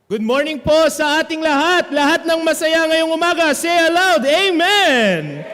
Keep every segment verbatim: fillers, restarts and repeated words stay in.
Good morning po sa ating lahat. Lahat ng masaya ngayong umaga, say aloud, "Amen!"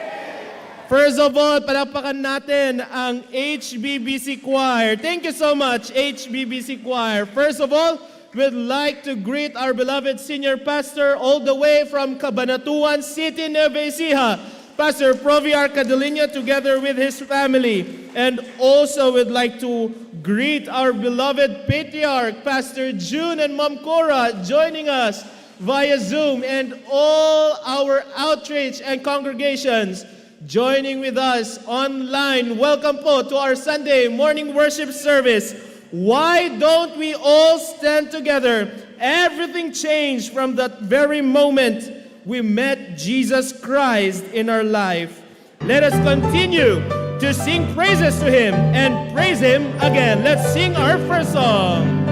First of all, palakpakan natin ang H B B C Choir. Thank you so much, H B B C Choir. First of all, we'd like to greet our beloved senior pastor all the way from Cabanatuan City, Nueva Ecija, Pastor Proviar Cadeliño, together with his family. And also would like to greet our beloved patriarch, Pastor June and Mom Cora, joining us via Zoom, and all our outreach and congregations joining with us online. Welcome po to our Sunday morning worship service. Why don't we all stand together? Everything changed from that very moment we met Jesus Christ in our life. Let us continue to sing praises to Him and praise Him again. Let's sing our first song.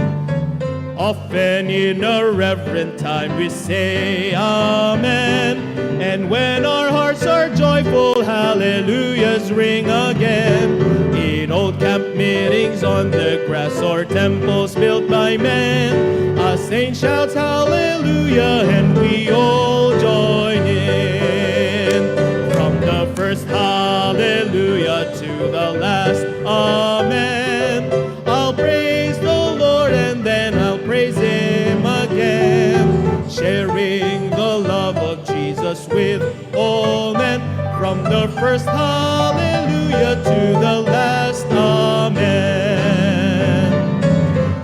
Often in a reverent time we say Amen. And when our hearts are joyful, hallelujahs ring again. In old camp meetings on the grass or temples built by men, a saint shouts hallelujah and we all join in. From the first hallelujah to the last amen, I'll praise the Lord and then I'll praise Him again. Sharing the love of Jesus with all men, from the first hallelujah to the last amen.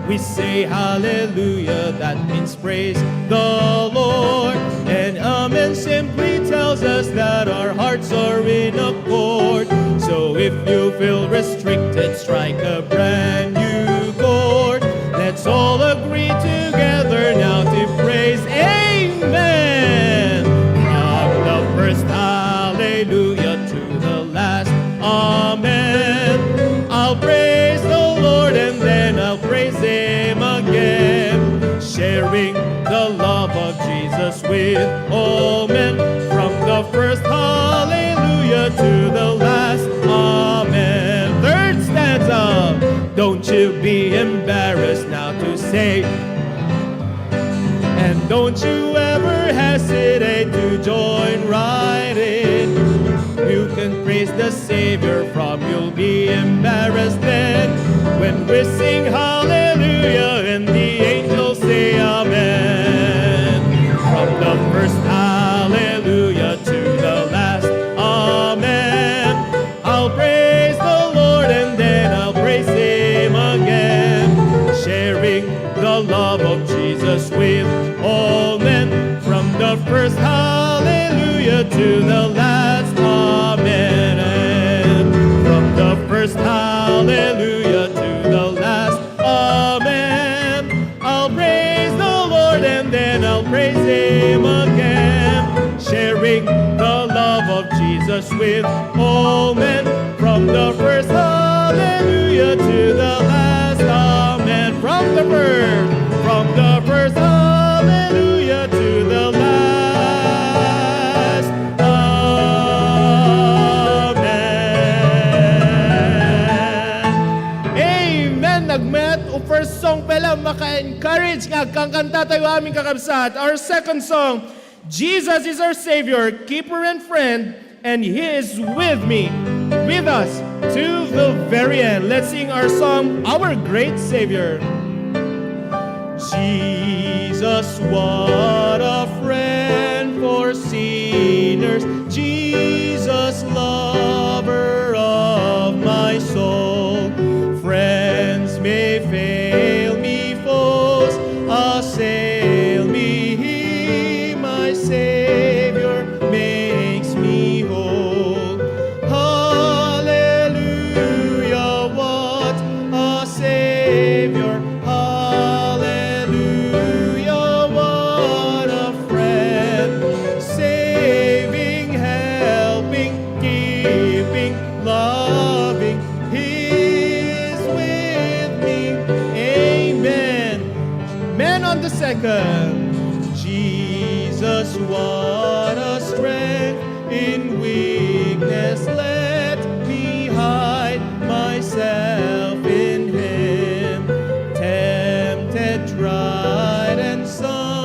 We say hallelujah, that means praise the Lord. And amen simply tells us that our hearts are in accord. So if you feel restricted, strike a brand new chord. Let's all agree together now to praise. Amen. From the first hallelujah to the last amen, I'll praise the Lord and then I'll praise Him again. Sharing the love of Jesus with all men, from the first hallelujah to the last amen. Third stanza. Don't you be embarrassed now to say, and don't you ever hesitate to join right in. You can praise the Savior from you'll be embarrassed then. When we sing hallelujah and the angels say amen. From the first hallelujah to the last amen, I'll praise the Lord and then I'll praise Him again. Sharing the love of Jesus with all men, from the first hallelujah to the last amen. And from the first hallelujah to the last amen, I'll praise the Lord and then I'll praise Him again. Sharing the love of Jesus with all men, from the first hallelujah to the last amen. From the first, from the first hallelujah to the last amen. Amen. Nagmayat o first song pay la, maka-encourage nga agkankanta tayo amin, kakabsat. Our second song, Jesus is our Savior, keeper and friend, and He is with me, with us to the very end. Let's sing our song, Our Great Savior. Jesus, what a friend for sinners. Jesus, lover of my soul. Friends may fail me, foes assail me. He, my Savior, makes me whole. Hallelujah, what a Savior. Hallelujah, what a friend. Saving, helping, keeping, loving. He's with me. Amen. Man on the second. Jesus, what a strength in weakness. Let me hide myself in Him. Tempted, tried, and some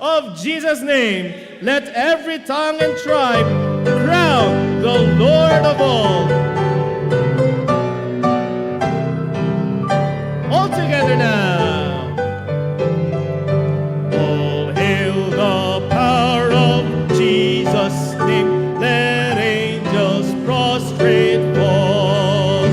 of Jesus' name, let every tongue and tribe crown the Lord of all. All together now. All hail the power of Jesus' name. Let angels prostrate fall.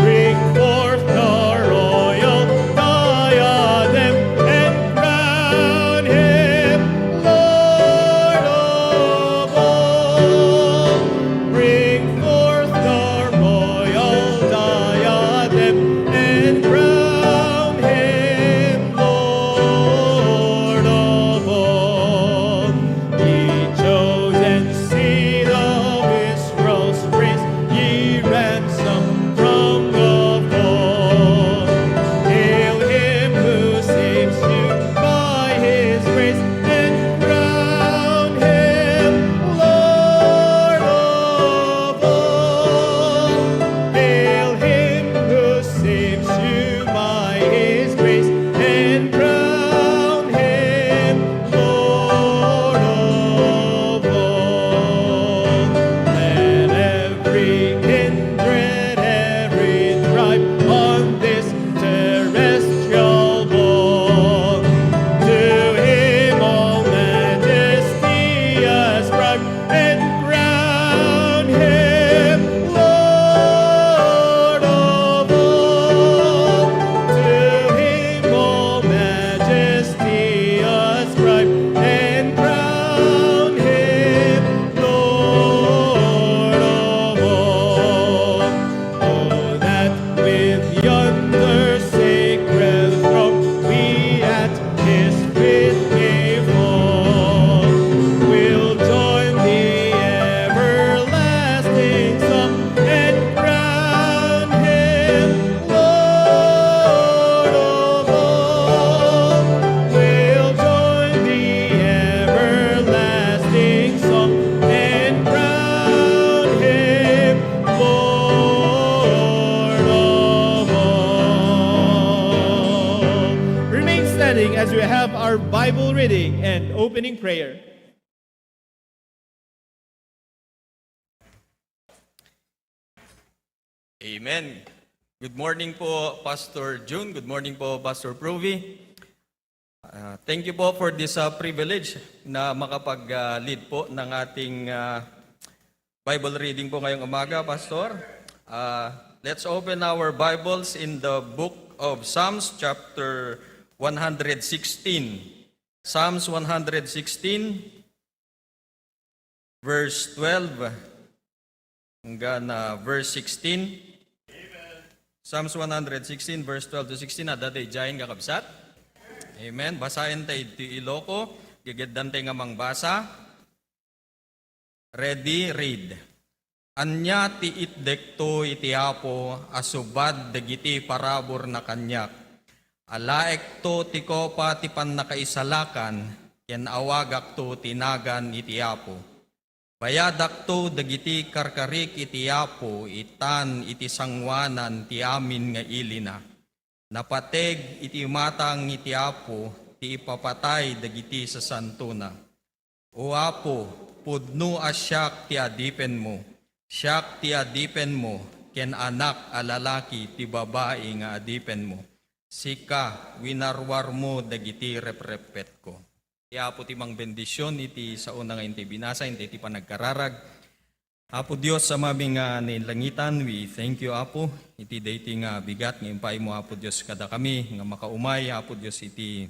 Bring forth the royal diadem and crown him Lord of all. Bring forth the royal diadem and crown him Lord of all. Ye chosen seed of Israel's race, ye ransomed from the fall. Hail him who saves you by his grace and crown him Lord of all. Hail him who saves you by his grace and crown him Lord of all. Let every kindred, every tribe on this terrestrial board. To him all majesty ascribe and crown him Lord of all. To him all majesty ascribe and crown him Lord of all. Oh, that with yonder sacred throng we at his feet may fall. We'll join the everlasting song and crown him Lord of all. We'll join the everlasting song and crown him Lord of all. Remain standing as we have our Bible reading and opening prayer. Amen. Good morning po, Pastor Jun. Good morning po, Pastor Provi. Ah, thank you po for this, ah, privilege na makapag-lead po ng ating, ah, Bible reading po ngayong umaga, Pastor. Ah, let's open our Bibles in the book of Psalms, chapter one hundred sixteen. Psalms one hundred sixteen, verse twelve hanggang, ah, verse sixteen. Psalms one hundred sixteen, verse twelve to sixteen, adda daydiayen, kakabsat? Amen. Basaen tayo iti Iloko. Gageddan tayo nga mangbasa. Ready, read. Ania ti itdekto iti Apo a subad dagiti paraburna kaniak? Alaekto ti kopa ti pannakaisalakan ken awagakto ti nagan iti Apo. Bayadakto dagiti karkarik iti Apo itan iti sangoanan ti amin nga ilina. Napateg iti matang iti Apo ti ipapatay dagiti sasantona. O Apo, pudno a siak ti adipenmo, siak ti adipenmo, ken anak a lalaki ti babai nga adipenmo. Sika, winarwarmo dagiti reprepetko. Ti Apo ti mangbendision iti saona nga intay binasa, intay ti panagkararag. Apo Dios, Amami nga nailangitan, we thank you, Apo, iti daytoy nga bigat nga impaaymo, Apo Dios, kadakami nga makaumay, Apo Dios, iti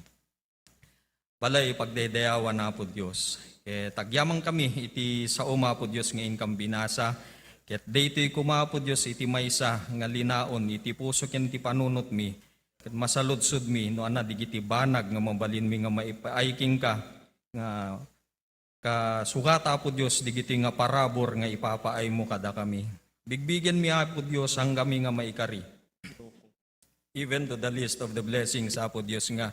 balay pagdaydayawan, Apo Dios. Ket agyamankami iti saom, Apo Dios, nga inkam binasa. Ket daytoy koma, Apo Dios, iti maysa nga linaon iti puso ken ti panunotmi. Ket masaludsodmi no ania dagiti banag nga mabalinmi nga maipaay kenka nga kasugata, Apo Dios, dagiti nga parabur nga ipapaaymo kadakami. Bigbigenmi, Apo Dios, hanggami nga maikari. Even to the list of the blessings, Apo Dios, nga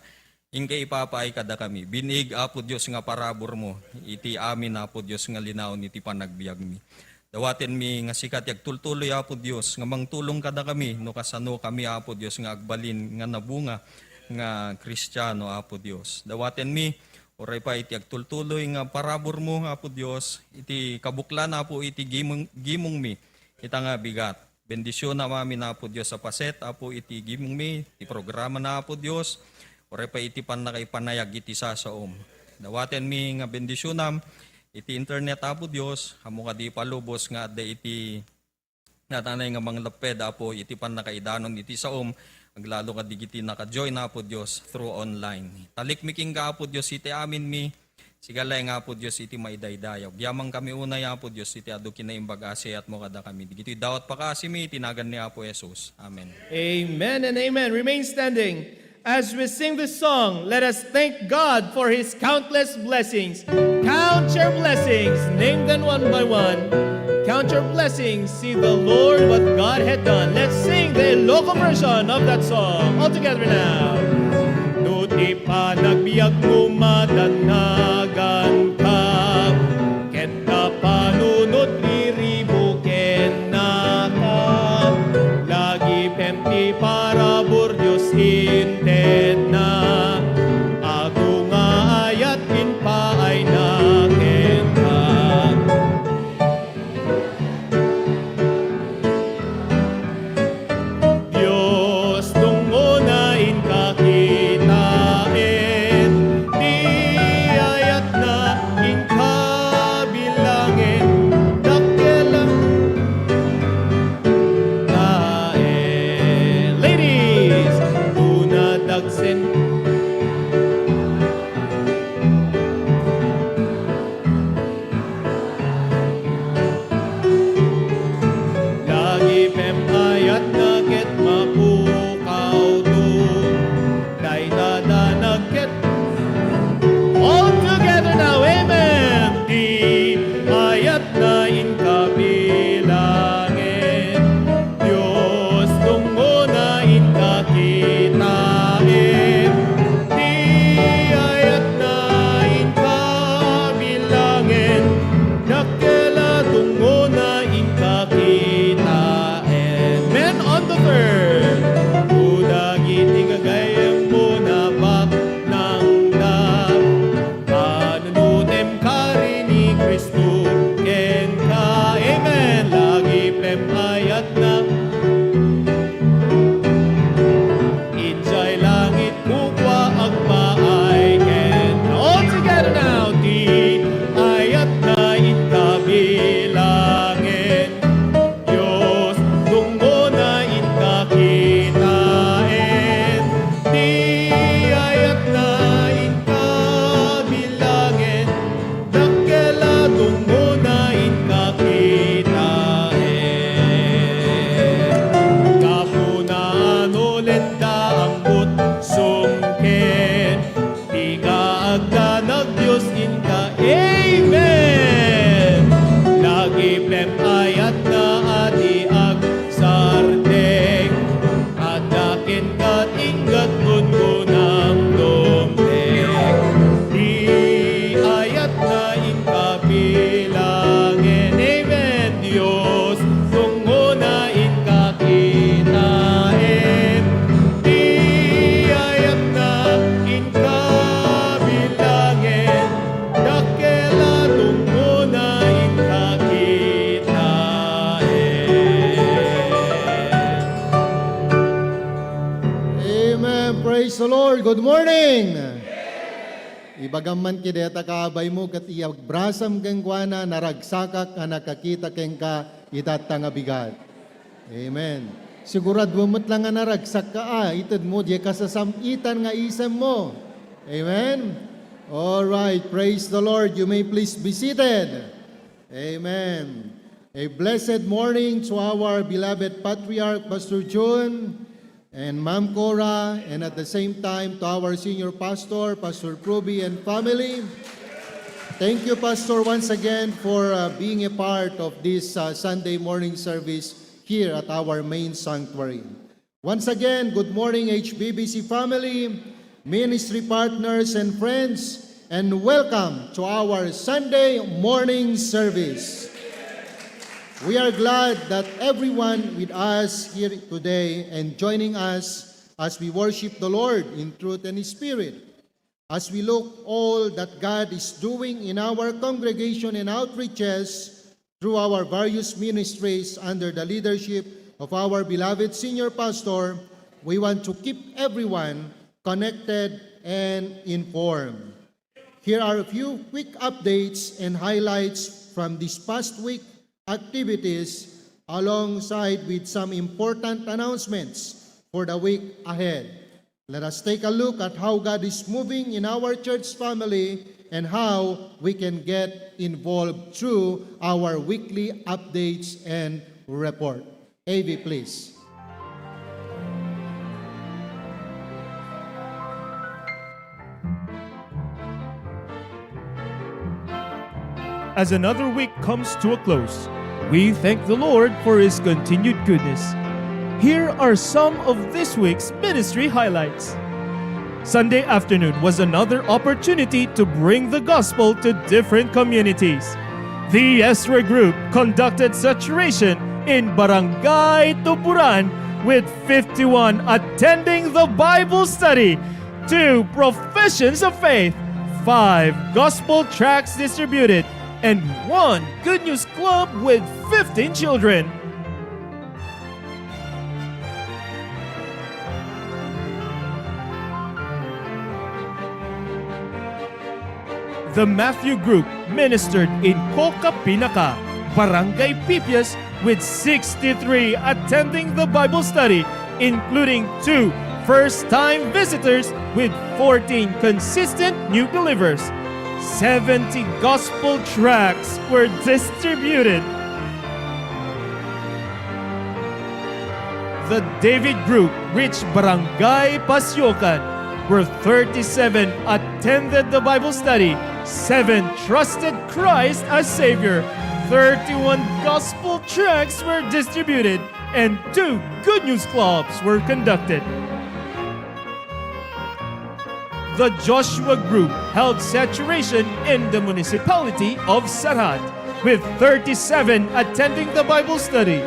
inka ipapaay kadakami. Binig, Apo Dios, nga paraburmo iti amin, Apo Dios, nga linaon iti panagbiagmi. Dawatenmi nga sika ti agtultuloy, Apo Dios, nga mangtulong kadakami no kasano kami, Apo Dios, nga agbalin nga nabunga nga Kristiano, Apo Dios. Dawatenmi uray pay iti agtultuloy nga paraburmo, Apo Dios, iti kabuklan, Apo, iti gimong-, gimongmi, ita nga bigat. Bendisionam amin, Apo Dios, a paset, Apo, iti gimongmi, iti programana, Apo Dios, uray pay iti pannakaipanayag iti sasaom. Dawatenmi nga bendisionam iti internet, Apo Dios, ammo kadi palubos nga adda iti natanay nga manglepped, Apo, iti pannakaidanon iti saom, aglalo nga digiti naka-join, Apo Dios, through online. Talikmi kenka, Apo Dios, iti aminmi, sika laeng, Apo Dios, iti maidaydayaw. Agyamankami unay, Apo Dios, iti adu kinaimbag a sayatmo kadakami. Digitoy dawat pakaasimi iti nagan ni Apo Jesus. Amen. Amen and amen. Remain standing. As we sing this song, let us thank God for His countless blessings. Count your blessings, name them one by one. Count your blessings, see the Lord what God had done. Let's sing the local version of that song. All together now. No ti panagbiagmo madannaganka, ket napanunot riribu kennaka, lagipem ti parabur Dios intedna, adu nga ayat impaayna kenka. Dios, tungona inka kitaen, ti ayatna inka bilangen, dakkel taen. Ladies, una dagsen. Lagipem ayatna ket mapukawto. Dayta danag ket all together now, amen. Ti ayatna inka bilangen. Dios, tungona inka kitaen, ti ayatna inka bilangen, dakkel a tungona inka kitaen. Men on the third, no dagiti gagayyemmo nabaknangda, panunutem kari ni Cristo kenka. Amen. Lagipem ayatna. Idiay langit kukua agpaay ken. All together now. Ti ayatna inka bilangen. Dios, tungona inka kitaen. Ti ayatna inka bilangen. Dakkel a tungona inka kitaen. Gapuna no lenda angbut sungken, dika agdanag Dios inka. Amen. Lagipem ayatna a ti agsardeng. Adda kenka ti inggat gungunam dumteng. Ti ayatna inka bilangen. Amen. Dios, tungona inka kitaen. Ti ayatna inka bilangen. Dakkel a tungona inka kitaen. Amen. Praise the Lord. Good morning. Ibagam man kadi dayta kaabaymo ket iyabrasam kenkuana, naragsakak a nakakita kenka itatta nga bigat. Amen. Siguraduem met la nga naragsakka a itedmo diay kasasam-itan nga isemmo. Amen. All right, praise the Lord. You may please be seated. Amen. A blessed morning to our beloved patriarch, Pastor Jun, and Ma'am Cora, and at the same time to our senior pastor, Pastor Pruby, and family. Thank you, Pastor, once again for, uh, being a part of this, uh, Sunday morning service here at our main sanctuary. Once again, good morning, H B B C family, ministry partners, and friends, and welcome to our Sunday morning service. We are glad that everyone with us here today and joining us as we worship the Lord in truth and spirit. As we look all that God is doing in our congregation and outreaches through our various ministries under the leadership of our beloved senior pastor, we want to keep everyone connected and informed. Here are a few quick updates and highlights from this past week activities, alongside with some important announcements for the week ahead. Let us take a look at how God is moving in our church family and how we can get involved through our weekly updates and report. A V, please. As another week comes to a close, we thank the Lord for His continued goodness. Here are some of this week's ministry highlights. Sunday afternoon was another opportunity to bring the gospel to different communities. The Ezra Group conducted saturation in Barangay Tuburan with fifty-one attending the Bible study, two professions of faith, five gospel tracts distributed, and one Good News Club with fifteen children. The Matthew Group ministered in Coca Pinaca, Barangay Pipias, with sixty-three attending the Bible study, including two first-time visitors with fourteen consistent new believers. Seventy gospel tracts were distributed. The David Group reached Barangay Pasiocan, where thirty-seven attended the Bible study, seven trusted Christ as Savior, thirty-one gospel tracts were distributed, and two Good News Clubs were conducted. The Joshua Group held saturation in the municipality of Sarhad, with thirty-seven attending the Bible study,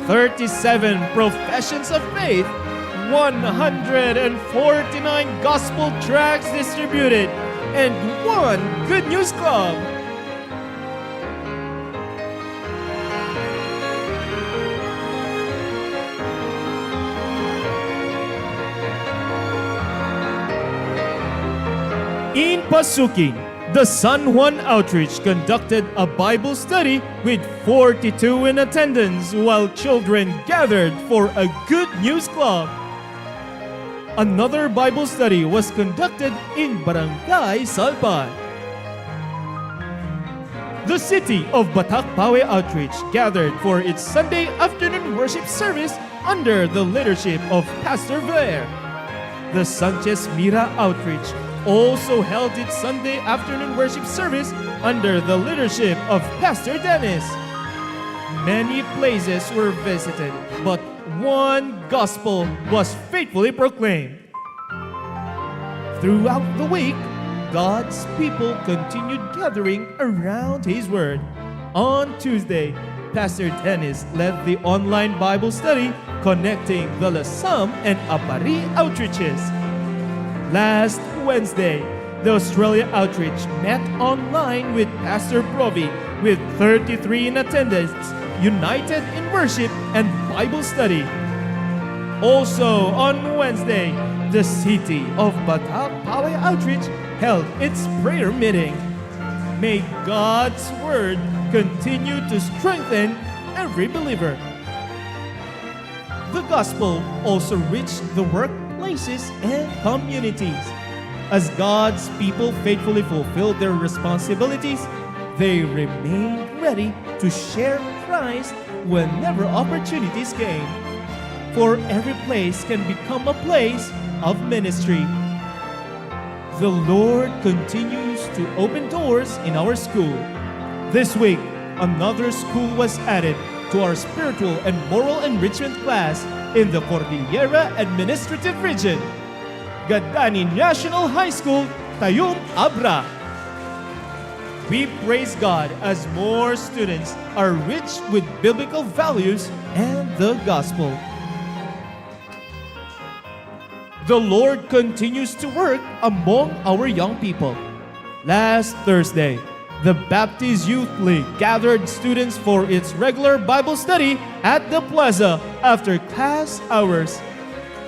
thirty-seven professions of faith, one hundred forty-nine gospel tracts distributed, and one Good News Club. In Pasuking, the San Juan Outreach conducted a Bible study with forty-two in attendance, while children gathered for a Good News Club. Another Bible study was conducted in Barangay Salpan. The City of Batak Pawe Outreach gathered for its Sunday afternoon worship service under the leadership of Pastor Blair. The Sanchez Mira Outreach also held its Sunday afternoon worship service under the leadership of Pastor Dennis. Many places were visited, but one gospel was faithfully proclaimed. Throughout the week, God's people continued gathering around His Word. On Tuesday, Pastor Dennis led the online Bible study connecting the Lasam and Aparri outreaches. Last Wednesday, the Australia outreach met online with Pastor Provi, with thirty-three in attendance, united in worship and Bible study. Also on Wednesday, the City of Batak Pawe Outreach held its prayer meeting. May God's Word continue to strengthen every believer. The gospel also reached the workplaces and communities. As God's people faithfully fulfilled their responsibilities, they remained ready to share Christ whenever opportunities came. For every place can become a place of ministry. The Lord continues to open doors in our school. This week, another school was added to our spiritual and moral enrichment class in the Cordillera Administrative Region, Gadani National High School, Tayum, Abra. We praise God as more students are rich with biblical values and the gospel. The Lord continues to work among our young people. Last Thursday, the Baptist Youth League gathered students for its regular Bible study at the plaza after class hours.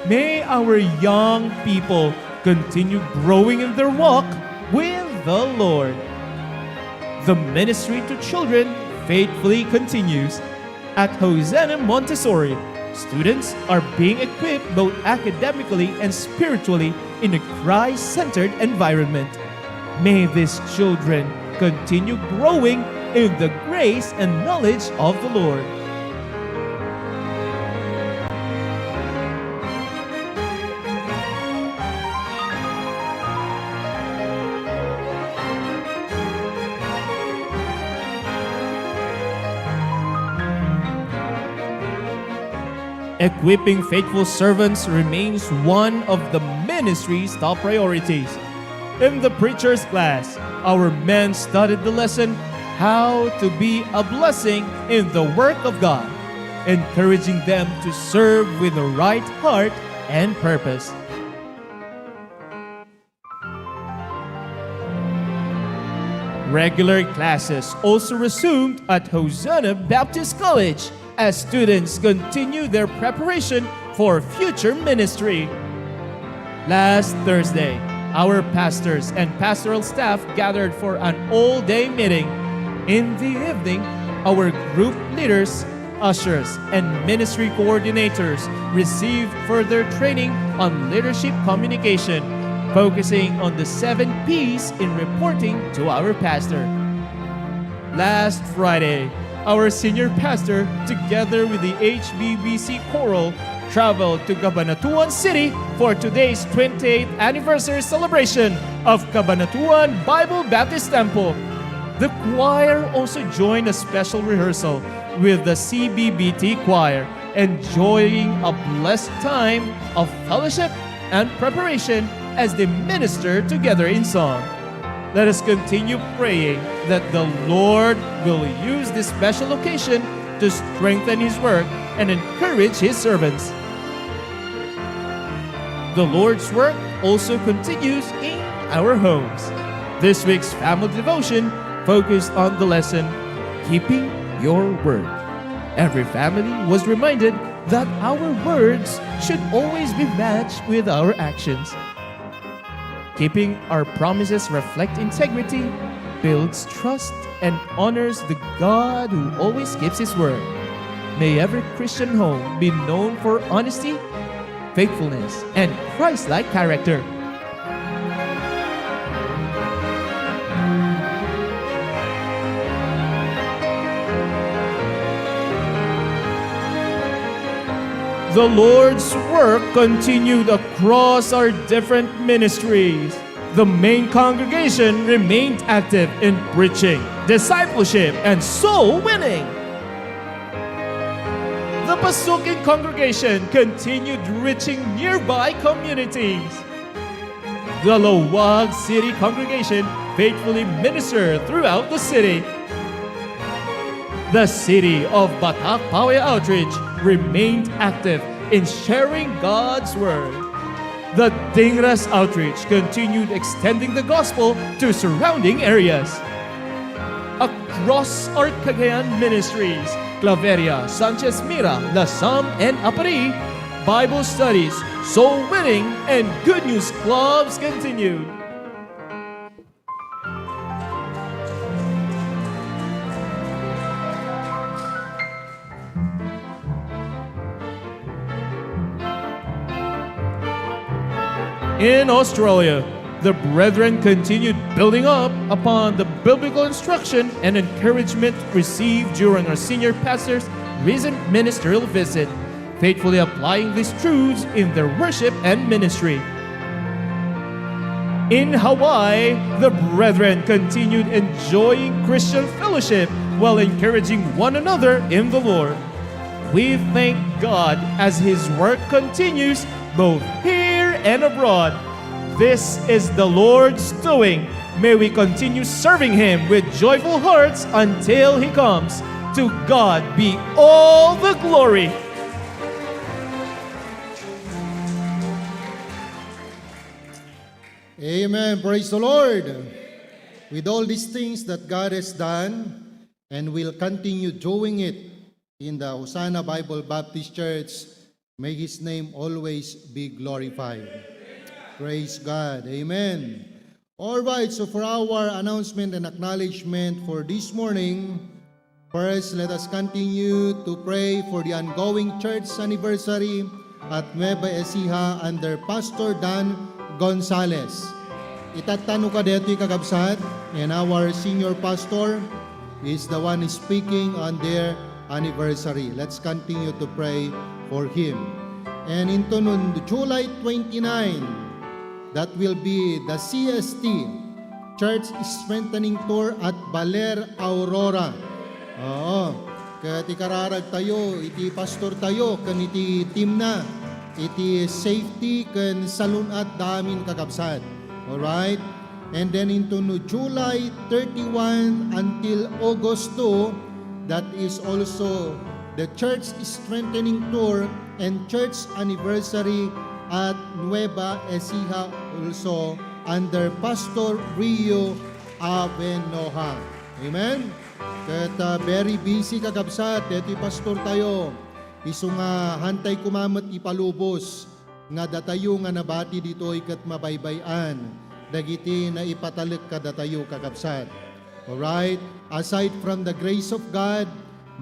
May our young people continue growing in their walk with the Lord. The ministry to children faithfully continues. At Hosanna Montessori, students are being equipped both academically and spiritually in a Christ-centered environment. May these children continue growing in the grace and knowledge of the Lord. Equipping faithful servants remains one of the ministry's top priorities. In the preacher's class, our men studied the lesson, How to Be a Blessing in the Work of God, encouraging them to serve with the right heart and purpose. Regular classes also resumed at Hosanna Baptist College as students continue their preparation for future ministry. Last Thursday, our pastors and pastoral staff gathered for an all-day meeting. In the evening, our group leaders, ushers, and ministry coordinators receive further training on leadership communication, focusing on the seven P's in reporting to our pastor. Last Friday, our senior pastor, together with the H B B C Choral, traveled to Cabanatuan City for today's twenty-eighth anniversary celebration of Cabanatuan Bible Baptist Temple. The choir also joined a special rehearsal with the C B B T choir, enjoying a blessed time of fellowship and preparation as they minister together in song. Let us continue praying that the Lord will use this special occasion to strengthen His work and encourage His servants. The Lord's work also continues in our homes. This week's family devotion focused on the lesson, Keeping Your Word. Every family was reminded that our words should always be matched with our actions. Keeping our promises reflect integrity, builds trust, and honors the God who always keeps His word. May every Christian home be known for honesty, faithfulness, and Christ-like character. The Lord's work continued across our different ministries. The main congregation remained active in preaching, discipleship, and soul winning. The Pasukin congregation continued reaching nearby communities. The Laoag City congregation faithfully ministered throughout the city. The City of Batak Paway Outreach remained active in sharing God's Word. The Tingras Outreach continued extending the gospel to surrounding areas. Across our Cagayan ministries, Claveria, Sanchez Mira, Lasam, and Aparri, Bible studies, soul winning, and good news clubs continued. In Australia, the brethren continued building up upon the biblical instruction and encouragement received during our senior pastor's recent ministerial visit, faithfully applying these truths in their worship and ministry. In Hawaii, the brethren continued enjoying Christian fellowship while encouraging one another in the Lord. We thank God as His work continues both here and abroad. This is the Lord's doing. May we continue serving Him with joyful hearts until He comes. To God be all the glory. Amen. Praise the Lord. With all these things that God has done and will continue doing it in the Hosanna Bible Baptist Church, may His name always be glorified. Praise God. Amen. All right, so for our announcement and acknowledgement for this morning, first, let us continue to pray for the ongoing church anniversary at Nueva Ecija under Pastor Dan Gonzalez. Itattano ka detoy, kakabsat, and our senior pastor is the one speaking on their anniversary. Let's continue to pray for him. And into nun, July twenty-nine, that will be the C S T, Church Strengthening Tour at Baler, Aurora. Oo. Ket ikararag tayo, iti pastor tayo, ken iti team na, iti safety ken salun-at da amin, kakabsat. Alright? And then into no July thirty-one until August two, that is also the church strengthening tour and church anniversary at Nueva Ecija, also under Pastor Rio Avenoja. Amen? Ket, ah, very busy, kakabsat, detoy pastor tayo. Isu nga hantay koma met ipalubos nga datayo nga nabati ditoy ket mabaybay-an dagiti naipatalek kadatayo, kakabsat. Alright? Aside from the grace of God,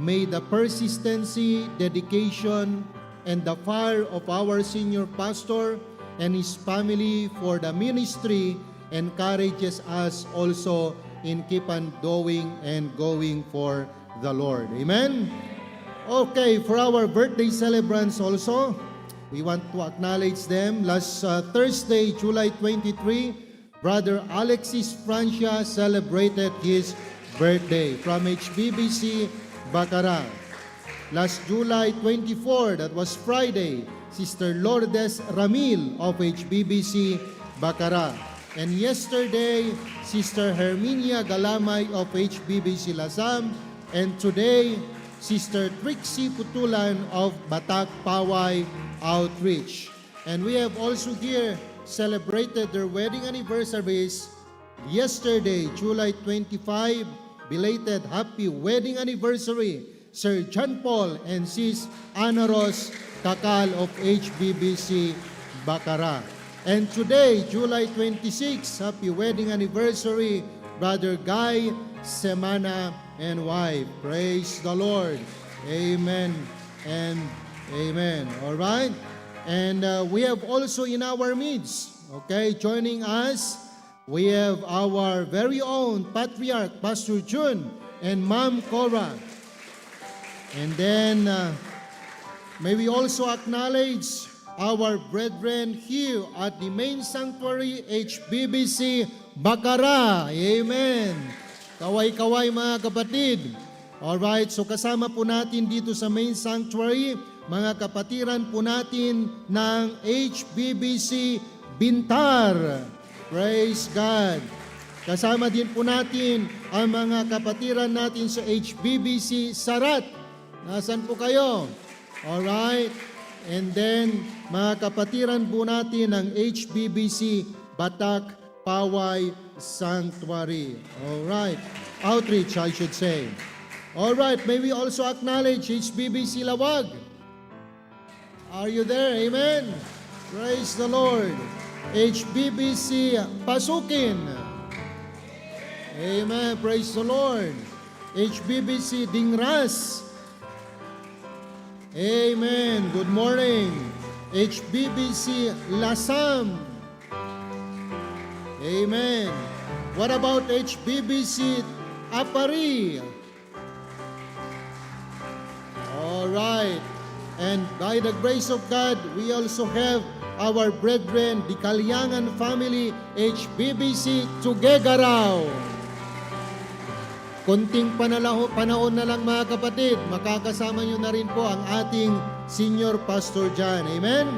may the persistency, dedication, and the fire of our senior pastor and his family for the ministry encourages us also in keep on doing and going for the Lord. Amen? Okay, for our birthday celebrants also, we want to acknowledge them. Last, uh, Thursday, July twenty-three, Brother Alexis Francia celebrated his birthday from H B B C Bacara. Last July twenty-four, that was Friday, Sister Lourdes Ramil of H B B C Bacara. And yesterday, Sister Herminia Galamay of H B B C Lasam. And today, Sister Trixie Putulan of Batak Paway Outreach. And we have also here celebrated their wedding anniversaries yesterday, July twenty-five. Belated happy wedding anniversary, Sir John Paul and Sis Ana Ros Kakal of H B B C Bacara. And today, July twenty-six, happy wedding anniversary, Brother Guy Semana and wife. Praise the Lord. Amen and amen. All right? And, uh, we have also in our midst, okay, joining us, we have our very own Patriarch, Pastor Jun, and Ma'am Cora. And then, uh, may we also acknowledge our brethren here at the main sanctuary, H B B C Bacara. Amen. Kaway-kaway, mga kapatid. Alright, so kasama po natin dito sa main sanctuary, mga kapatiran po natin ng H B B C Bintar. Praise God. Kasama din po natin ang mga kapatiran natin sa H B B C Sarat. Nasaan po kayo? Alright. And then, mga kapatiran po natin ng H B B C Batak Paway Sanctuary. Alright. Outreach, I should say. Alright. May we also acknowledge H B B C Lawag. Are you there? Amen. Praise the Lord. H B B C Pasukin. Amen. Praise the Lord. H B B C Dingras. Amen. Good morning. H B B C Lasam. Amen. What about H B B C Apari? All right. And by the grace of God, we also have our brethren, the Kaliangan family, H B B C Tuguegarao. Konting panalaho-, panahon na lang, mga kapatid, makakasama nyo na rin po ang ating Senior Pastor John. Amen?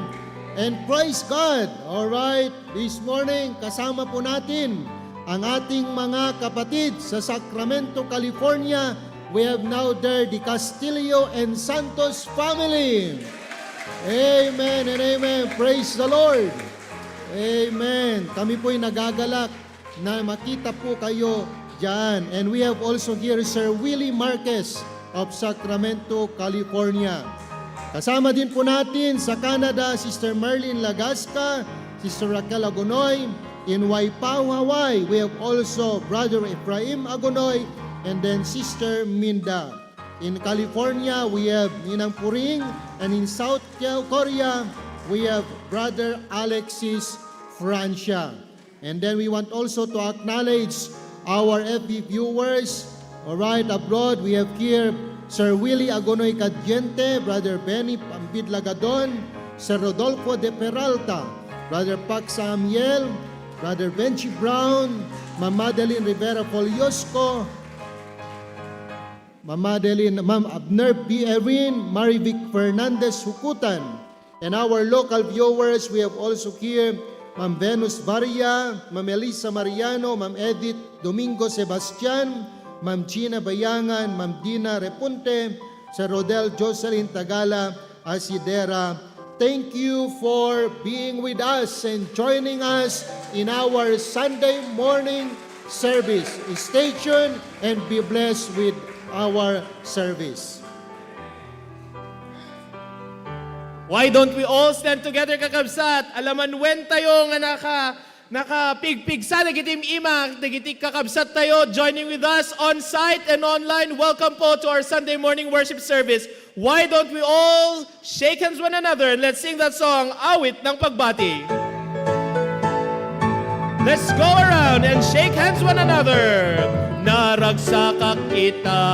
And praise God! All right, this morning, kasama po natin ang ating mga kapatid sa Sacramento, California. We have now there the Castillo and Santos family. Amen and amen. Praise the Lord. Amen. Kami po'y nagagalak na makita po kayo diyan. And we have also here Sir Willie Marquez of Sacramento, California. Kasama din po natin sa Canada, Sister Marlene Lagasca, Sister Raquel Agonoy. In Wai Pau, Hawaii, we have also Brother Ephraim Agonoy and then Sister Minda. In California, we have Ninang Puring, and in South Korea, we have Brother Alexis Francia. And then we want also to acknowledge our F B viewers. All right, abroad, we have here Sir Willie Agonoy Cadiente, Brother Benny Pambid Lagadon, Sir Rodolfo de Peralta, Brother Pax Amiel, Brother Benji Brown, Ma'am Madeline Rivera Foliosco, Ma'am Madeline, Ma'am Abner B. Erin, Marivic Fernandez Hukutan, and our local viewers, we have also here Ma'am Venus Varia, Ma'am Elisa Mariano, Ma'am Edith Domingo Sebastian, Ma'am Gina Bayangan, Ma'am Dina Repunte, Sir Rodel Jocelyn Tagala, Asidera. Thank you for being with us and joining us in our Sunday morning service. Stay tuned and be blessed with our service. Why don't we all stand together, kakabsat? Alamanwen tayo nga naka, nakapigpigsa dagiti im-ima, dagiti kakabsat tayo joining with us on site and online. Welcome po to our Sunday morning worship service. Why don't we all shake hands one another and let's sing that song, Awit ng Pagbati. Let's go around and shake hands one another. Naragsakak ita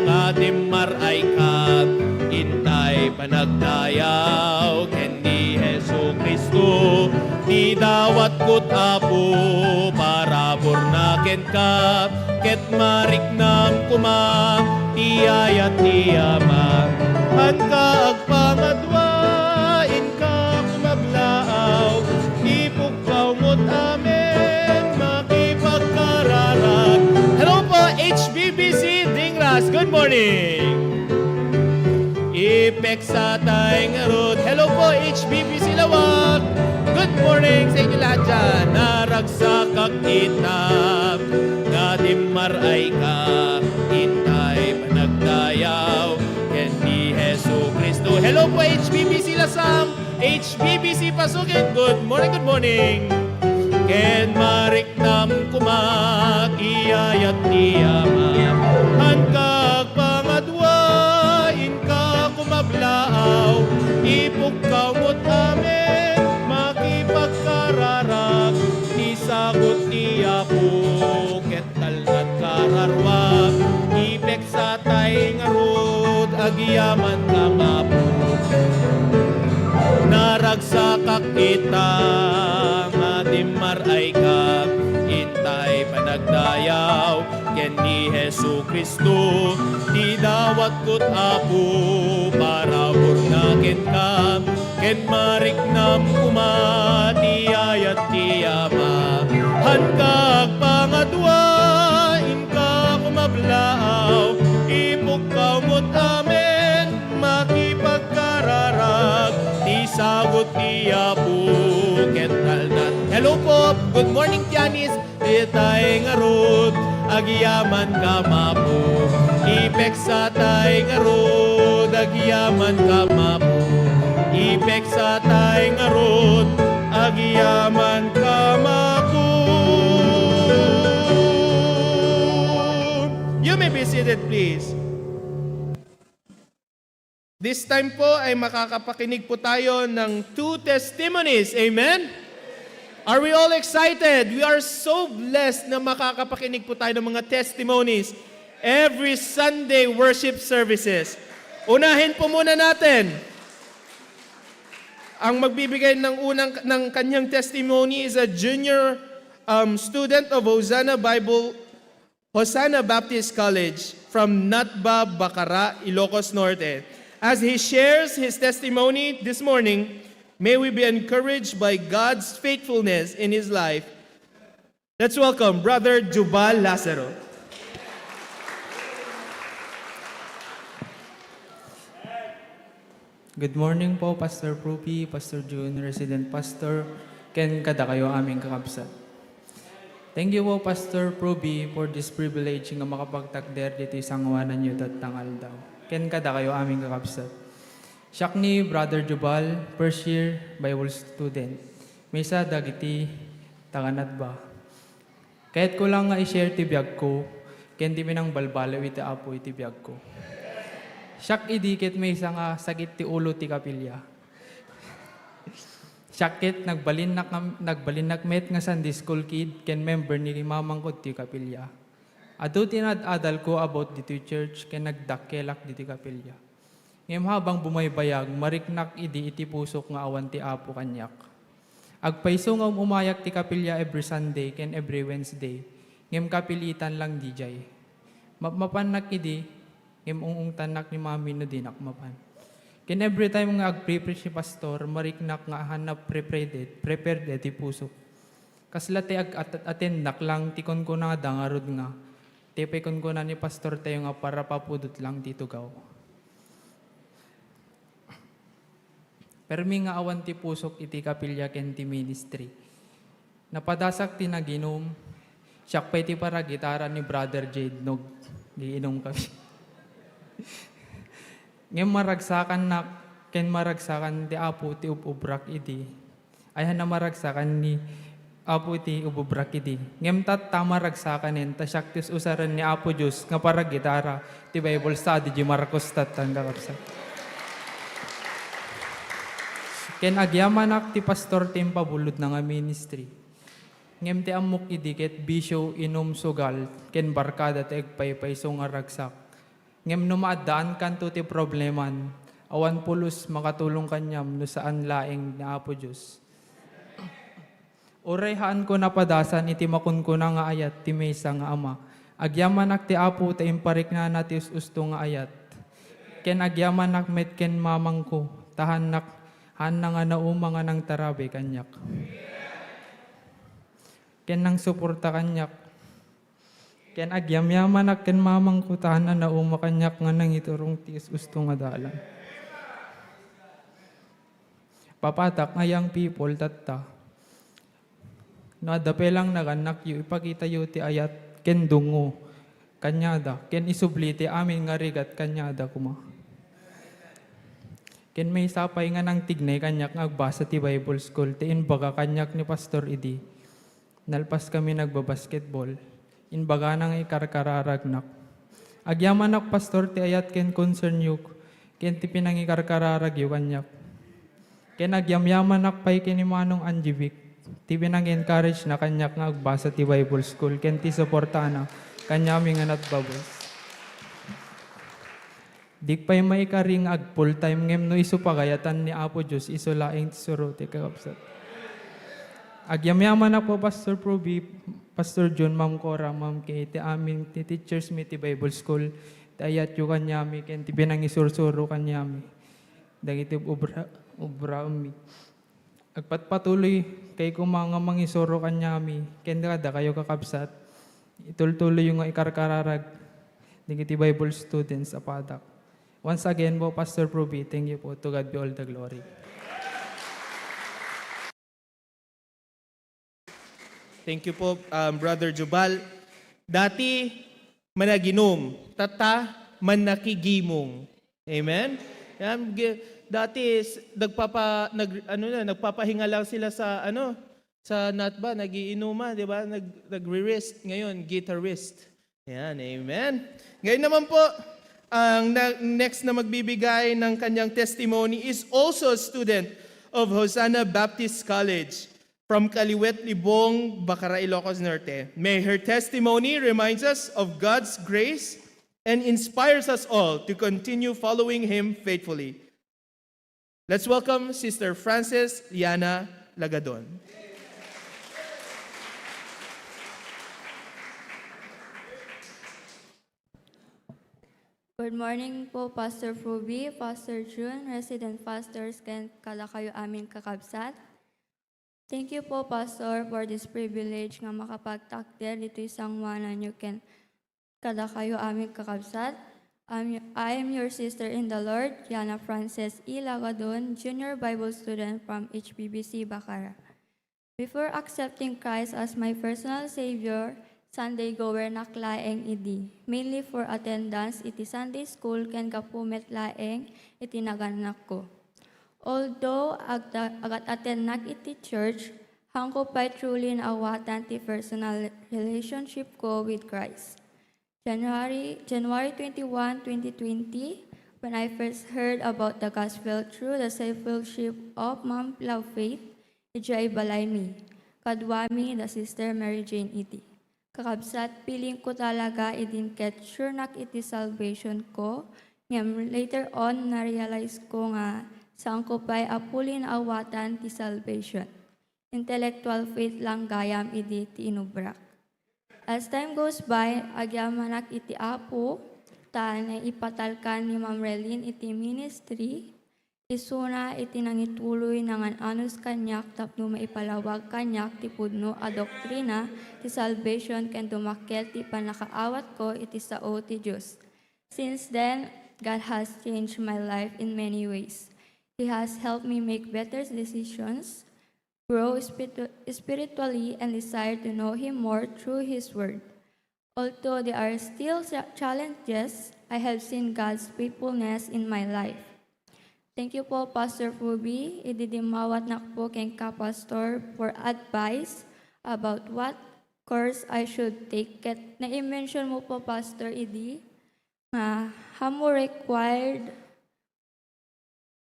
nga dimmar-ay ka, intay panagdayaw ken ni Jesu-Cristo, ti dawatko, Apo, paraburna kenka, ket mariknam koma ti ayat ti Ama. Haanka agpangadua, inka kumablaaw, ipukkaw met amin makipagkararag. Hello po, H B B C Dingras. Good morning. Ipeksa tay ngarud. Hello po, H B B C Laoag. Good morning sa inyo lahat dyan. Naragsakak ita nga dimmar-ay ka, intay panagdayaw ken ni Jesu-Cristo. Hello po, H B B C Lasam, H B B C Pasukin. Good morning, good morning. Ken mariknam koma ti ayat ti Ama. Haanka agpangadua, inka kumablaaw, ipukkaw met amin makipagkararag, ti sagut ti Apo ket talnat kararuak, ipeksa tay ngarud, agyamankam, Apo. Naragsakak ita nga dimmar-ay ka, intay panagdayaw ken ni Jesu-Cristo, ti dawatko, Apo, paraburna kenka, ken mariknam koma ti ayat ti Ama. Haanka agpangadua, inka kumablaaw, ipukkaw met amin makipagkararag, ti sagut ti Apo ket talnat. Hello po. Good morning, Tianis. Itay ngarud, agyamankam, Apo. Ipeksa tay ngarud, agyamankam, Apo. Ipeksa tay ngarud, agyamankam, Apo. You may be seated, please. This time po ay makakapakinig po tayo ng two testimonies. Amen? Are we all excited? We are so blessed na makakapakinig po tayo ng mga testimonies every Sunday worship services. Unahin po muna natin ang magbibigay ng unang ng kanyang testimony is a junior, um, student of Hosanna Bible Hosanna Baptist College from Natba, Bacara, Ilocos Norte. As he shares his testimony this morning, may we be encouraged by God's faithfulness in his life. Let's welcome Brother Jubal Lazaro. Good morning po, Pastor Propi, Pastor Jun, Resident Pastor, Ken kadakayo amin, kakabsat. Thank you po, Pastor Proby, for this privilege nga makapagtakder ditoy sanguananyo tatta nga aldaw. Ken kadakayo amin, kakabsat. Siak ni Brother Jubal, first year Bible student. Maysa dagiti taga-Natba. Kayatko lang nga i-share ti biagko, ken ti pinangbalbaliw iti Apo iti biagko. Siak idi ket maysa nga sakit ti ulo ti kapilya. Siak ket nagbalinnak nga, nagbalinnak met nga Sunday school kid ken member ni mamangko ti kapilya. Adu ti inaad-adalko about ditoy church ken nagdakkelak ditoy kapilya. Ngem habang bumaybayag, mariknak idi iti pusok nga awan ti Apo kaniak. Agpayso nga um-umayak ti kapilya every Sunday ken every Wednesday, ngem kapilitan lang didiay. Mapmapannak idi, ngem ung-ungtannak ni Mami no dinak mapan. Ken every time nga agpre-preach ni Pastor, mariknak nga hanna prepared, prepared ti pusok. Kasla ti ag-, at-, attendnak lang ti kunkunada ngarud nga, ti pay kunkuna ni Pastor tayo nga para papudot lang ti tugaw. Permi nga awan ti pusok iti kapilya ken ti ministry. Napadasak ti naginum, siak pay ti paragitara ni Brother Jade no giinum kami. Ngem maragsakannak, ken maragsakan ti Apo ti ub-ubrak idi. Ay, hanna maragsakan ni Apo iti ububrak idi. Ngem tatta maragsakanen, ta siak ti us-usaren ni Apo Dios nga paragitara ti Bible study di Marcos tattan, kakabsat. Ken agyamanak ti pastor ti impabulodna nga ministry. Ngem ti ammok idi ket bisio, inum, sugal, ken barkada ti agpaypayso nga ragsak. Ngem no maaddaankanto ti probleman, awan pulos makatulong kaniam no saan laeng ni Apo Dios. Uray haanko napadasan iti makunkuna nga ayat ti maysa nga ama, agyamanak ti Apo ta impariknana ti us-usto nga ayat. Ken agyamanak met ken mamangko, ta haannak, haanna nga nauma nga nangtarabay kaniak. Ken nangsuporta kaniak. Ken agyamyamanak ken mamangko ta haanna nauma kaniak nga nangiturong ti us-usto nga dalan. Papatak nga young people tatta. No adda pay lang nagannakyo, ipakitayo ti ayat ken dungngo kaniada, ken isubli ti amin nga rigat kaniada koma. Ken maysa pay nga nangtignay kaniak nga agbasa ti Bible school ti imbaga kaniak ni Pastor idi. Nalpas kami nagbabasketball. Imbagana nga ikarkararagnak. Agyamanak, Pastor, ti ayat ken concernyo, ken ti pinangikarkararagyo kaniak. Ken agyamyamanak pay ken ni Manong Angie Vic, ti pinang-encourage na kaniak nga agbasa ti Bible school, ken ti suportana kaniami nga natbabos. Dik pay maikari nga ag-full time ngem no isu pagayatan ni Apo Dios, isu laeng ti surotek, kakabsat. Agyamyamanak po, Pastor Proby, Pastor Jun, Ma'am Cora, Ma'am Kay, ti amin ti teachers mi ti Bible school, ti ayatyo kaniami, ken ti pinangisursuro kaniami. Dagiti ubra-, ubraenmi. Agpatpatuloy kay koma nga mangisuro kaniami, ken kadakayo, kakabsat, itultuloyyo nga ikarkararag dagiti Bible students a padak. Once again po, Pastor Proby, thank you po. To God be all the glory. Thank you po, um, Brother Jubal. Dati, managinum. Tatta, manakigimong. Amen? Yan, gi-, dati, s-, nagpapa-, nag-, ano na, nagpapahinga lang sila sa, ano, sa Natba, nagiinuma, di ba? Nag-, nagre-wrist. Ngayon, guitarist. Yan, amen. Ngayon naman po, ang na-, next na magbibigay ng kanyang testimony is also a student of Hosanna Baptist College from Caliwet, Libong, Bacara, Ilocos Norte. May her testimony reminds us of God's grace and inspires us all to continue following Him faithfully. Let's welcome Sister Frances Liana Lagadon. Good morning po, Pastor Ruby, Pastor June, resident pastors, ken kadakayo amin kakabsat. Thank you po, Pastor, for this privilege nga makapagtakder ditoy sanguananyo ken kadakayo amin kakabsat. I'm, I am your sister in the Lord, Yana Frances E. Lagadon, Junior Bible Student from H B B C Bacara. Before accepting Christ as my personal Savior, Sunday goernak laeng idi, mainly for attendance iti Sunday school ken gapu met laeng iti nagannakko. Although agta-, agat-attendnak iti church, haanko pay truly naawatan ti personal relationship ko with Christ. January, January twenty-one, twenty twenty, when I first heard about the gospel through the self-fellowship of Ma'am Love Faith, idiay balaymi, kaduami da Sister Mary Jane idi. Kakabsat, feeling ko talaga idin ket surenak iti salvation ko, ngem later on, na-realize ko nga saanko pay a puli naawatan ti salvation. Intellectual faith lang gayam idi ti inubrak. As time goes by, agyamanak iti Apo, ta naipatalkan ni Ma'am Relin iti ministry, isuna iti nangituloy nangan-anus kaniak tapno maipalawag kaniak ti pudno a doktrina ti salvation ken dumakkel ti pannakaawatko iti sao ti Dios. Since then, God has changed my life in many ways. He has helped me make better decisions, grow spiritu-, spiritually, and desire to know Him more through His Word. Although there are still cha-, challenges, I have seen God's faithfulness in my life. Thank you po, Pastor Fubi. Ididimmawatnak po kenka, Pastor, for advice about what course I should take. Ket na-mention mo po, Pastor, idi nga haanmo required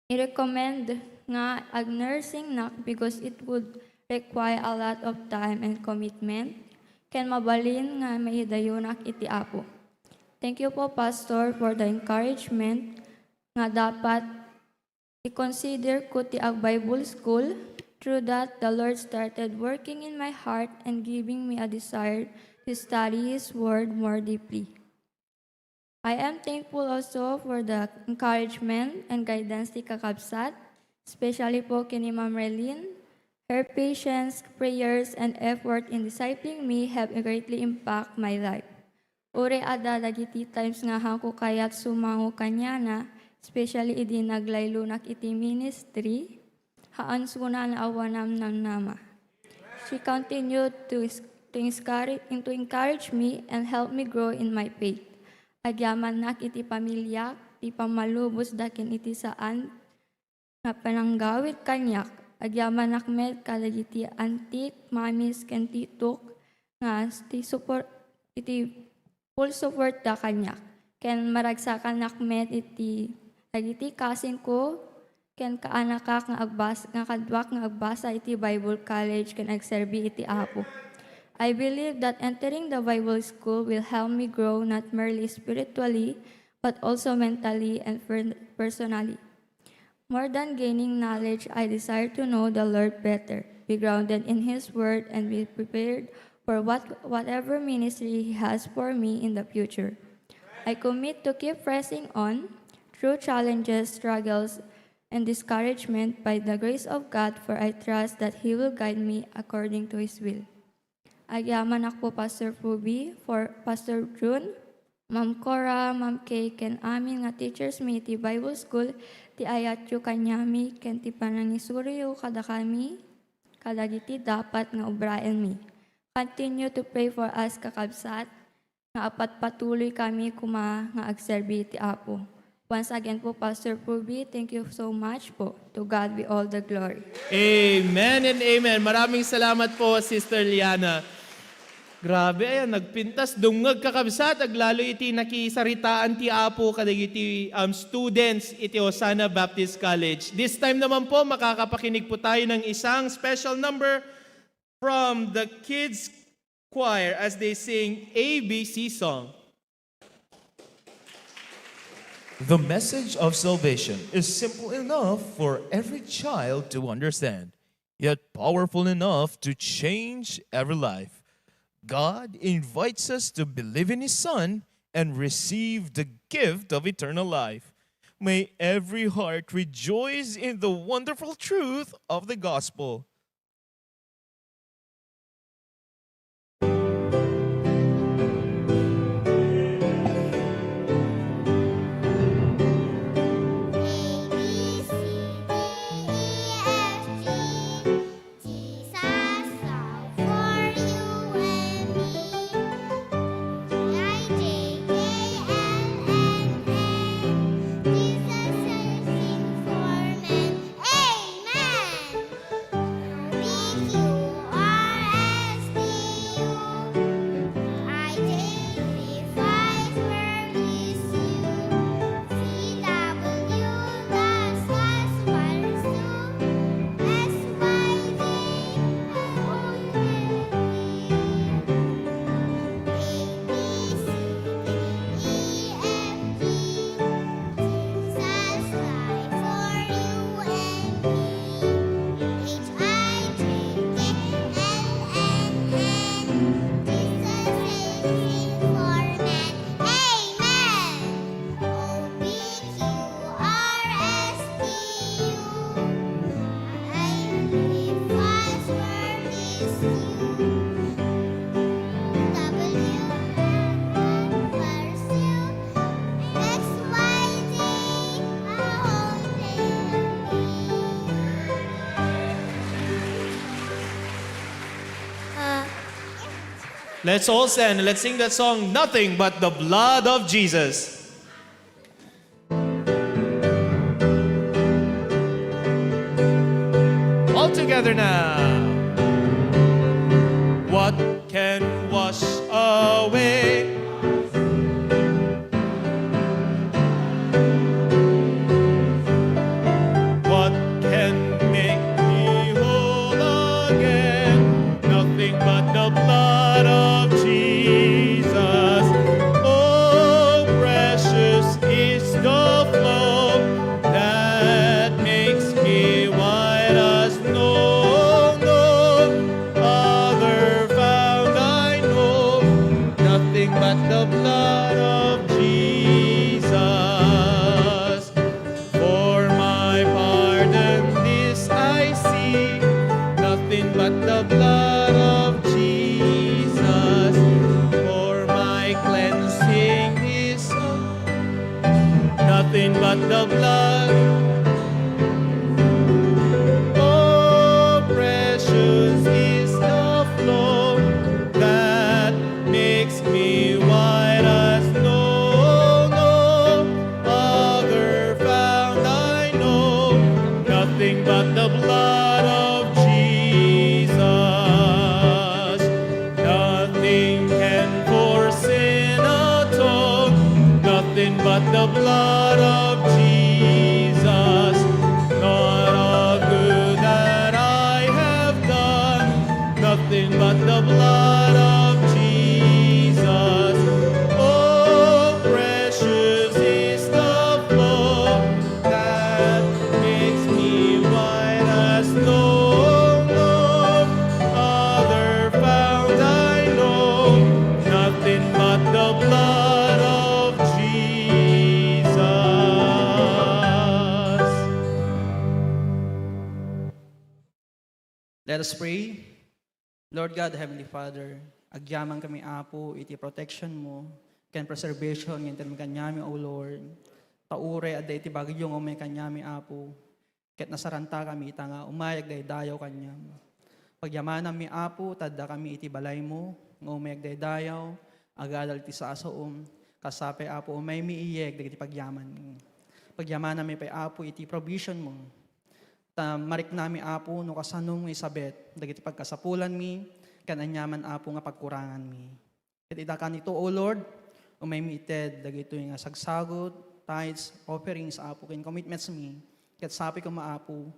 I-recommend nga ag-nursingnak because it would require a lot of time and commitment, ken mabalin nga maidayonak iti Apo. Thank you po, Pastor, for the encouragement nga dapat i-consider ko ti ag-Bible school. Through that, the Lord started working in my heart and giving me a desire to study His Word more deeply. I am thankful also for the encouragement and guidance ti kakabsat, especially po ken ni Ma'am Relin. Her patience, prayers, and effort in discipling me have greatly impact my life. Uray adda dagiti times nga haanko kayat sumango kaniana, especially idi naglaylonak iti ministry, haansona nga awan namnama. She continued to is-, to encourage, to encourage me and help me grow in my faith. Agyamannak iti pamiliak, ti pammalubosda ken iti saan nga pananggawid kaniak. Agyamannak met kadagiti antik, mamis, ken titok nga ti supor-, iti full support da kaniak. Ken maragsakannak met iti dagiti kasinko ken kaanakak nga agbas-, nga kaduak nga agbasa iti Bible College ken agserbi iti Apo. I believe that entering the Bible school will help me grow not merely spiritually, but also mentally and per-, personally. More than gaining knowledge, I desire to know the Lord better, be grounded in His Word, and be prepared for what, whatever ministry He has for me in the future. I commit to keep pressing on through challenges, struggles, and discouragement by the grace of God, for I trust that He will guide me according to His will. Agyamanak po, Pastor Ruby, for Pastor Jun, Ma'am Cora, Ma'am Kay, ken amin nga teachers mi iti Bible School, ti ayatyo kaniami, ken ti panangisuriyo kadakami, kadagiti dapat nga ubraenmi. Continue to pray for us, kakabsat, nga apatpatuloy kami koma nga agserbi iti Apo. Once again po, Pastor Ruby, thank you so much po. To God be all the glory. Amen and amen. Maraming salamat po, Sister Liana. Grabe, ayan, nagpintas, dumngeg, kakabsat, aglalo iti nakisaritaan ti Apo kadagiti, um, students iti Hosanna Baptist College. This time naman po, makakapakinig po tayo ng isang special number from the kids choir as they sing A B C song. The message of salvation is simple enough for every child to understand, yet powerful enough to change every life. God invites us to believe in His Son and receive the gift of eternal life. May every heart rejoice in the wonderful truth of the gospel. Let's all stand. Let's sing that song, Nothing But the Blood of Jesus. All together now. What can wash away? What can make me whole again? Nothing but the blood of Jesus. Oh, precious is the flow that makes me white as snow. No other fount I know, nothing but the blood of Jesus. For my pardon this I seek, nothing but the blood of Jesus. For my cleansing is nothing but the blood. Oh, precious is the flow that makes me white as snow. No other fount I know, nothing but the blood of Jesus. Nothing can for sin atone, nothing but the blood of Jesus. Not a good that I have done, nothing but the blood of Jesus. Oh, precious is the flow that makes me white as snow. No other fount I know, nothing but the blood of Jesus. Let us pray. Lord God, Heavenly Father, agyaman kami, Apo, iti protection mo ken preservation nga inted kaniami, O Lord. Ta uray adda iti bagyo nga umay kaniami, Apo, ket nasaranta kami ita nga umay agdaydayaw kaniam. Pagyamananmi, Apo, ta adda kami iti balaymo nga umay agdaydayaw, agadal ti sasaom, kas sapay, Apo, umaymi iyeg dagiti pagyamanmi. Pagyamananmi pay, Apo, iti provision mo. Ta mariknami, Apo, no kasano nga isabet dagiti pagkasapulanmi ken aniaman, Apo, nga pagkuranganmi. Ket ita kanito, O Lord, umaymi ited dagitoy nga sagsagut, tithes, offerings, Apo, ken commitments mi. Ket sapay koma, Apo,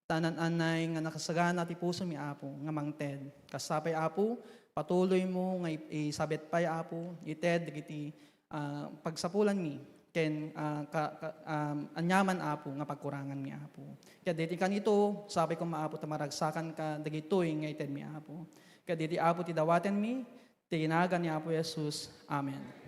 ta naan-anay nga nakasagana ti pusomi, Apo, nga mangted. Kas sapay, Apo, patuloymo nga i-, isabet pay, Apo, ited dagiti ah, pagsapulanmi ken, ah, ka-, ka-, um, aniaman, Apo, nga pagkuranganmi, Apo. Ket dagiti kanito, sapay koma, Apo, ta maragsakanka dagitoy nga itedmi, Apo. Ket dagiti, Apo, ti dawatenmi, ti nagan ni Apo Jesus. Amen.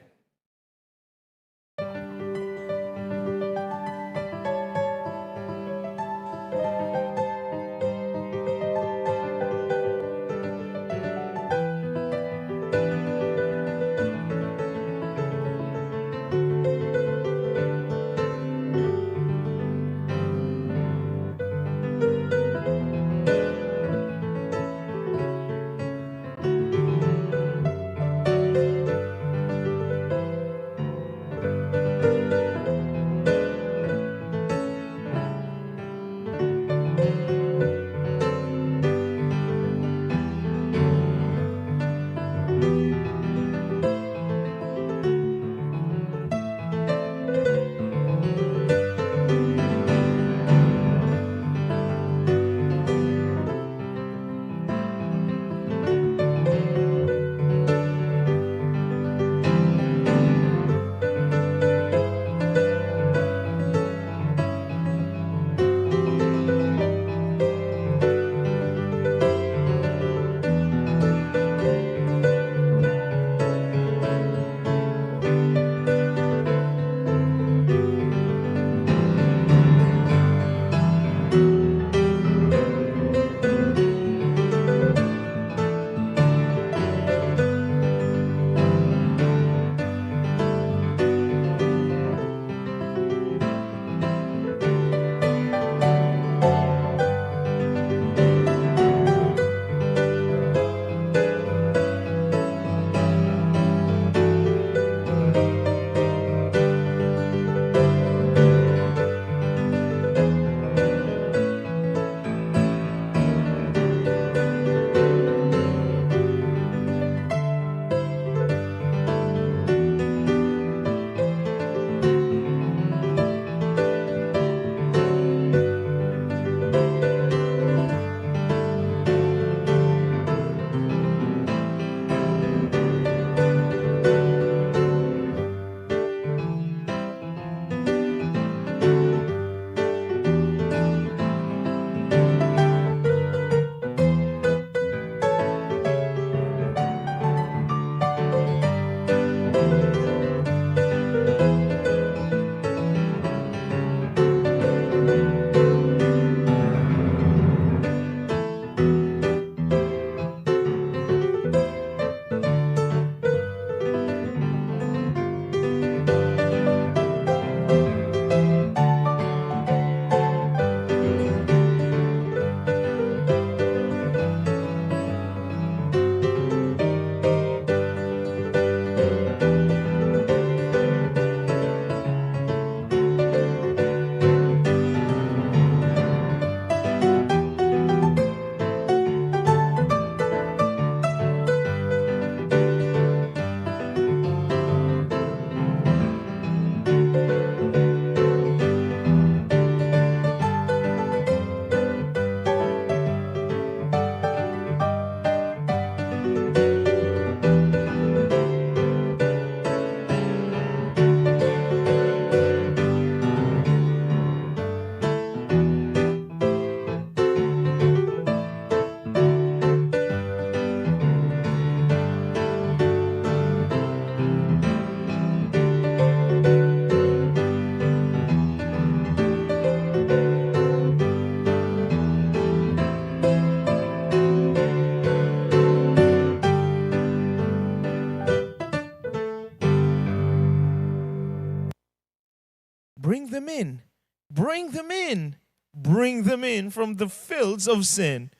Bring them in. Bring them in. Bring them in from the fields of sin.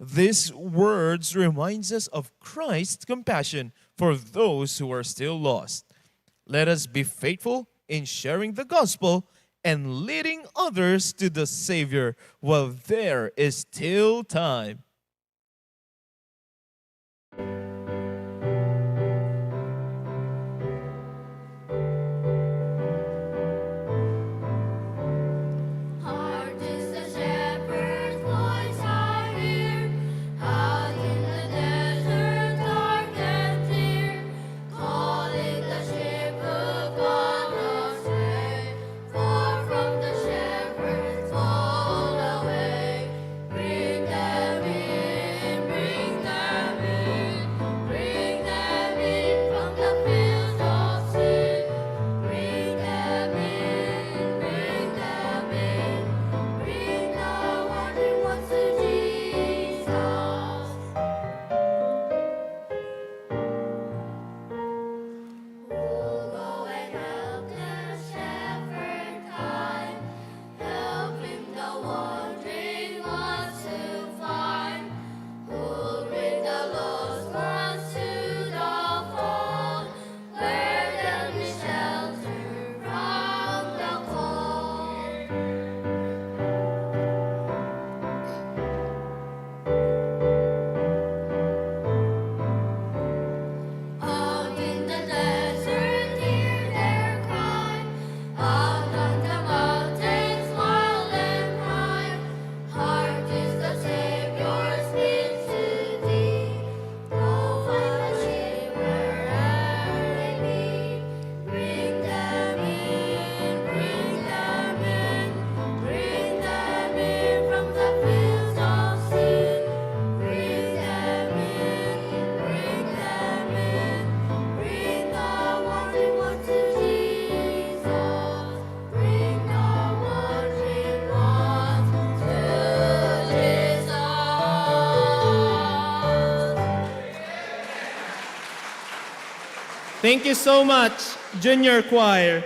These words reminds us of Christ's compassion for those who are still lost. Let us be faithful in sharing the gospel and leading others to the Savior while there is still time. Heart is the shepherd's voice I hear, out in the desert dark and drear, calling the sheep of God astray. Far from the shepherd's fold away. Bring them in, bring them in, bring them in from the fields of sin. Bring them in, bring them in, bring the wandering ones to Jesus. Who'll go and help the shepherd kind, helping the wandering ones to find? Who'll bring the lost ones to the fold, where they'll be sheltered from the cold? Out in the desert, hear their cry. Out on the mountains, wild and high. Heart is the Savior's speech to thee. Go find the sheep wherever they be. Bring them in, bring them in, bring them in from the fields of sin. Bring them in, bring them in, bring the wandering ones to Jesus. Bring the wandering ones to Jesus. Thank you so much, Junior Choir.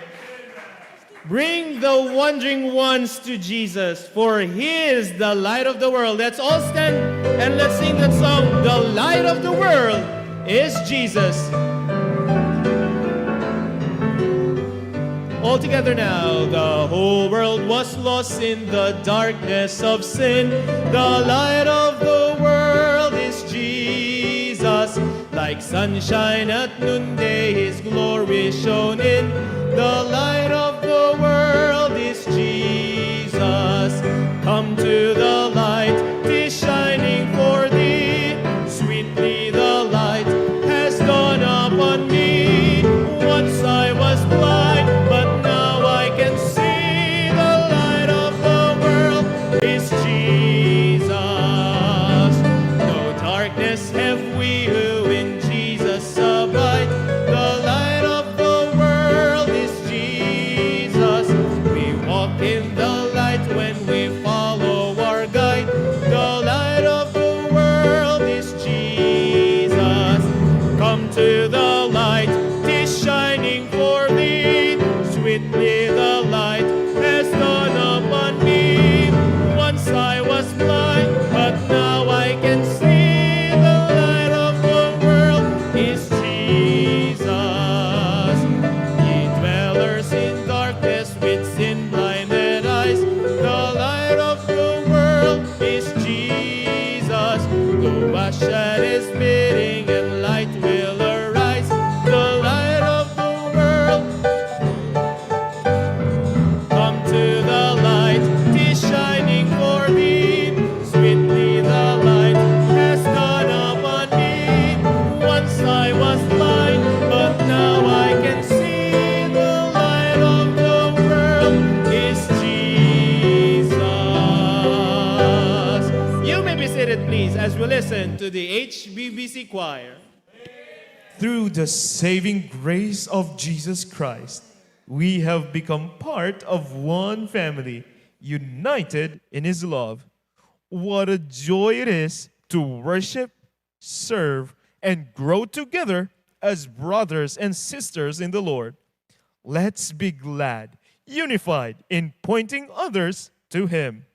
Bring the wandering ones to Jesus, for he is the light of the world. Let's all stand and let's sing that song, The Light of the World is Jesus. All together now. The whole world was lost in the darkness of sin. The light of the world is Jesus. Like sunshine at noonday, his glory shone in. The light of the world is Jesus. Come to the light, 'tis shining for thee. Sweetly the light has dawned upon me. Once I was blind, but now I can see. The light of the world is Jesus. No darkness have we who in Jesus abide. The light of the world is Jesus. We walk in the light when we follow our guide. The light of the world is Jesus. Come to the light, 'tis shining for thee. Sweetly the light has dawned upon me. Once I was blind, but now I can see. The light of the world is Jesus. Ye dwellers in darkness with sin-blinded eyes, the light of the world is Jesus. Go wash at his feet and light will arise. The light of the world. Come to the light, 'tis shining for me. Sweetly the light has dawned upon me. Once I was blind, but now I can see. The light of the world is Jesus. You may be seated, please, as we listen to the H B B C Choir. Through the saving grace of Jesus Christ, we have become part of one family, united in his love. What a joy it is to worship, serve, and grow together as brothers and sisters in the Lord. Let's be glad unified in pointing others to Him.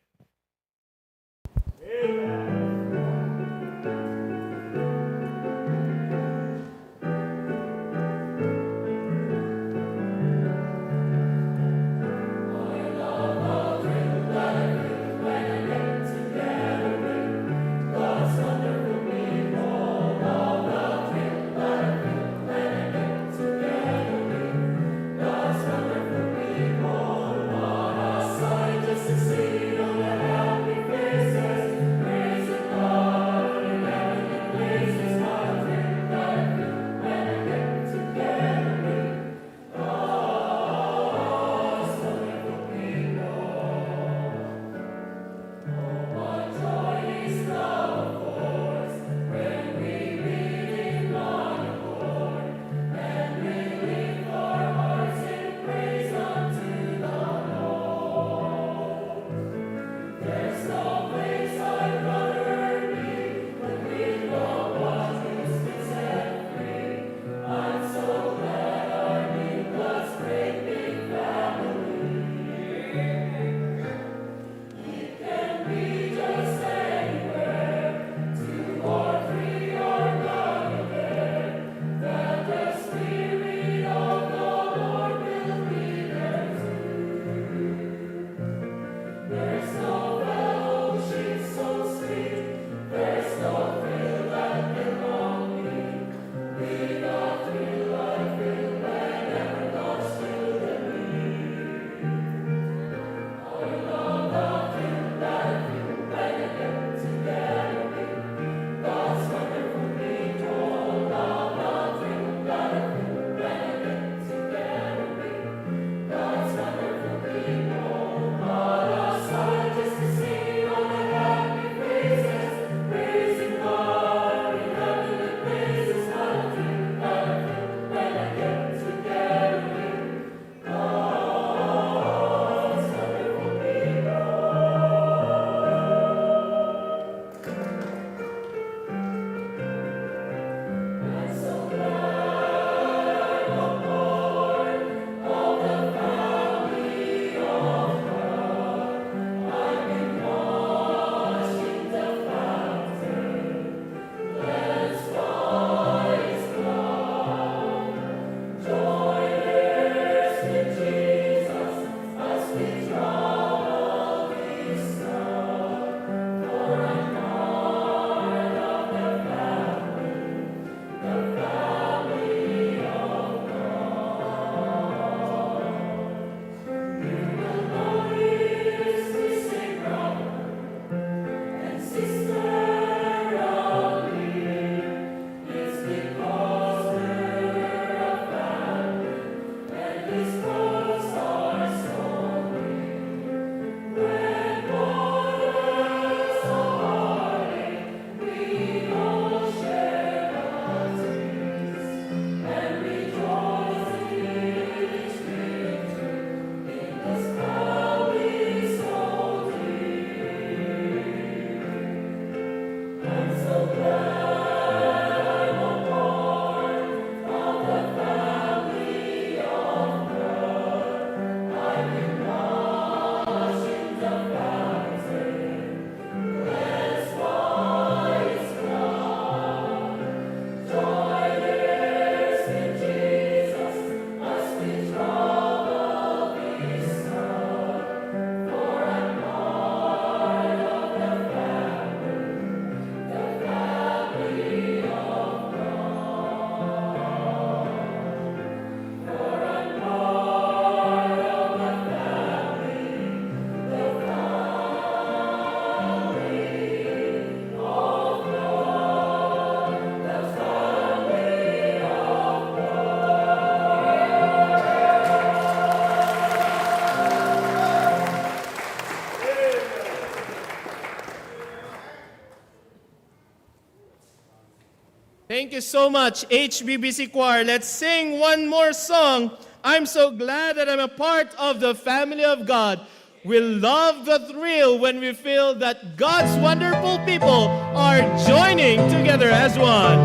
Thank you so much, H B B C Choir. Let's sing one more song. I'm so glad that I'm a part of the family of God. We love the thrill when we feel that God's wonderful people are joining together as one.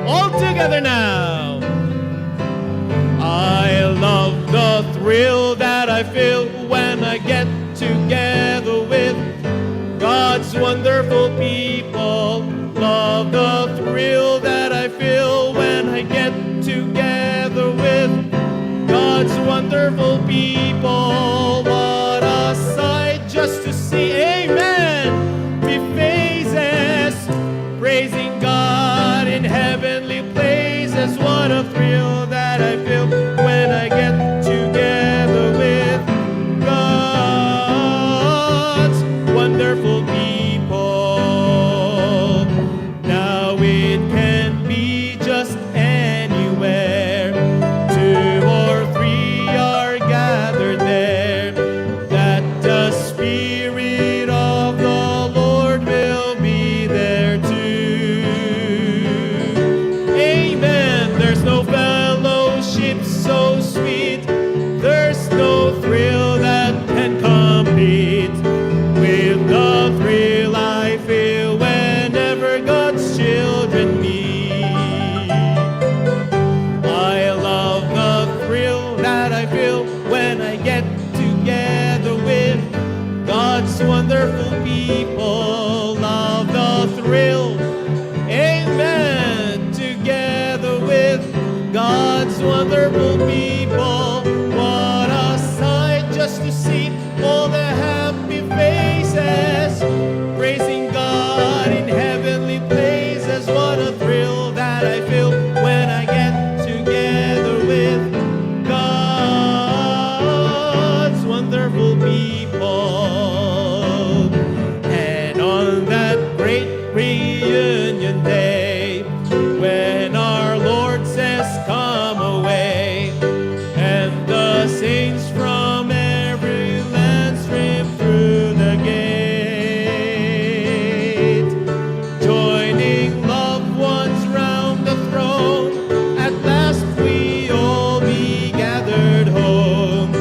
All together now. I love the thrill that I feel when I get together with God's wonderful people. Love the thrill that I feel when I get together with God's wonderful people. What a sight just to see, amen, the faces praising God in heavenly places. What a thrill that I feel when I get together with God's wonderful people. Now it can be just anywhere. Two or three are gathered there, that the Spirit of the Lord will be there too. Amen. There's no fellowship so sweet, there's no thrill that can compete with the thrill I feel whenever God's children meet. I love the thrill that I feel when I get together with God's wonderful people. Love the thrill. Amen. Together with God's wonderful people. What a sight just to see all the happy faces praising God in heavenly places. What a thrill that I feel when I get together with God's wonderful people. And on that great reunion day, when our Lord says, "Come away," and the saints from every land stream through the gate, joining loved ones round the throne. At last we all be gathered home.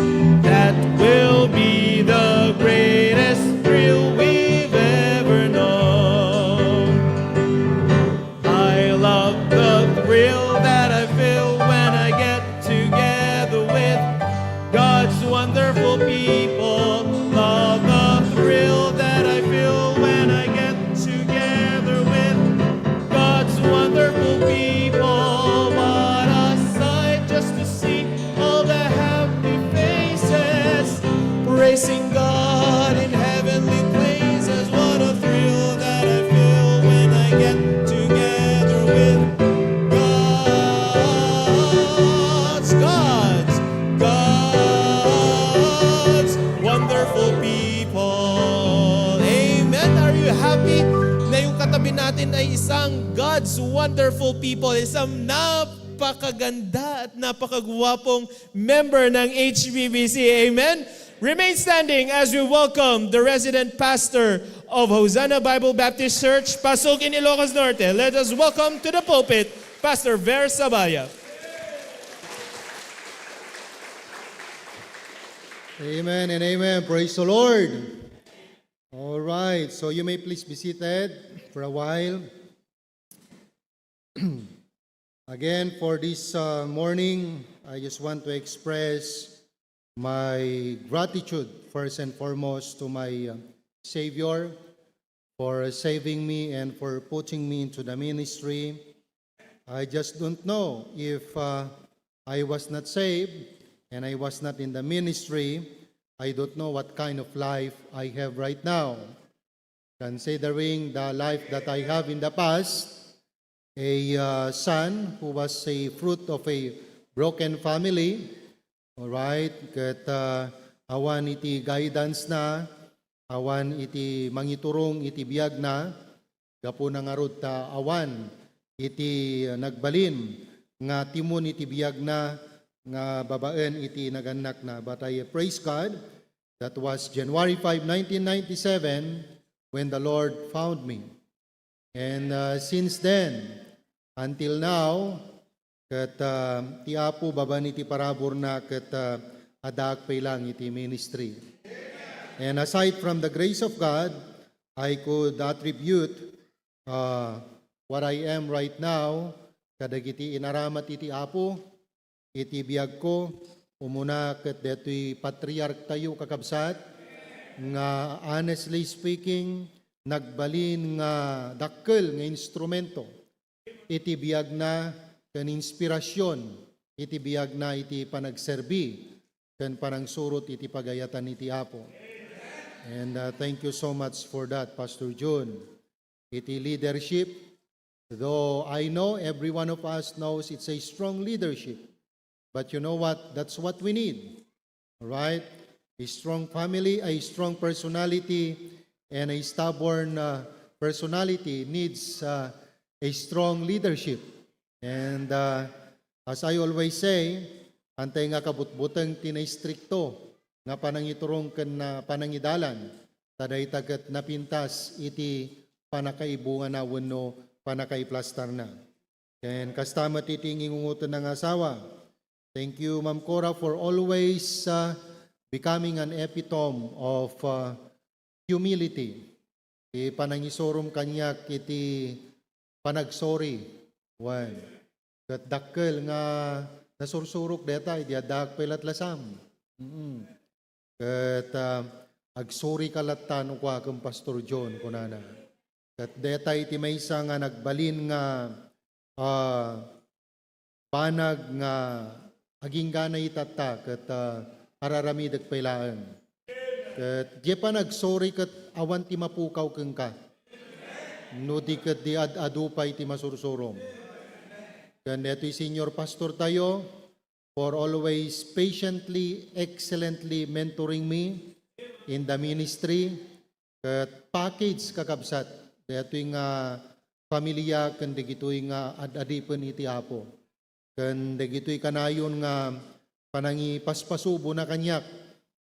That will be the greatest thrill we've ever known. I love the thrill that I feel when I get together with God's wonderful people. Love the thrill that I feel when I get together with God's wonderful people. What a sight just to see all the happy faces praising God in heavenly places. What a thrill that I feel when I get together with God's, God's, God's wonderful people. Amen. Are you happy na yung katabi natin ay isang God's wonderful people, isang napakaganda at napakagwapong member ng H B B C? Amen. Remain standing as we welcome the resident pastor of Hosanna Bible Baptist Church, Pasug in Ilocos Norte. Let us welcome to the pulpit Pastor Ver Sabaya. Amen and amen. Praise the Lord. All right, so you may please be seated for a while. Again, for this uh, morning, I just want to express my gratitude first and foremost to my uh, Savior for saving me and for putting me into the ministry. I just don't know if uh, I was not saved and I was not in the ministry, I don't know what kind of life I have right now. Considering the life that I have in the past, a uh, son who was a fruit of a broken family, all right, ket uh, awan iti guidance na, awan iti mangiturong iti biag na, gapu na ngarud ta awan iti nagbalin nga timon iti biag na nga babaen iti nagannakna. But I praise God, that was January five, nineteen ninety-seven, when the Lord found me. And uh, since then, until now, ket uh, ti Apo babaen iti paraburna ket uh, addaak pay lang iti ministry. And aside from the grace of God, I could attribute uh, what I am right now kadagiti inaramat iti Apo iti biagko, Umuna ket detoy patriark tayo, kakabsat, nga honestly speaking, nagbalin nga dakkel nga instrumento iti biagna ken inspirasyon iti biagna iti panagserbi ken panangsurot iti pagayatan iti Apo. And, uh, thank you so much for that, Pastor Jun. Iti leadership, though I know every one of us knows it's a strong leadership, but you know what? That's what we need, right? A strong family, a strong personality, and a stubborn, uh, personality needs, uh, a strong leadership. And, uh, as I always say, antay nga kabutbuteng ti naistrikto nga panangiturong ken, uh, panangidalan, ta dayta ket napintas iti pannakaibungana wenno pannakaiplastarna. Ken kasta met iti ngingungotenna nga asawa. Thank you, Ma'am Cora, for always, uh, becoming an epitome of, uh, humility. Ti panangisurom kaniak iti panagsori. Wen, ket dakkel nga nasursurok dayta idi addaak pay latlasam. Mm. Ket, ah, "Agsorika latta no kua ken Pastor John," kunana. Ket dayta iti maysa nga nagbalin nga, ah, banag nga aginggana itatta ket, ah, araramidek pay laeng. Ket diay panagsorry ket awan ti mapukaw kenka. No di ket di ad-adu pay ti masursurom. Ken daytoy senior pastor tayo, for always patiently, excellently mentoring me in the ministry. Ket package, kakabsat, daytoy nga familia ken dagitoy nga ad-adipen iti Apo. Ken dagitoy kanayon nga panangipaspasubo na kaniak.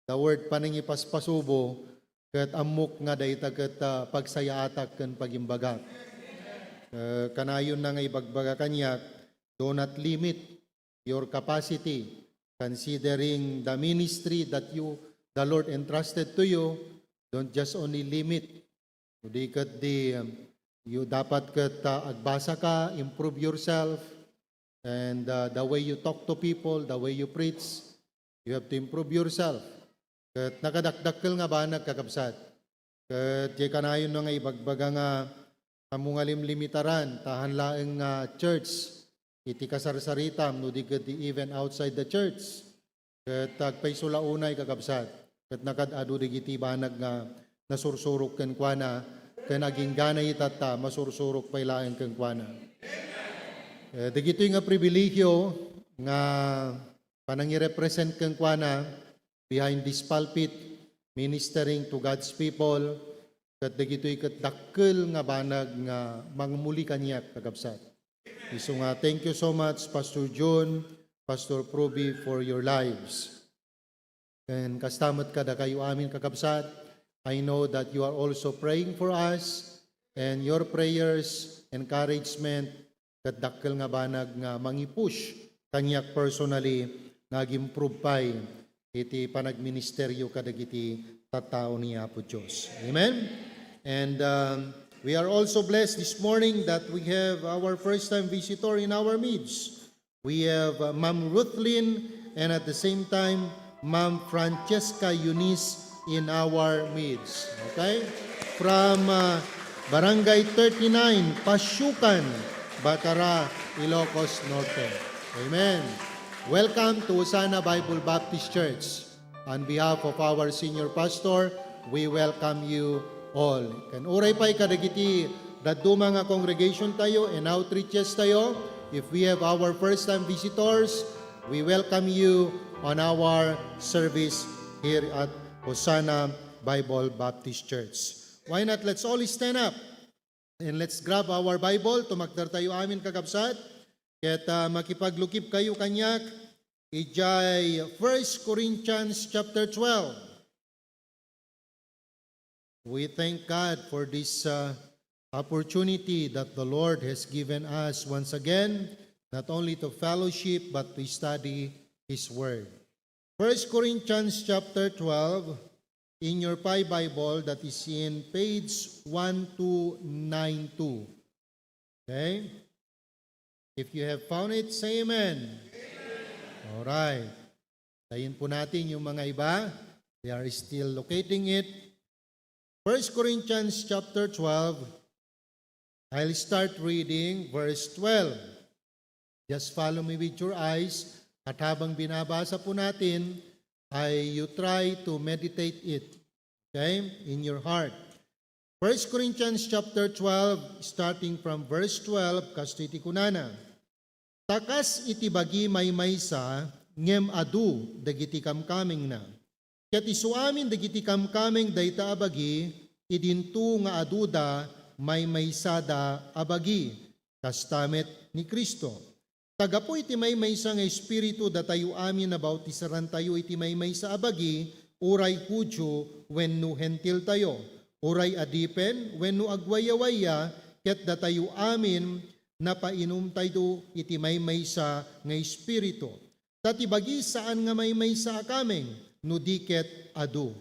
The word panangipaspasubo, ket ammok nga dayta ket, ah, pagsayaatak ken pagimbagak. Eh, kanayon na nga ibagbaga kaniak, do not limit your capacity, considering the ministry that you, the Lord entrusted to you. Don't just only limit. Di ket di, um, you dapat ket, ah, agbasa ka, improve yourself, and, ah, the way you talk to people, the way you preach, you have to improve yourself. Ket nakadakdakkel nga banag, kakabsat. Ket diay kanayon nga ibagbaga nga ammo nga limlimitaran, ta haan laeng nga church iti kasarsaritam, no di ket even outside the church. Ket agpayso la unay, kakabsat, ket nakad-adu dagiti banag nga nasursurok kenkuana, ken aginggana itatta, masursurok pay laeng kenkuana. Eh, dagitoy nga pribilegio nga panangirepresent kenkuana behind this pulpit, ministering to God's people, ket dagitoy ket dakkel nga banag nga mangmuli kaniak, kakabsat. Isu nga, thank you so much, Pastor Jun, Pastor Proby, for your lives. And kasta met kadakayo amin, kakabsat, I know that you are also praying for us, and your prayers, encouragement, ket dakkel nga banag nga mangipush kaniak personally nga agimprove pay iti panagministeryo kadagiti tattao ni Apo Dios. Amen? And, um, we are also blessed this morning that we have our first-time visitor in our midst. We have, uh, Ma'am Ruthlyn and at the same time, Ma'am Francesca Eunice in our midst. Okay? From, uh, Barangay thirty-nine, Pasyukan, Batara, Ilocos Norte. Amen. Welcome to Hosanna Bible Baptist Church. On behalf of our senior pastor, we welcome you all. Ken uray pay kadagiti dadduma nga congregation tayo and outreaches tayo, if we have our first-time visitors, we welcome you on our service here at Hosanna Bible Baptist Church. Why not, let's all stand up and let's grab our Bible. Tumagder tayo amin, kakabsat. Ket, ah, makipaglukib kayo kaniak idiay First Corinthians chapter twelve. We thank God for this, uh, opportunity that the Lord has given us once again, not only to fellowship, but to study His Word. First Corinthians chapter twelve, in your Pi Bible, that is in page one two nine two. Okay? If you have found it, say amen. All right. Tayin po natin yung mga iba. They are still locating it. First Corinthians chapter twelve, I'll start reading verse twelve. Just follow me with your eyes. At habang binabasa po natin, ay you try to meditate it, okay, in your heart. First Corinthians chapter twelve, starting from verse twelve, kastoy ti kunana, "Ta kas iti bagi maymaysa, ngem adu dagiti kamkamengna. Ket isu amin dagiti kamkameng dayta a bagi, idinto nga aduda maymaysada a bagi, kasta met ni Cristo. Ta gapu iti maymaysa nga Espiritu, datayo amin a bautisarantayo iti maymaysa a bagi, uray Judio wenno Hentiltayo, uray adipen wenno agwayawaya, ket datayo amin napainumtayo iti maymaysa nga Espiritu. Ta ti bagi saan nga maymaysa a kameng, no di ket adu."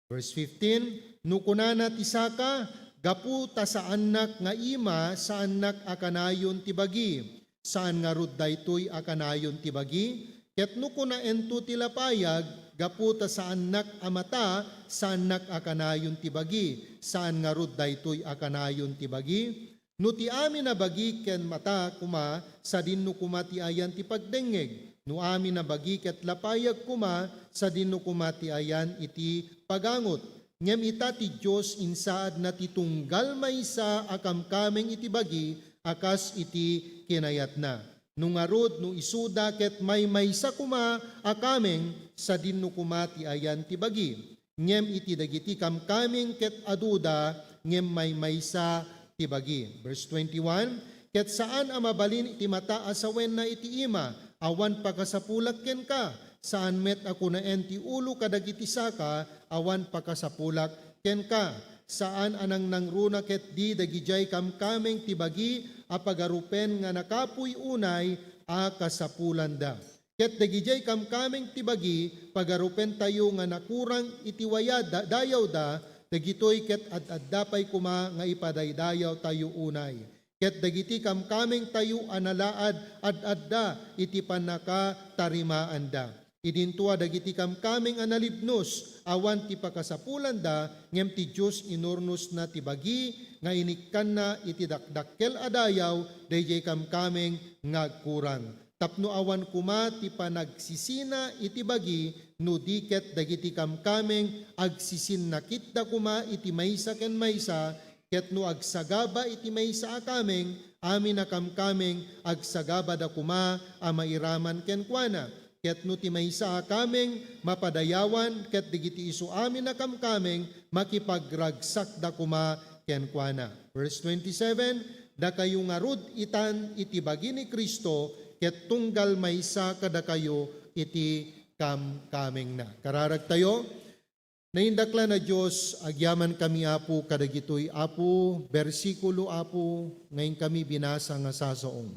Verse fifteen, no kunana ti saka, "Gapu ta saannak nga ima, saannak a kanayon ti bagi, saan ngarud daytoy a kanayon ti bagi?" Ket no kunaento ti lapayag, "Gapu ta saannak a mata, saannak a kanayon ti bagi, saan ngarud daytoy a kanayon ti bagi?" No ti amin a bagi ken mata koma, sadinno koma ti ayan ti pagdengngeg. No amin a bagi ket lapayag koma, sadinno koma ti ayan iti pagangot. Ngem ita ti Dios insaadna ti tunggal maysa a kamkameng iti bagi a kas iti kinayatna. No ngarud, no isuda ket maymaysa koma a kameng, sadinno koma ti ayan ti bagi. Ngem iti dagiti kamkameng ket aduda, ngem maymaysa ti bagi. Verse twenty-one, "Ket saan a mabalin iti mata a sawenna iti ima, awan pakasapulak kenka. Saan met a kunaen ti ulo kadagiti saka, awan pakasapulak kenka. Saan a nangnangruna ketdi dagidiay kamkameng ti bagi a pagarupen nga nakapuy unay a kasapulanda." Ket dagidiay kamkameng ti bagi, pagarupentayo nga nakurang iti waya da-, dayawda, dagitoy ket ad-adda pay koma nga ipadaydayawtayo unay. Ket dagiti kamkamengtayo a nalaad, ad-adda iti pannakatarimaanda. Idinto a dagiti kamkameng a nalibnos, awan ti pakasapulanda, ngem ti Dios inurnosna ti bagi nga inikkanna iti dakdakkel a dayaw daydiay kamkameng nga agkurang. Tapno awan koma ti panagsisina iti bagi, no di ket dagiti kamkameng agsisinnakitda koma iti maysa ken maysa, ket no agsagaba iti maysa a kameng, amin a kamkameng agsagabada koma a mairaman kenkuana. Ket no ti maysa a kameng mapadayawan, ket dagiti isu amin a kamkameng makipagragsakda koma kenkuana. Verse twenty-seven, "Dakayo ngarud itan iti bagi ni Cristo, ket tunggal maysa kadakayo iti kamkamengna." Kararagtayo, naindaklan a Dios, agyamankami, Apo, kadagitoy, Apo, bersikulo, Apo, nga inkami binasa nga sasaom.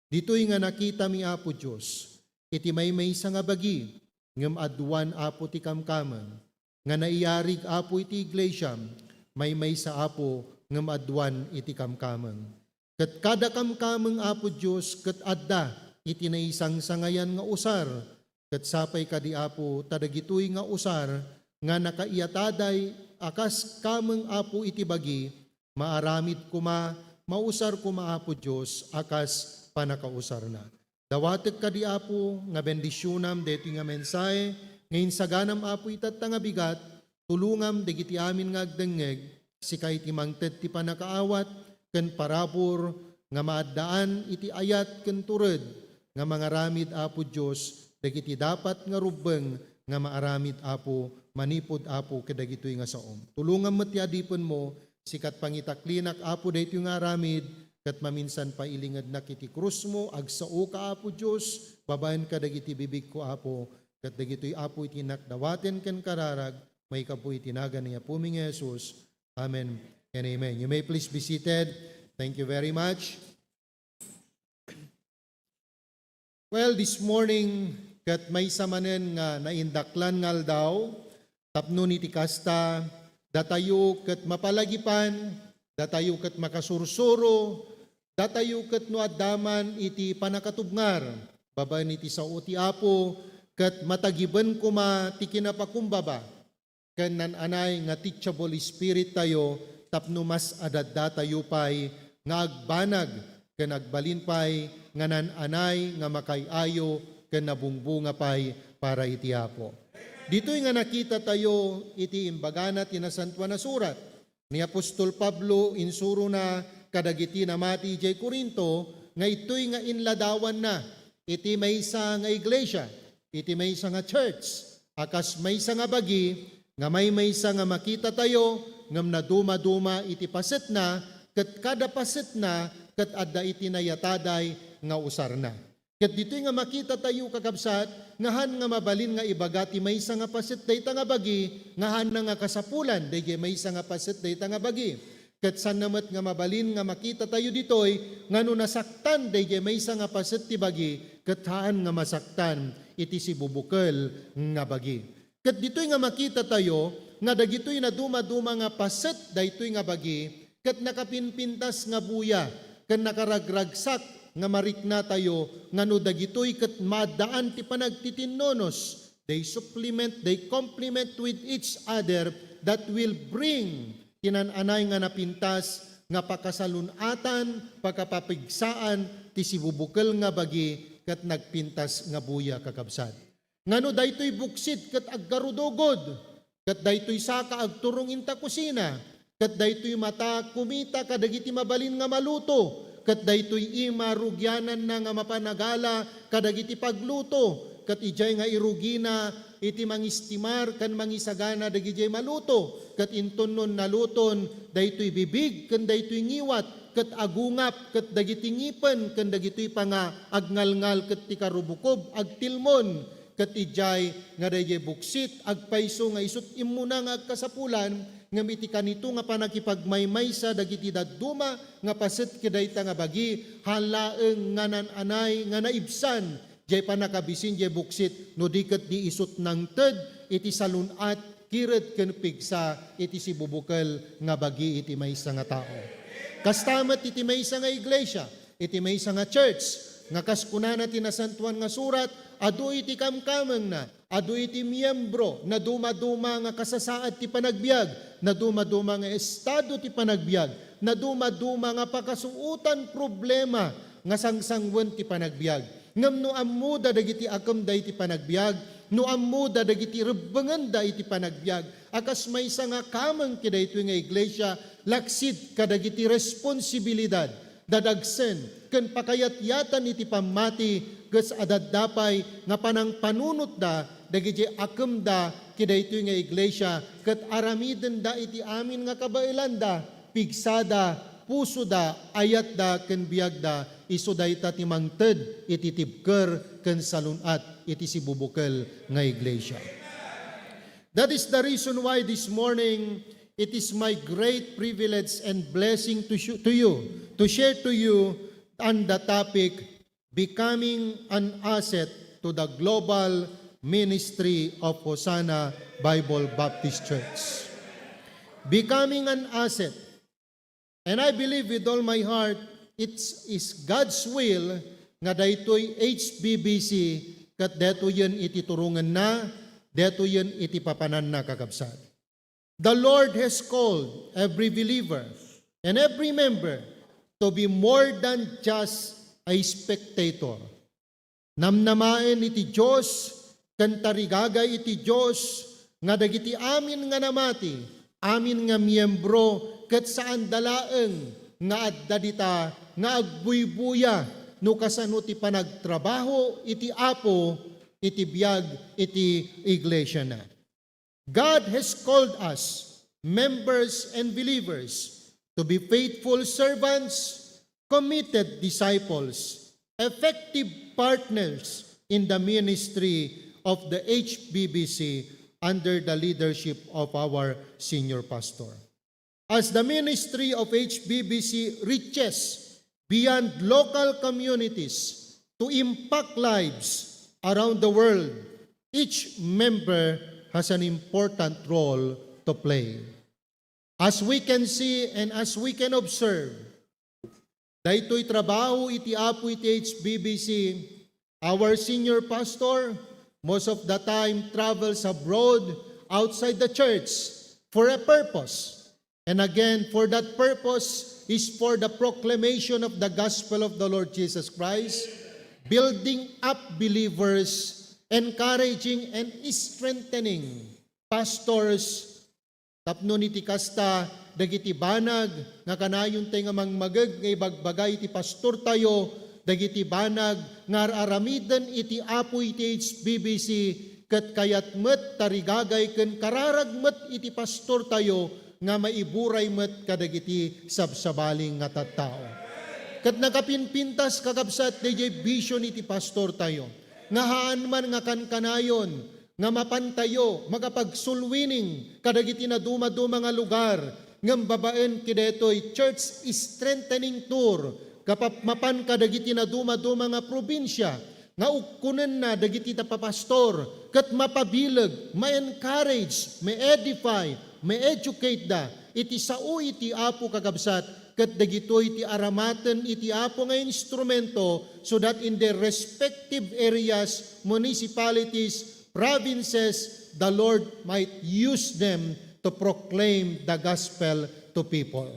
Ditoy nga nakitami, Apo Dios, iti maymaysa nga bagi, ngem aduan, Apo, ti kamkameng, nga naiyarig, Apo, iti iglesia, maymaysa, Apo, ngem aduan iti kamkameng. Ket kada kamkameng, Apo Dios, ket adda iti naisangsangayan nga usar, ket sapay kadi, Apo, ta dagitoy nga usar nga nakaiyataday a kas kameng, Apo, iti bagi, maaramid koma, mausar koma, Apo Dios, a kas pannakausarna. Dawatek kadi, Apo, nga bendisionam daytoy nga mensahe nga insaganam, Apo, itatta nga bigat, tulongam dagiti amin nga agdengngeg, sika iti mangted ti pannakaawat ken parabur nga maaddaan iti ayat ken tured nga mangaramid, Apo Dios, dagiti dapat nga rubbeng nga maaramid, Apo, manipud, Apo, kadagitoy nga saom. Tulongam met ti adipenmo, sikat pangitaklinak, Apo, daytoy nga aramid, ket maminsan pay ilingednak iti krusmo, agsaoka, Apo Dios, babaen kadagiti bibigko, Apo, ket dagitoy, Apo, iti innak dawaten ken kararag, maikappo iti nagan ni Apomi nga Jesus. Amen and amen. You may please be seated. Thank you very much. Well, this morning, ket maysa manen nga naindaklan nga aldaw, tapno iti kasta, datayo ket mapalagipan, datayo ket makasursuro, datayo ket no adda man iti pannakatubngar, babaen iti sao ti Apo, ket matagiben koma ti kinapakumbaba ken naan-anay nga teachable spirit tayo tapno mas adaddatayo pay nga agbanag ken agbalin pay nga naan-anay nga makaay-ayo ken nabungbunga pay para iti Apo. Ditoy nga nakita tayo iti imbagana ti Nasantoan a Surat, ni apostol Pablo insurona kadagiti namati idiay Corinto nga itoy nga inladawanna iti maysa nga iglesia, iti maysa nga church, a kas maysa nga bagi nga maymaysa nga makitatayo ngem nadumaduma iti pasetna, ket kada pasetna ket adda iti nayataday nga usarna. Ket ditoy nga makitatayo, kakabsat, nga haan nga mabalin nga ibaga ti maysa nga paset dayta nga bagi nga haanna nga kasapulan daydiay maysa nga paset dayta nga bagi. Ket saanna met nga mabalin nga makitatayo ditoy nga no nasaktan daydiay maysa nga paset ti bagi, ket haan nga masaktan iti sibubukel nga bagi. Ket ditoy nga makitatayo nga dagitoy nadumaduma nga paset daytoy nga bagi ket nakapinpintas nga buya ken nakaragragsak nga mariknatayo nga no dagitoy ket maaddaan ti panagtitinnonos, they supplement, they complement with each other that will bring ti naan-anay nga napintas nga pakasalun-atan, pakapapigsaan ti sibubukel nga bagi ket nagpintas nga buya, kakabsat. Ngano daytoy buksit ket aggarudugod, ket daytoy saka agturong inta kusina, ket daytoy mata kumita kadagiti mabalin nga maluto, ket daytoy ima rugiananna nga mapanagala kadagiti pagluto, ket idiay nga irugina iti mangistimar ken mangisagana dagidiay maluto, ket inton no naluton daytoy bibig ken daytoy ngiwat, ket agungap, ket dagiti ngipen ken dagitoy panga agngalngal ket ti karubukob agtilmon, ket idiay nga daydiay buksit agpayso nga isut' immuna nga agkasapulan, ngem iti kanito nga pannakipagmaymaysa dagiti dadduma nga paset kadayta nga bagi, haan laeng nga naan-anay nga naibsan diay pannakabisin diay buksit, no di ket di isut' nangted iti salun-at, kired ken pigsa iti sibubukel nga bagi iti maysa nga tao. Kasta met iti maysa nga iglesia, iti maysa nga church, nga kas kunana ti Nasantoan nga Surat, adu iti kamkamengna, adu iti miyembro, nadumaduma nga kasasaad ti panagbiag, nadumaduma nga estado ti panagbiag, nadumaduma nga pakasuotan, problema nga sangsangwen ti panagbiag. Ngem no ammoda dagiti akemda iti panagbiag, no ammoda dagiti rebbengenda iti panagbiag, a kas maysa nga kameng kadaytoy nga iglesia, laksid kadagiti responsibilidad, dadagsen, ken pakayatyatan iti pammati, ket adda pay nga panangpanunotda dagiti akemda kadaytoy nga iglesia, ket aramidenda iti amin nga kabaelanda, pigsada, pusoda, ayatda, ken biagda, isu dayta ti mangted iti tibker ken salun-at iti sibubukel nga iglesia. That is the reason why this morning it is my great privilege and blessing to, sh- to you, to share to you on the topic, becoming an asset to the global ministry of Hosanna Bible Baptist Church. Becoming an asset. And I believe with all my heart, it's is God's will nga daytoy H B B C ket detoyen iti turongenna, detoyen iti papananna, kakabsat. The Lord has called every believer and every member to be more than just a spectator. Namnamaen iti Dios ken tarigagay iti Dios nga dagiti amin nga namati, amin nga miyembro, ket saanda laeng nga adda dita nga agbuybuya no kasano ti panagtrabaho iti Apo iti biag iti iglesiana. God has called us, members and believers, to be faithful servants, committed disciples, effective partners in the ministry of the H B B C under the leadership of our senior pastor. As the ministry of H B B C reaches beyond local communities to impact lives around the world, each member has an important role to play. As we can see and as we can observe, daytoy trabaho iti Apo iti H B B C, our senior pastor, most of the time travels abroad outside the church for a purpose. And again, for that purpose is for the proclamation of the gospel of the Lord Jesus Christ, building up believers, encouraging and strengthening pastors, tapno iti kasta, dagiti banag nga kanayon tay nga mangmageg nga ibagbaga iti pastortayo, dagiti banag nga ar-aramiden iti Apo iti H B B C, ket kayat met tarigagay ken kararag met iti pastortayo nga maiburay met kadagiti sabsabali nga tattao. Ket nakapinpintas, kakabsat, daydiay vision iti pastortayo nga haan man nga kankanayon nga mapantayo makapag-soul winning kadagiti nadumaduma nga lugar, ngem babaen kadaytoy church strengthening tour, kapap-, mapan kadagiti nadumaduma nga probinsia, nga ukkunenna dagiti napapastor, ket mapabileg, ma-encourage, ma-edify, ma-educate da iti sao iti Apo, kakabsat, ket dagitoy ti aramaten iti Apo nga instrumento, so that in their respective areas, municipalities, provinces, the Lord might use them to proclaim the gospel to people.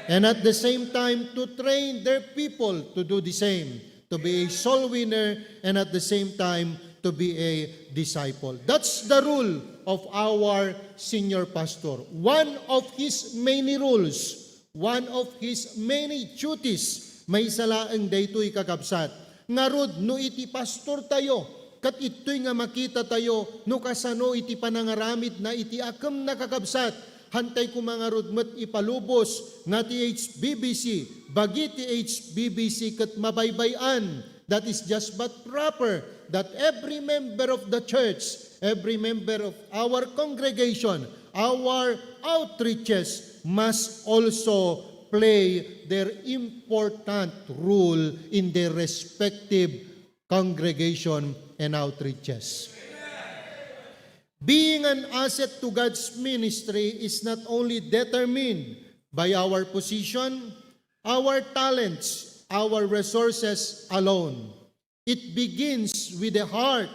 And at the same time, to train their people to do the same, to be a soul winner, and at the same time, to be a disciple. That's the rule of our senior pastor. One of his many rules, one of his many duties, maysa laeng daytoy, kakabsat, ngarud no iti pastortayo, ket ittoy nga makitatayo no kasano iti panangaramidna iti akemna, kakabsat, hantay koma ngarud met ipalubos nga ti H B B C, bagi ti H B B C ket mabaybay-an, that is just but proper that every member of the church, every member of our congregation, our outreaches must also play their important role in their respective congregation and outreaches. Being an asset to God's ministry is not only determined by our position, our talents, our resources alone. It begins with a heart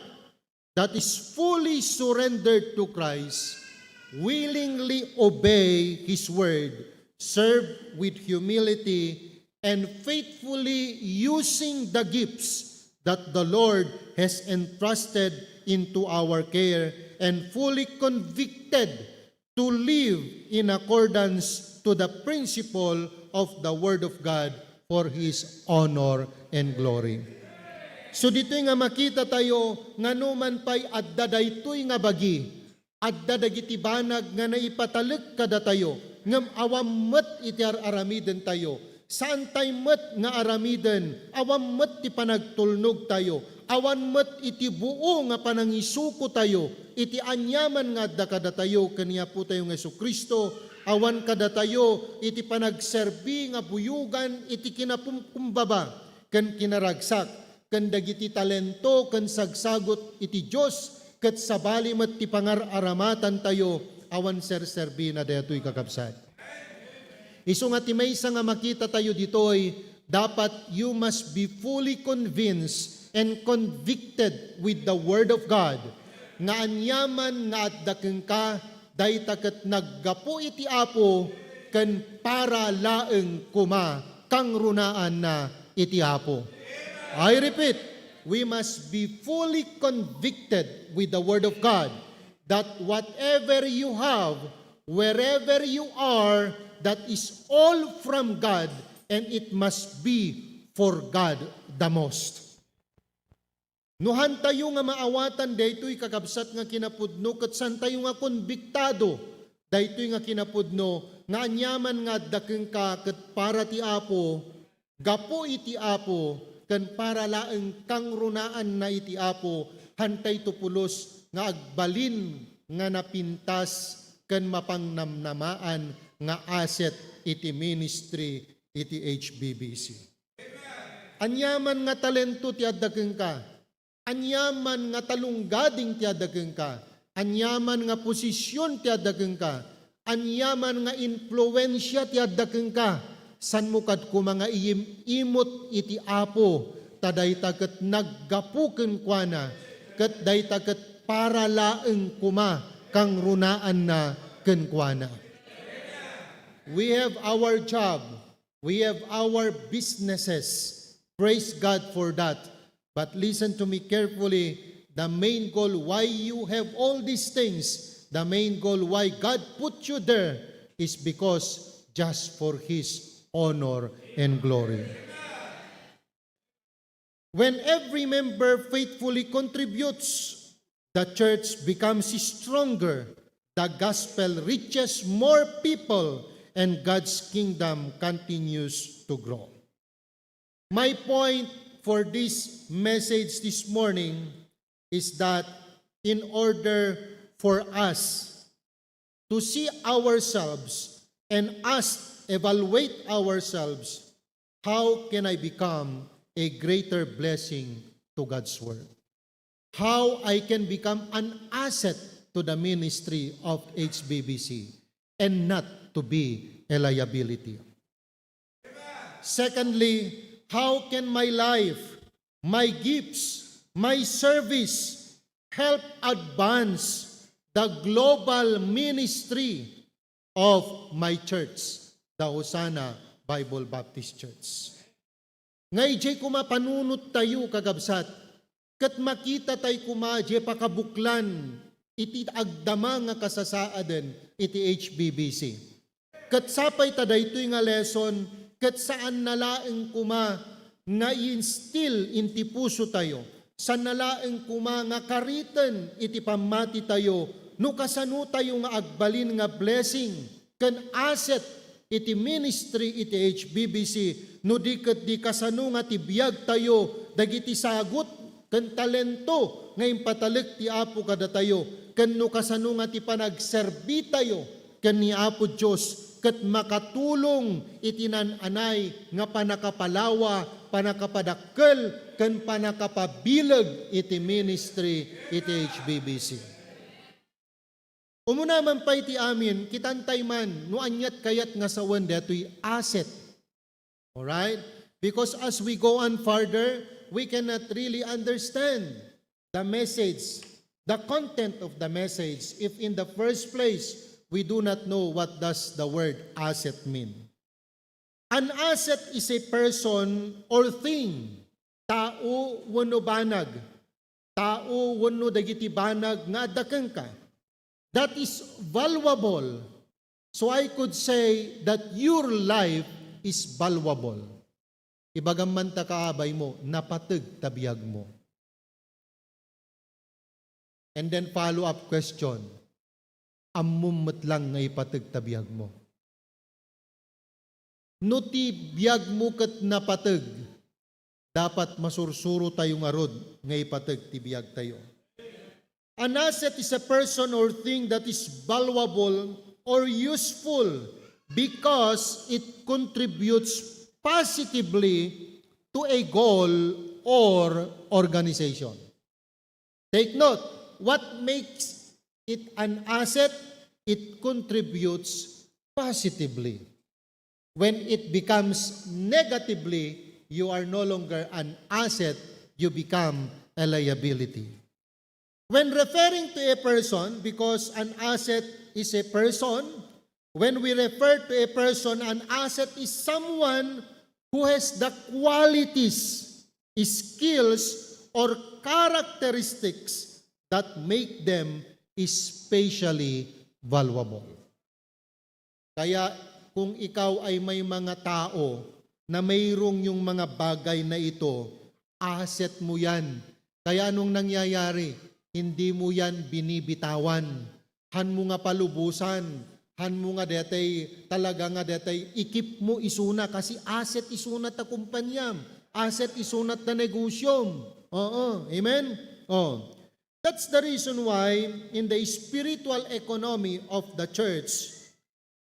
that is fully surrendered to Christ, willingly obey His word, serve with humility, and faithfully using the gifts that the Lord has entrusted into our care, and fully convicted to live in accordance to the principle of the Word of God for His honor and glory. So ditoy nga makitatayo nga no man pay adda daytoy nga bagi, adda dagiti banag nga naipatalek kadatayo, ngem awan met iti ar-aramidentayo. Saantay met nga aramiden, awan met ti panagtulnogtayo, awan met iti buo nga panangisukotayo iti aniaman nga adda kadatayo ken ni Apotayo nga Jesu-Cristo, awan kadatayo iti panagserbi nga buyogan iti kinapumkumbaba ken kinaragsak, ken dagiti talento ken sagsagut iti Dios, ket sabali met ti pangar-aramatantayo, awan serserbina daytoy, kakabsat. Isu nga ti maysa nga makitatayo ditoy, dapat you must be fully convinced and convicted with the Word of God nga aniaman nga adda kenka, dayta ket naggapu iti Apo ken para laeng koma kangrunaanna iti Apo. I repeat, we must be fully convicted with the Word of God that whatever you have, wherever you are, that is all from God, and it must be for God the most. No hantayo nga maawatan daytoy, kakabsat, nga kinapudno, ket santayo nga konbiktado daytoy nga kinapudno, nga aniaman nga adda kenka ket para ti Apo, gapu iti Apo, ken para laeng kangrunaanna iti Apo, hantayto pulos nga agbalin nga napintas ken mapangnamnamaan nga asset iti ministry iti H B B C. Aniaman nga talento ti adda kenka, aniaman nga talunggading ti adda kenka, aniaman nga posisyon ti adda kenka, aniaman nga impluensia ti adda kenka, sanmo kad koma nga iyim-imot iti Apo, ta dayta ket naggapu kenkuana, ket dayta ket para laeng koma kangrunaanna kenkuana. We have our job, we have our businesses. Praise God for that. But listen to me carefully. The main goal why you have all these things, the main goal why God put you there is because just for His honor and glory. When every member faithfully contributes, the church becomes stronger, the gospel reaches more people, and God's kingdom continues to grow. My point for this message this morning is that in order for us to see ourselves and us evaluate ourselves, how can I become a greater blessing to God's world? How I can become an asset to the ministry of H B B C and not to be a liability? Secondly, how can my life, my gifts, my service help advance the global ministry of my church, the Hosanna Bible Baptist Church? Nga idiay koma panunottayo, kakabsat, ket makitatay koma diay pakabuklan iti agdama nga kasasaaden iti H B B C. Ket sapay ta daytoy nga lesson, ket saanna laeng koma nga i-instill iti pusotayo, saanna laeng koma nga kariten iti pammatitayo no kasanotayo nga agbalin nga blessing ken asset iti ministry iti H B B C, no di ket di kasano nga ti biagtayo dagiti sagut ken talento nga impatalek ti Apo kadatayo, ken no kasano nga ti panagserbitayo ken ni Apo Dios ket makatulong iti naan-anay nga panakapalawa, panakapadakkel, ken panakapabileg iti ministry iti H B B C. Umuna man pay ti amin, kitantay man no aniat kayat nga sawen daytoy asset. Alright? Because as we go on further, we cannot really understand the message, the content of the message, if in the first place, we do not know what does the word asset mean. An asset is a person or thing, tao wenno banag, tao wenno dagiti banag nga adda kenka, that is valuable. So I could say that your life is valuable. Ibagam man ta, kaabay mo, napateg ta biag mo. And then follow-up question, ammom met lang nga ipateg ta biag mo? No ti biag mo ket napateg, dapat masursuro tayo ngarud nga ipateg ti biag tayo. An asset is a person or thing that is valuable or useful because it contributes positively to a goal or organization. Take note, what makes it an asset? It contributes positively. When it becomes negatively, you are no longer an asset, you become a liability. When referring to a person, because an asset is a person, when we refer to a person, an asset is someone who has the qualities, skills, or characteristics that make them especially valuable. Kaya kung ikaw ay may mga tao na mayroong yung mga bagay na ito, asset mo yan. Kaya anong nangyayari? Hindi mo yan binibitawan. Han mo nga palubosan, han mo nga detay, talaga nga detay, ikip mo isuna, kasi asset isuna ta kumpanyam, asset isuna ta negosyom. Oo, amen? Oh. That's the reason why in the spiritual economy of the church,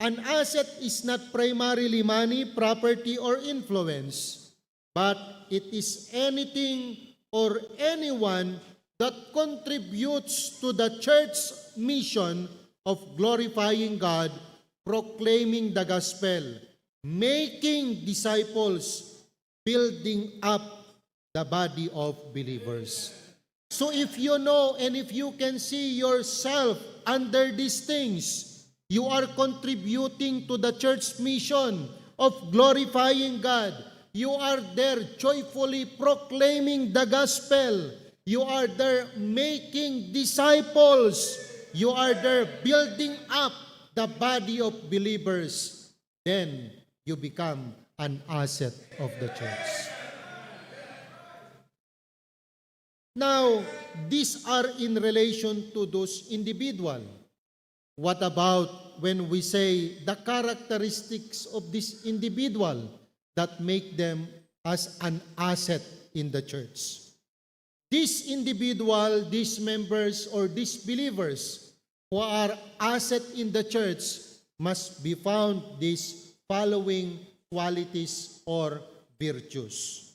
an asset is not primarily money, property, or influence, but it is anything or anyone that contributes to the church's mission of glorifying God, proclaiming the gospel, making disciples, building up the body of believers. So if you know and if you can see yourself under these things, you are contributing to the church mission of glorifying God. You are there joyfully proclaiming the gospel. You are there making disciples. You are there building up the body of believers. Then you become an asset of the church. Now, these are in relation to those individual. What about when we say the characteristics of this individual that make them as an asset in the church? This individual, these members, or these believers who are asset in the church must be found these following qualities or virtues.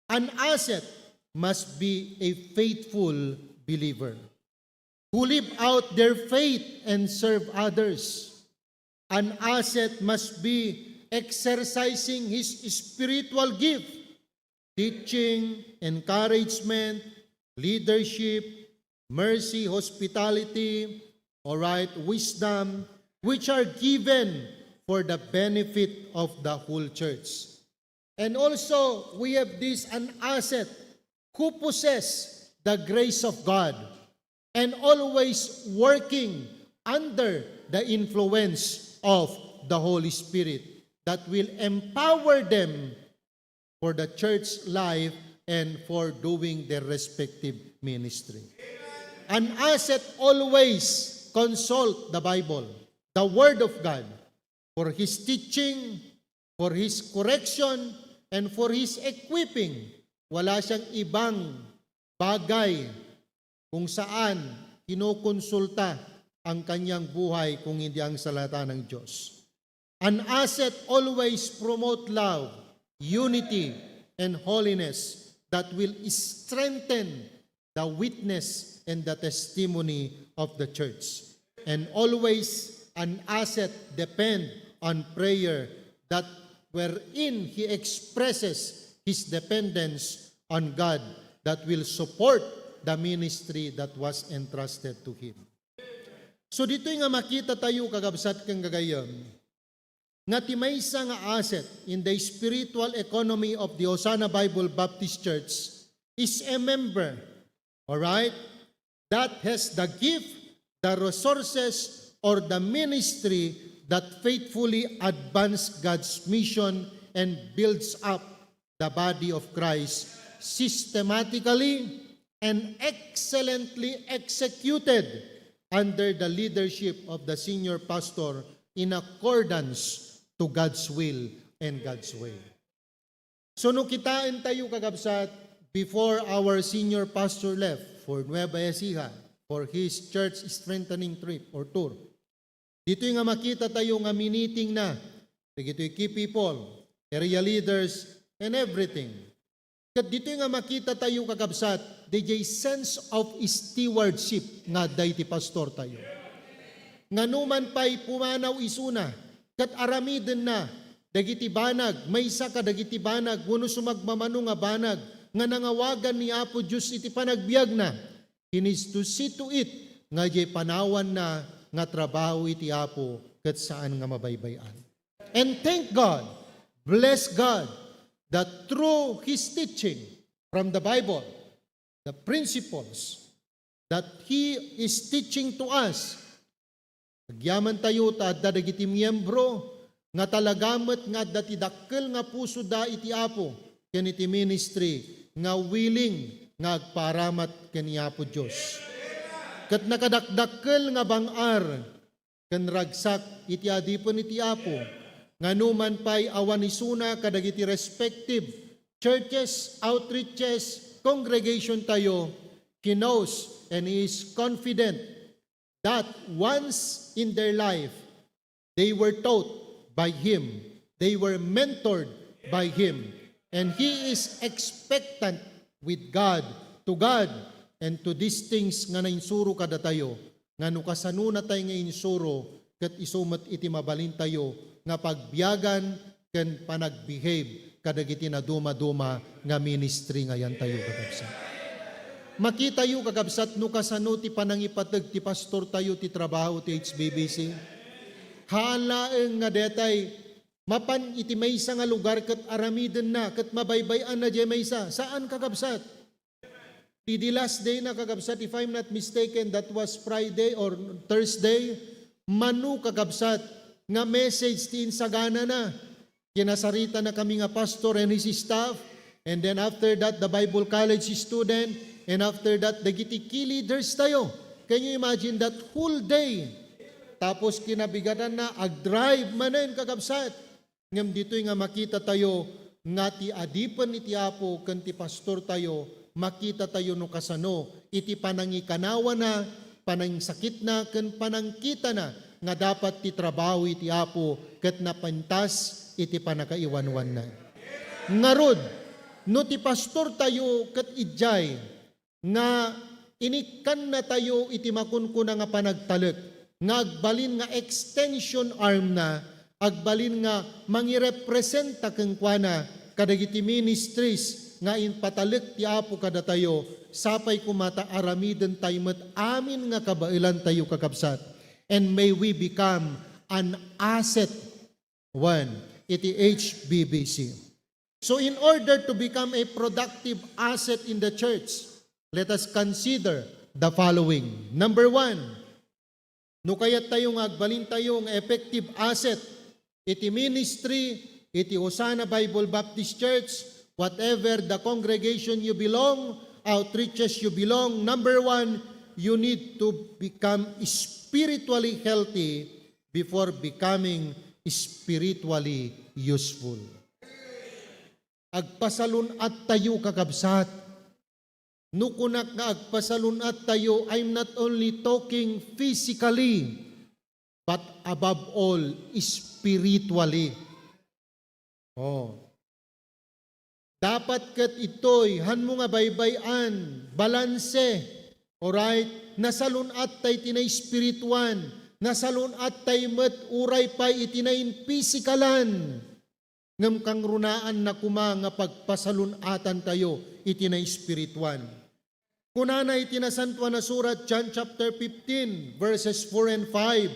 An asset must be a faithful believer who live out their faith and serve others. An asset must be exercising his spiritual gift, teaching, encouragement, leadership, mercy, hospitality, all right, wisdom, which are given for the benefit of the whole church. And also, we have this an asset who possess the grace of God and always working under the influence of the Holy Spirit that will empower them for the church life and for doing their respective ministry. An asset always consult the Bible, the Word of God, for his teaching, for his correction, and for his equipping. Wala siyang ibang bagay kung saan kinukonsulta ang kanyang buhay kung hindi ang salita ng Diyos. An asset always promote love, unity, and holiness that will strengthen the witness and the testimony of the church. And always an asset depend on prayer that wherein he expresses his dependence on God that will support the ministry that was entrusted to him. So ditoy nga makita tayo, kakabsat ken gagayyem, nga ti maysa nga asset in the spiritual economy of the Hosanna Bible Baptist Church is a member, all right, that has the gift, the resources, or the ministry that faithfully advance God's mission and builds up the body of Christ systematically and excellently executed under the leadership of the senior pastor in accordance to God's will and God's way. So no kitaentayo, kakabsat, before our senior pastor left for Nueva Ecija for his church strengthening trip or tour, ditoy nga makita tayo nga miniting na dagitoy key people, area leaders, and everything. Ket ditoy nga makita tayo, kakabsat, dayjay sense of stewardship nga adda iti pastor tayo. Nga numan pay pumanaw isuna, ket aramidenna dagiti banag, maysa kadagiti banag wenno sumagmamano nga banag nga nangawagan ni Apo Dios iti panagbiagna. He needs to see to it nga diay panawanna nga trabaho iti Apo ket saan nga mabaybay-an. And thank God, bless God, that through His teaching from the Bible, the principles that He is teaching to us, agyamantayo ta adda dagiti miyembro nga talaga met nga adda ti dakkel nga pusoda iti Apo ken iti ministry nga willing nga agparamat ken ni Apo Dios. Ket nakadakdakkel nga bang-ar ken ragsak iti adipen iti Apo, nga numan pay awan isuna kadagiti respective churches, outreaches, congregation tayo, he knows and he is confident that once in their life, they were taught by Him, they were mentored by Him, and He is expectant with God, to God, and to these things nga nainsuro kadatayo, nga no kasanonatay nga insuro, ket isu met iti mabalintayo nga pagbiagan ken panagbehave kadagiti nadumaduma nga ministry nga yantayo, kakabsat. Makitayo, kakabsat, no kasano ti panangipateg ti pastortayo ti trabaho ti H B B C. Haan laeng nga detay mapan iti maysa nga lugar ket aramidenna, ket mabaybay-anna diay maysa. Saan, kakabsat. Idi last day na, kakabsat, if I'm not mistaken, that was Friday or Thursday, mano, kakabsat, nga message ti insaganana. Kinasaritana kami nga pastor and his staff, and then after that, the Bible college student, and after that, dagiti key leaders tayo. Can you imagine that whole day? Tapos kinabigatanna, ag-drive manen, kakabsat. Ngem ditoy nga makitatayo nga ti adipen iti Apo ken ti pastortayo, makitatayo no kasano iti panangikanawana, panangsakitna, ken panangkitana nga dapat ti trabaho iti Apo ket napintas iti pannakaiwanwanna. Ngarud, no ti pastortayo ket idiay nga inikkannatayo iti makunkuna nga panagtalek, nga agbalin nga extension arm na, agbalin nga mangirepresenta kenkuana kadagiti ministries nga impatalek ti Apo kadatayo, sapay koma ta aramidentayo met amin nga kabaelantayo, kakabsat. And may we become an asset, one, iti H B B C. So, in order to become a productive asset in the church, let us consider the following. Number one, no kayattayo nga agbalintayo nga effective asset iti ministry, iti Hosanna Bible Baptist Church, whatever the congregation you belong, outreaches you belong, number one, you need to become spiritually healthy before becoming spiritually useful. Agpasalun-attayo, kakabsat. No kunak nga agpasalun-attayo, I'm not only talking physically, but above all, spiritually. Oh. Dapat ket itoy, hanmo nga baybay-an, balanse. Alright? Nasalun-attayo iti naespirituan, nasalun-attayo met uray pay iti nainpisikalan. Ngem kangrunaanna koma nga pagpasalun-atantayo iti naespirituan. Kunana iti Nasantoan a Surat, John chapter fifteen, verses four and five,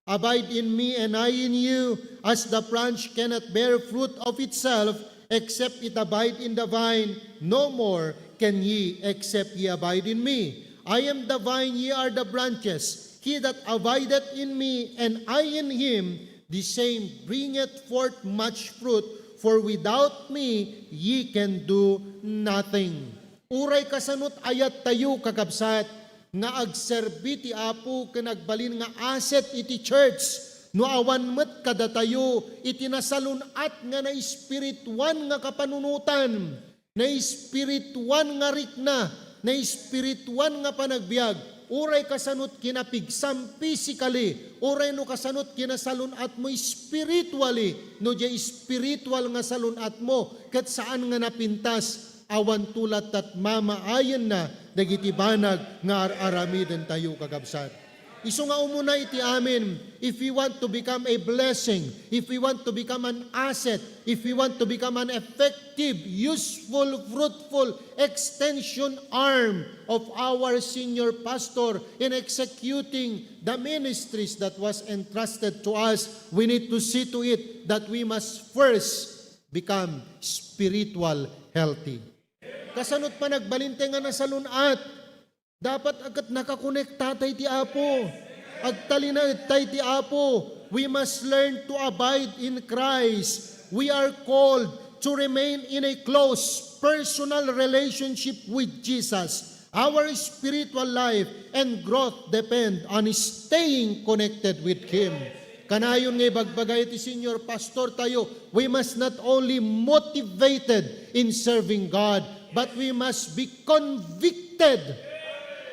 "Abide in me and I in you, as the branch cannot bear fruit of itself except it abide in the vine, no more can ye except ye abide in me. I am the vine, ye are the branches. He that abideth in me, and I in him, the same bringeth forth much fruit, for without me ye can do nothing." Uray kasanot ayattayo, kakabsat, nga agserbi ti Apo ken agbalin nga asset iti church, no awan met kadatayo iti nasalun-at nga naespirituan nga kapanunotan, naespirituan nga rikna, naespirituan nga panagbiag, uray kasanot kinapigsam physically, uray no kasanot kinasalun-atmo spiritually, no diay spiritual nga salun-atmo ket saan nga napintas, awanto latta ti mamaayenna dagiti banag nga ar-aramidentayo, kakabsat. Isu nga umuna iti amin, if we want to become a blessing, if we want to become an asset, if we want to become an effective, useful, fruitful extension arm of our senior pastor in executing the ministries that was entrusted to us, we need to see to it that we must first become spiritual healthy. Kasanot panagbalinte nga nasalun-at, dapat a ket nakakonektata iti Apo. Agtalinaedta iti Apo. We must learn to abide in Christ. We are called to remain in a close personal relationship with Jesus. Our spiritual life and growth depend on staying connected with Him. Kanayon nga ibagbaga iti senior pastor tayo, we must not only motivated in serving God, but we must be convicted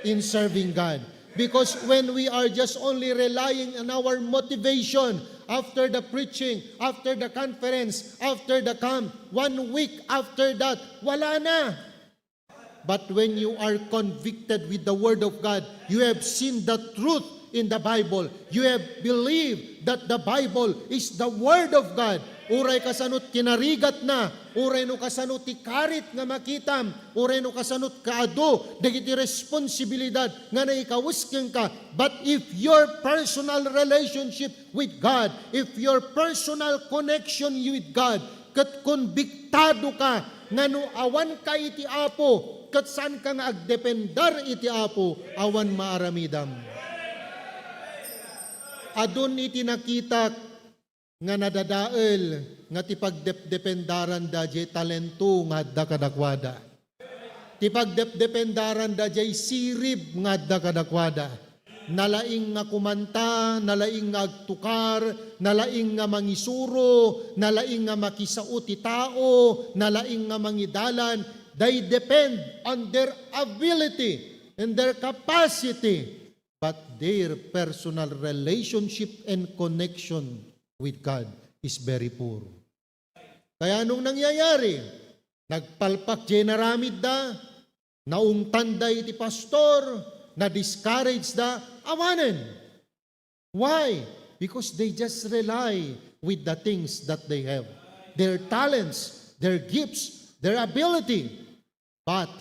in serving God. Because when we are just only relying on our motivation after the preaching, after the conference, after the camp, one week after that, wala na. But when you are convicted with the Word of God, you have seen the truth in the Bible. You have believed that the Bible is the Word of God. uray kasano ti kinarigatna, uray no kasano ti karit nga makitam, uray no kasano ti kaadu dagiti responsibilidad nga naikawes kenka. But if your personal relationship with God, if your personal connection with God, ket konbiktado ka nga no awan ka iti Apo, ket saan ka nga agdependar iti Apo, awan maaramidam. Adun iti nakitak nga nadadael nga ti pagdepdependaranda diay talento nga adda kadakuada. Ti pagdepdependaranda diay sirib nga adda kadakuada. Nalaing nga kumanta, nalaing nga agtukar, nalaing nga mangisuro, nalaing nga makisao ti tao, nalaing nga mangidalan. They depend on their ability and their capacity, but their personal relationship and connection with God is very poor. Kaya anong nangyayari? Nagpalpak diay inaramidda, naungtanda iti pastor, na-discourage da, awanen. Why? Because they just rely with the things that they have, their talents, their gifts, their ability. But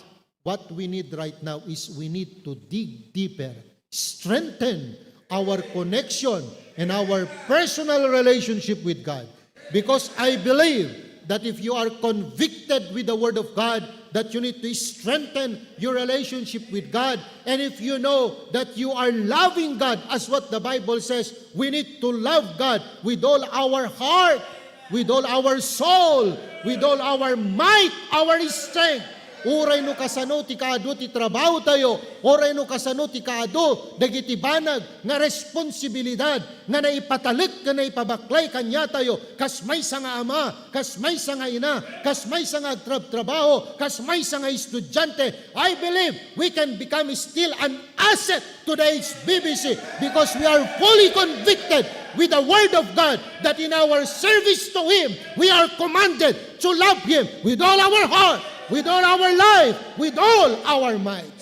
what we need right now is we need to dig deeper, strengthen our connection and our personal relationship with God. Because I believe that if you are convicted with the Word of God, that you need to strengthen your relationship with God. And if you know that you are loving God, as what the Bible says, we need to love God with all our heart, with all our soul, with all our might, our strength. Uray no kasano ti kaadu ti trabaho tayo, uray no kasano ti kaadu dagiti banag nga responsibilidad nga naipatalek ken naipabaklay kaniatayo, kas maysa nga ama, kas maysa nga ina, kas maysa nga agtrabtrabaho, kas maysa nga estudiante, I believe we can become still an asset to the H B B C because we are fully convicted with the Word of God that in our service to Him, we are commanded to love Him with all our heart, with all our life, with all our might.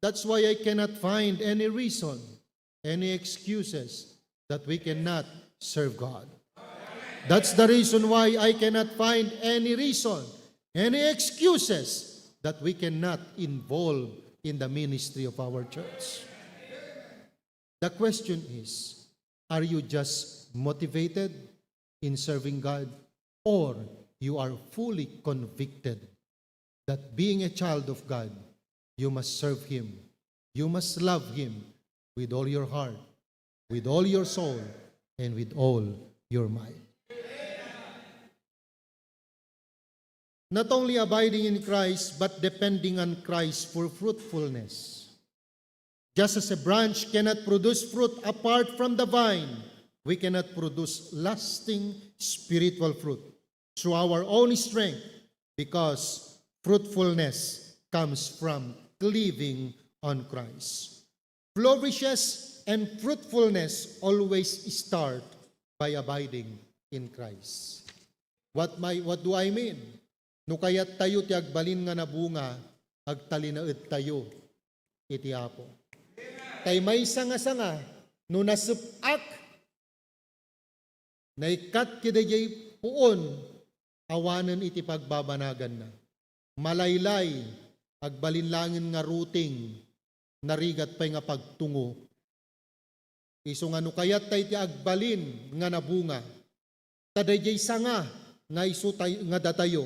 That's why I cannot find any reason, any excuses that we cannot serve God. That's the reason why I cannot find any reason, any excuses that we cannot involve in the ministry of our church. The question is, are you just motivated in serving God, or you are fully convicted that being a child of God, you must serve Him, you must love Him with all your heart, with all your soul, and with all your might? Not only abiding in Christ, but depending on Christ for fruitfulness. Just as a branch cannot produce fruit apart from the vine, we cannot produce lasting spiritual fruit through our own strength, because fruitfulness comes from cleaving on Christ. Flourishes and fruitfulness always start by abiding in Christ. What my, what do I mean? No kayattayo ti agbalin nga nabunga, agtalinaedtayo iti Apo. Tay maysa nga sanga, no nasep-ak, naikkat kadaydiay puon, awanen iti pagbabanaganna. Malaylay, agbalin laengen nga ruting, narigat pay nga pagtungo. Isu nga no kayatta iti agbalin nga nabunga, ta daydiay sanga nga isu tay-, nga datayo,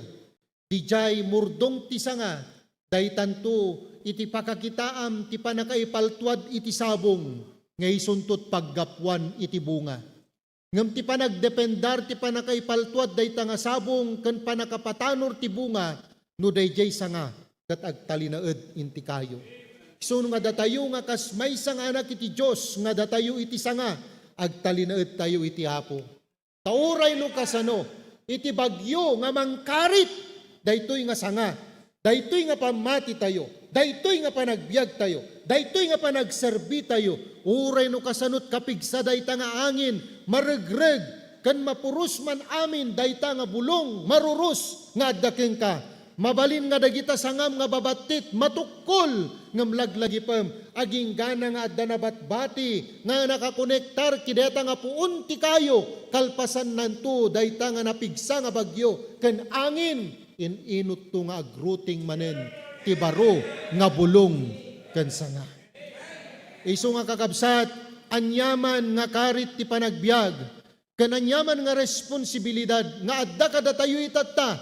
didiay murdong ti sanga, daytanto iti pakakitaam ti pannakaipaltuad iti sabong nga isunto ti paggapuan iti bunga. Ngem ti panagdependar ti pannakaipaltuad dayta nga sabong ken pannakapatanor ti bunga no daydiay sanga ket agtalinaed iti kayo. Isu nga datayo nga kas maysa nga anak iti Dios nga datayo iti sanga, agtalinaedtayo iti Apo. Ta uray no kasano, iti bagyo nga mangkarit, daytoy nga sanga, daytoy nga pammatitayo, daytoy nga panagbiagtayo, daytoy nga panagserbitayo, uray no kasano ti kapigsa dayta nga angin, maregreg, ken mapuros man amin dayta nga bulong, marurus nga adda kenka, Mabalin nga dagita sangam nga babattit, matukkol, ngem laglagipem, aginggana nga adda nabatbati nga nakakonektar iti dayta nga puon ti kayo, kalpasannanto dayta nga napigsa nga bagyo ken angin, in-inutto nga agrooting manen ti baro nga bulong ken sanga. Isu nga kakabsat, aniaman nga karit ti panagbiag, ken aniaman nga responsibilidad nga adda kadatayo itatta,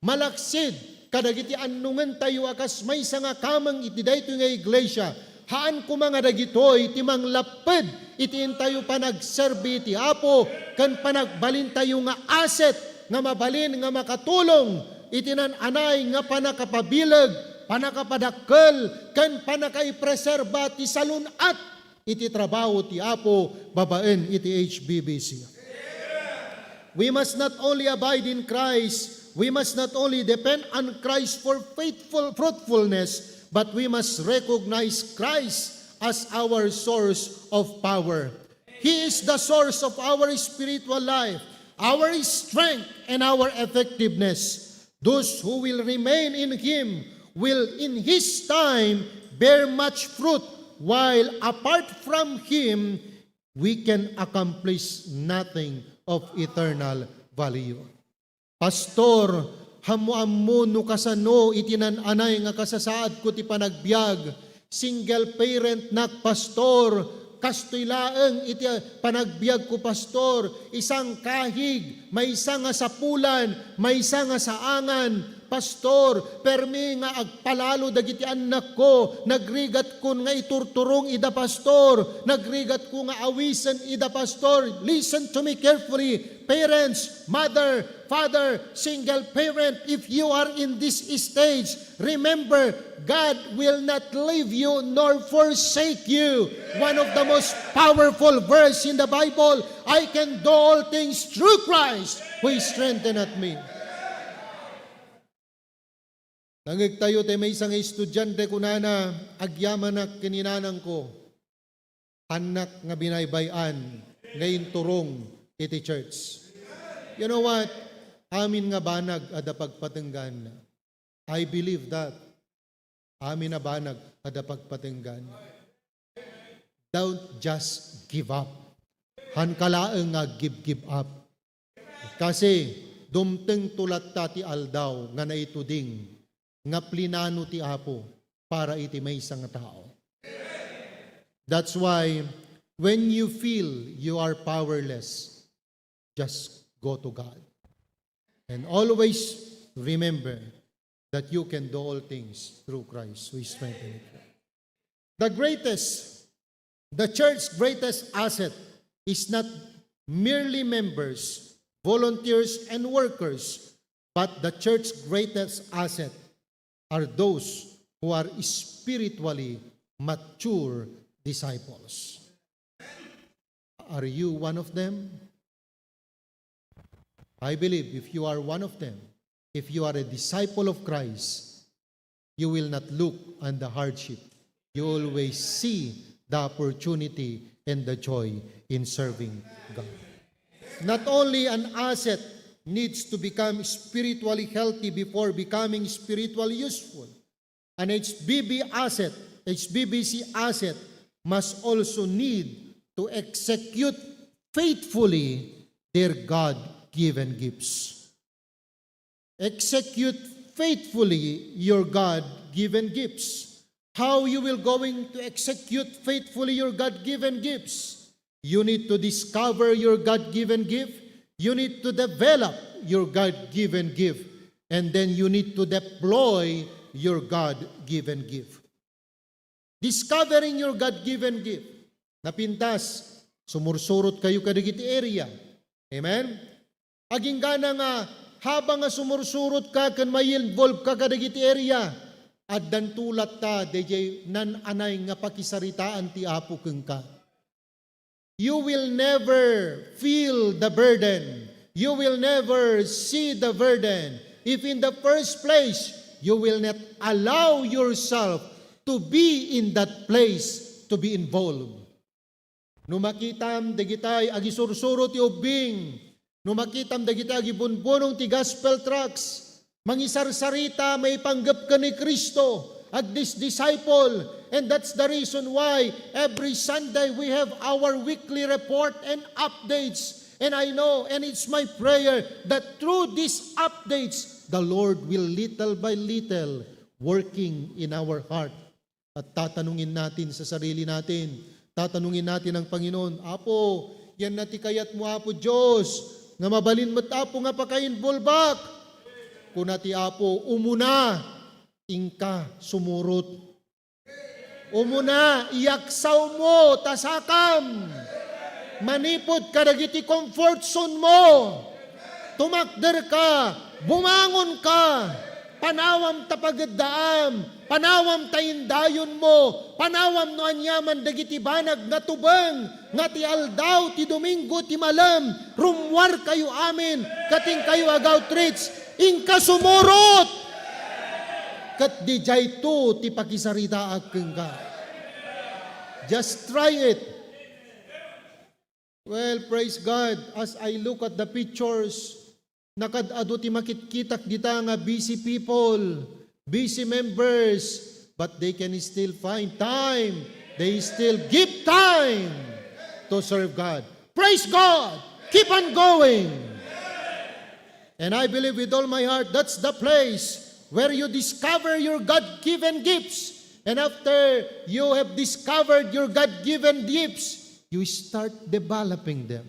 malaksid kadagiti annongentayo a kas maysa nga kameng iti daytoy nga iglesia, haan koma nga dagitoy ti manglapped iti intayo panagserbi iti Apo ken panagbalintayo nga asset nga mabalin nga makatulong iti nan-anay nga panakapabileg, panakapadakkel, ken panakaipreserba ti salun-at iti trabaho ti Apo babaen iti H B B C. We must not only abide in Christ, we must not only depend on Christ for faithful fruitfulness, but we must recognize Christ as our source of power. He is the source of our spiritual life, our strength, and our effectiveness. Those who will remain in Him will, in His time, bear much fruit, while apart from Him, we can accomplish nothing of eternal value. Pastor, ammo-ammo no kasano iti nan-anay nga kasasaadko ti panagbiag. Single parent nak, Pastor. Kastoy laeng iti panagbiagko, Pastor. Isangkahig, maysa nga sapulan, maysa nga saangan. Pastor, permi nga agpalalo dagiti annakko, nagrigatkon nga iturturong ida, Pastor, nagrigatko nga awisen ida, Pastor. Listen to me carefully, parents, mother, father, single parent, if you are in this stage, remember, God will not leave you nor forsake you. One of the most powerful verse in the Bible, "I can do all things through Christ who strengtheneth me." Nangngegtayo ti maysa nga estudiante, kunana, "Agyamanak ken inanangko, annak nga binaybay-an nga inturong iti church." You know what? Amin nga banag adda pagpatenggan. I believe that. Amin a banag adda pagpatenggan. Don't just give up. Haanka laeng nga give, give up. Kasi dumtengto latta ti aldaw nga naituding nga plinano ti Apo para iti maysa nga tao. That's why when you feel you are powerless, just go to God. And always remember that you can do all things through Christ who strengthens you. The greatest, the church's greatest asset is not merely members, volunteers, and workers, but the church's greatest asset are those who are spiritually mature disciples. Are you one of them? I believe if you are one of them, if you are a disciple of Christ, you will not look on the hardship. You always see the opportunity and the joy in serving God. Not only an asset needs to become spiritually healthy before becoming spiritually useful, an H B B asset, H B B C asset must also need to execute faithfully their God-given gifts. Execute faithfully your God-given gifts. How you will going to execute faithfully your God-given gifts? You need to discover your God-given gift. You need to develop your God-given gift. And then you need to deploy your God-given gift. Discovering your God-given gift. Napintas, sumursurot kayo kadagiti area. Amen? Aginggana nga, habang nga sumursurot ka ken ma-involve ka kadagiti area, addanto latta daydiay nan-anay nga pakisaritaan ti Apo kenka. You will never feel the burden. You will never see the burden if in the first place you will not allow yourself to be in that place to be involved. No makitam dagitay agisursurot ti ubbing, no makitam dagitay agibunbunong ti gospel tracts, Mangisarsarita, maipanggep ken ni Cristo, agdisdisciple. And that's the reason why every Sunday we have our weekly report and updates. And I know, and it's my prayer that through these updates, the Lord will little by little working in our heart. At tatanungin natin sa sarili natin, tatanungin natin ang Panginoon, "Apo, yan na ti kayat mo, Apo Diyos, nga mabalin met, Apo, nga pakainvolvak?" Kuna ti Apo, "Umuna, inka, sumurot. Umuna, iyaksaw mo, ta sakam. Manipod kadagiti comfort zone mo. Tumakder ka, bumangon ka. Panawam ta pageddaam, panawam ta indayon mo, panawam no aniaman dagiti banag nga tubeng, nga ti aldaw ti Domingo ti malem, rummuar kayo amin, ket inkayo ag-outreach, inka sumurot. Ket didiayto ti pakisaritaak kenka." Just try it. Well, praise God, as I look at the pictures, nakad-adu ti makitkitak dita nga busy people, busy members, but they can still find time. They still give time to serve God. Praise God! Keep on going! And I believe with all my heart, that's the place where you discover your God-given gifts. And after you have discovered your God-given gifts, you start developing them.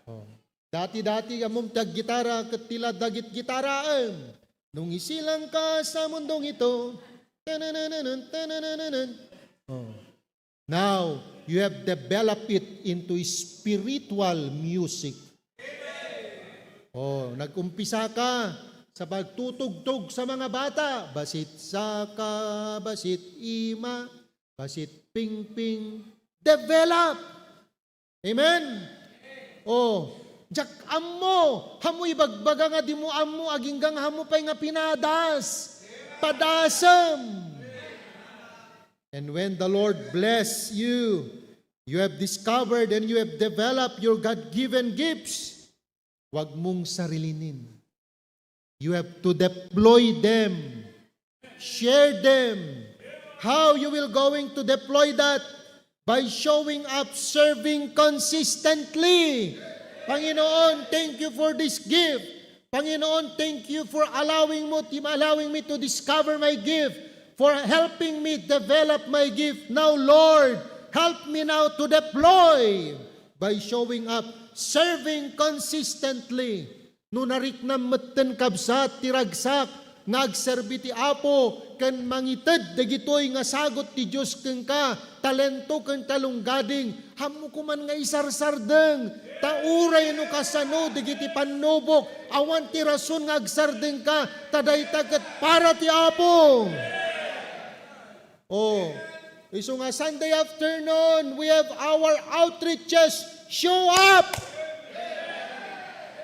Oh. Dati-dati, ammom ti aggitara ket ti la dagit gitaraem. Nung isilang ka sa mundong ito, tananananan, tananananan. Oh. Now, you have developed it into spiritual music. Oh, nag-umpisa ka sa pagtutugtog sa mga bata. Basit saka, basit ima, basit pingping. Develop. Amen? Oh, diak ammo. Ammo ibagbaga nga dimo ammo, agingga nga ammo pay nga pinadas. Padasem. And when the Lord bless you, you have discovered and you have developed your God-given gifts. Huwag mong sarilinin. You have to deploy them. Share them. How you will going to deploy that? By showing up, serving consistently. Panginoon, thank you for this gift. Panginoon, thank you for allowing mo, allowing me to discover my gift, for helping me develop my gift. Now, Lord, help me now to deploy by showing up, serving consistently. No nariknam metten, kabsat, ti ragsak nga agserbi ti Apo ken mangited dagitoy nga sagut ti Dios kenka, talento ken talonggading, ammo koman nga isarsardeng, ta uray no kasano dagiti pannubok, awan ti rason nga agsardengka, ta dayta ket para ti Apo. Oh, isu nga Sunday afternoon, we have our outreaches. Show up!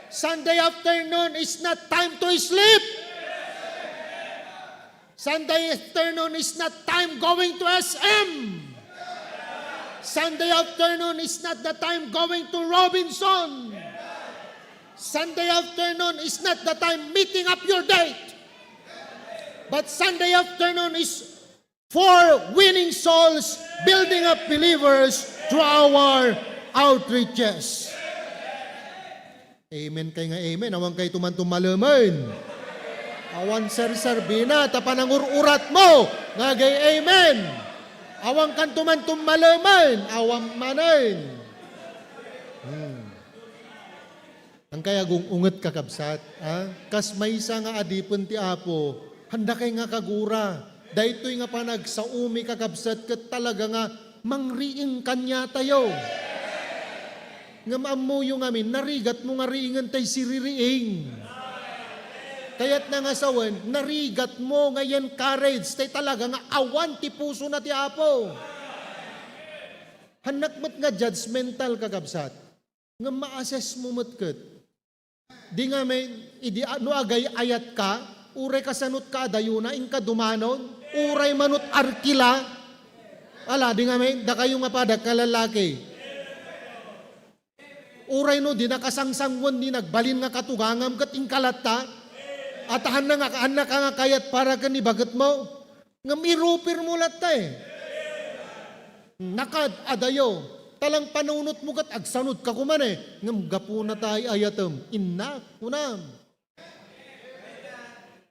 Sunday afternoon is not time to sleep. Sunday afternoon is not time going to S M. Sunday afternoon is not the time going to Robinson. Sunday afternoon is not the time meeting up your date. But Sunday afternoon is for winning souls, building up believers through our outreaches. Amen kay nga amen. Awan kay tuman tumalemen. Awan serserbina, ta panangur-urat mo nga agay amen. Awan kan tuman tumalemen. Awan manen. Hmm. Ang kay agung-unget, kakabsat, a? Kas maysa nga adipen ti Apo, handa kay nga kagura. Daytoy nga panagsaomi, kakabsat, ket talaga nga mangriing kaniatayo. Ngem ammoyo ngamin, narigat mo nga riingen tay siririing. Kayat na nga sawen, narigat mo nga i-encourage, tay talaga nga awan ti pusona ti Apo. Hannak met nga judgmental, kakabsat. Ngem ma-assess mo met ket. Di ngamin, idi a-, no agay-ayatka, uray kasanot ka adayona, inka dumanon, uray manot arkila. Ala, di ngamin, dakayo nga pada nga lallaki. Uray no di nakasangsangwen ni nagbalin nga katugangam ket inkalatta, at hanna nga, hanna ka nga kayat para ken ni bagetmo, ngem irupirmo latta eh. Nakad adayo, talang panunotmo ket agsanod ka kuman eh, ngem gapuna ta ay-ayatem, innak, kunam.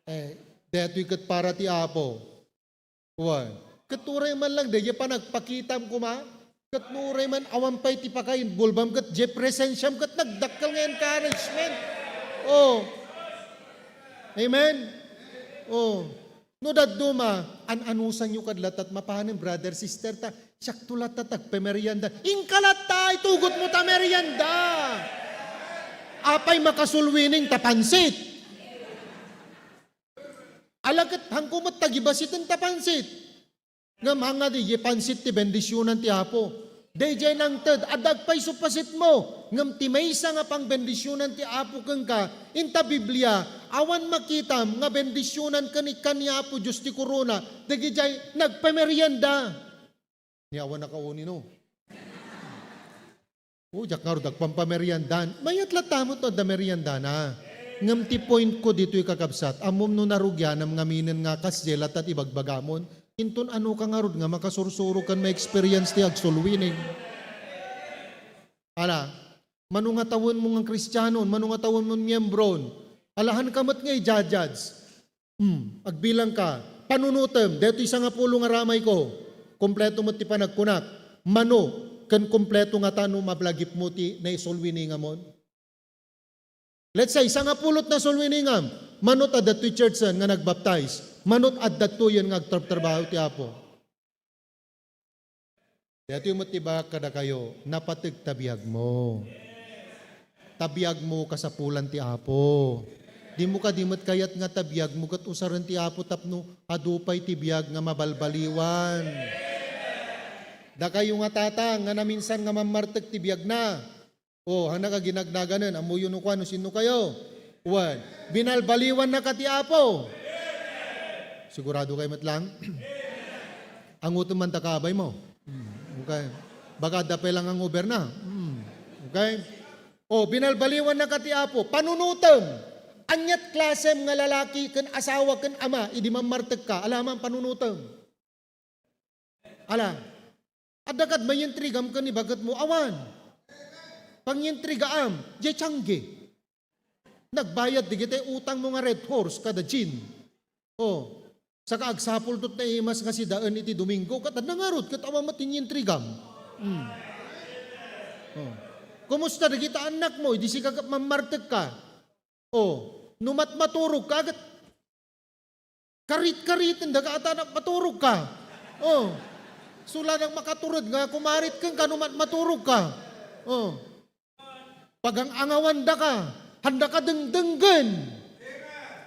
Eh, detoy ket para ti Apo. Wen, ket uray man lang daydiay panagpakitam koma, ket no uray man awan pay ti pakainbolbam, ket diay presensiam ket nagdakkel nga encouragement. Oh. Amen? Oh. No dadduma, an-anusanyo kad latta ti mapanen, brother, sister, ta siakto latta ti agpamerienda. Inka latta, itugotmo ta merienda. Apay makasulwining ta pansit? Ala ket hanko met ta gibasiten ta pansit. Ngem haan nga daydiay pansit ti bendisionan ti Apo. Daydiay nangted, adda agpaisupasitmo. Ngem ti maysa nga pangbendisionan ti Apo kenka, inta Biblia, awan makitam nga bendisionan ken ikkan ni Apo Dios ti korona, dagidiay nagpamerienda. Ni awan nakauni, no? O, diak ngarud agpampameriendan. Mayat latta met no adda meriendana. Ngem ti point ko ditoy, kakabsat, ammom no narugianam ngaminen nga kasdiay latta ti ibagbagamon, inton ano ka ngarud nga makasursuro ken ma-experience ti agsulwining? Ala, mano nga tawenmo nga Kristianon, mano nga tawenmo nga miyembron, ala, haan ka met nga i-judge. Hmm, agbilang ka. Panunotem, detoy sangapulo nga ramay ko. Kompleto met ti panagkunak. Mano, ken kompleto ngata no mablagipmo ti naisulwiningamon? Let's say, sangapulo ti nasulwiningam. Mano ti adda ditoy church-en nga nagbaptize? Mano ti adda ditoyen nga agtrabtrabaho ti Apo? Daytoy met ti ibagak kadakayo, napateg ta biagmo. Ta biagmo, kasapulan ti Apo. Dimo kadi met kayat nga ta biagmo ket usaren ti Apo tapno adu pay ti biag nga mabalbaliwan. Dakayo nga tatang nga naminsan nga mammartek ti biagna, o, hannak a ginagnaganen, ammoyo no kuan no sinno kayo. Wen, binalbaliwannaka ti Apo. Sigurado kayo met lang? Angotem man ta kaabay mo. Hmm, okay. Baka adda pay lang ang over na. Hmm, okay. O, binalbaliwannaka ti Apo. Panunotem. Aniat klasem nga lalaki ken asawa ken ama idi mammartekka? Alaman panunotem. Ala, adda kad maintrigam ken ni bagetmo? Awan. Pangintrigaam, diay tiangge. Nagbayad dagiti utangmo nga Red Horse kada Jin. O, saka agsapulto ti naimas nga sidaen iti Domingo, ket adda ngarud, ket awan met ti intrigam. Hmm. O. Kumusta dagiti annakmo? Idi sika ket mammartekka. O, no matmaturogka, ket karit-kariten daga ata na maturog ka. Oh. Sula nang makatured nga kumarit kenka no mat-, maturog ka. Oh. Pagang-angawan daka, handa ka dengdenggen.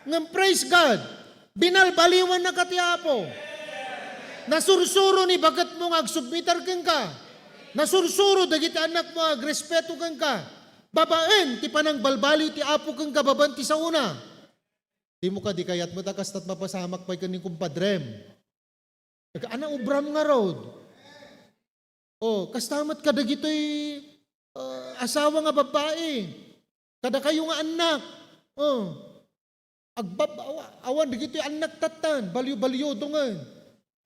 Ngem praise God, binalbaliwannaka ti Apo. Nasursuro ni bagetmo nga agsubmitar kenka. Nasursuro dagiti annakmo nga agrespeto kenka. Babaen ti panangbalbaliw ti Apo kenka babaen ti saona. Dimo kadi kayat met a kastat mapasamak pay ken ni kumpadrem. Aga, ana, obram ngarud. Oh, kasta met kadagitoy, ah, asawa nga babbai. Kadakayo nga annak. Oh. Agbab-, awa-, awan dagitoy annak tattan, balio-balio dungen.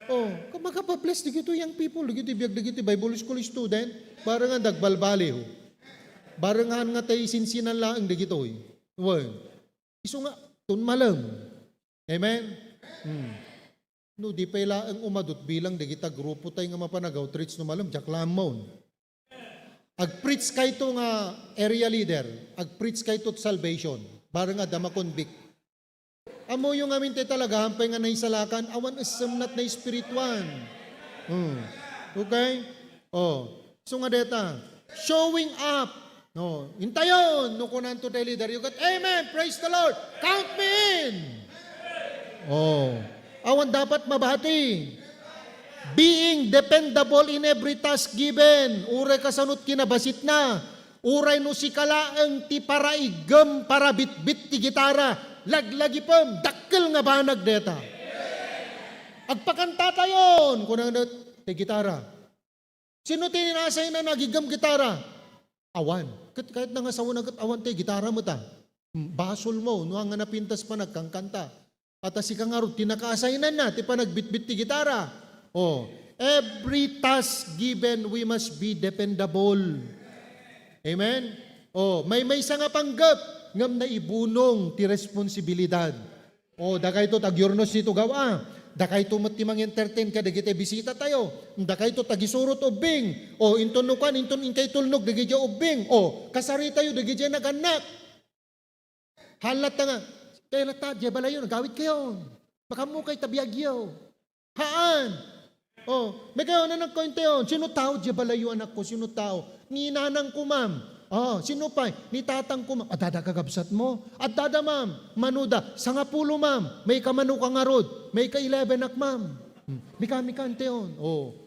Oh, ka-, makapabless dagitoy young people, dagitoy biag dagitoy Bible school student, barengan dagbalbaliw. Barengan nga tay sinsinan laeng dagitoy. Wen. Isu nga, tun malem. Amen? Hmm. No, di pay laeng umadut bilang dagita grupo tay nga mapan ag-outreach no malem, diak laeng maon. Ag-preach kayto nga area leader, ag-preach kayto salvation, bareng adda ma-convict. Ammoyo ngamin ti talaga, hampay nga naisalakan, awan essemnat na espirituan. Hmm. Okay? Oh. So nga deta, showing up. No, intayon, no kunanto ti leader, you got, "Amen, praise the Lord, count me in." Oh. Awan dapat mabati. Being dependable in every task given. Uray kasano ti kinabasitna. Uray no sika laeng ti paraiggem, parabitbit ti gitara, laglagipem, dakkel nga banag deta. Agpakantatayon, kunana ti gitara. Sino ti inassignan nga agiggem gitara? Awan. Ket kayatna nga sawen a ket awan tay gitara met a. Hmm, basolmo, no haan nga napintas panagkankanta. Ata sika ngarud ti naka-assignan na ti panagbitbit ti gitara. Oh, every task given, we must be dependable. Amen? Oh, maymaysa nga panggep, ngem naibunong ti responsibilidad. Oh, dakayto ti agyurnos ditoy gaw-a. Dakayto met ti mang-entertain kadagiti bisita tayo. Dakayto ti agisurot ubbing. Oh, inton no kuan, inton inkay tulnog dagiti ubbing. Oh, kasaritayo dagiti nagannak. Haan latta nga, kaya latta, diay balayo, nagawid kayo. Baka mo kay tabiagyo. Haan. Oh, may kayo na nagkointayon. Sino tao, diay balayo, anakko? Sino tao? Ni nanangko, ma'am. Oh, sino pay? Ni tatangko, ma'am. Adda da kakabsatmo? Adda da, ma'am. Mano da? Sangapulo, ma'am. May kamano ka ngarud? May ka-eleven ak, ma'am. Hmm. Mika, mika, antayon. Oh.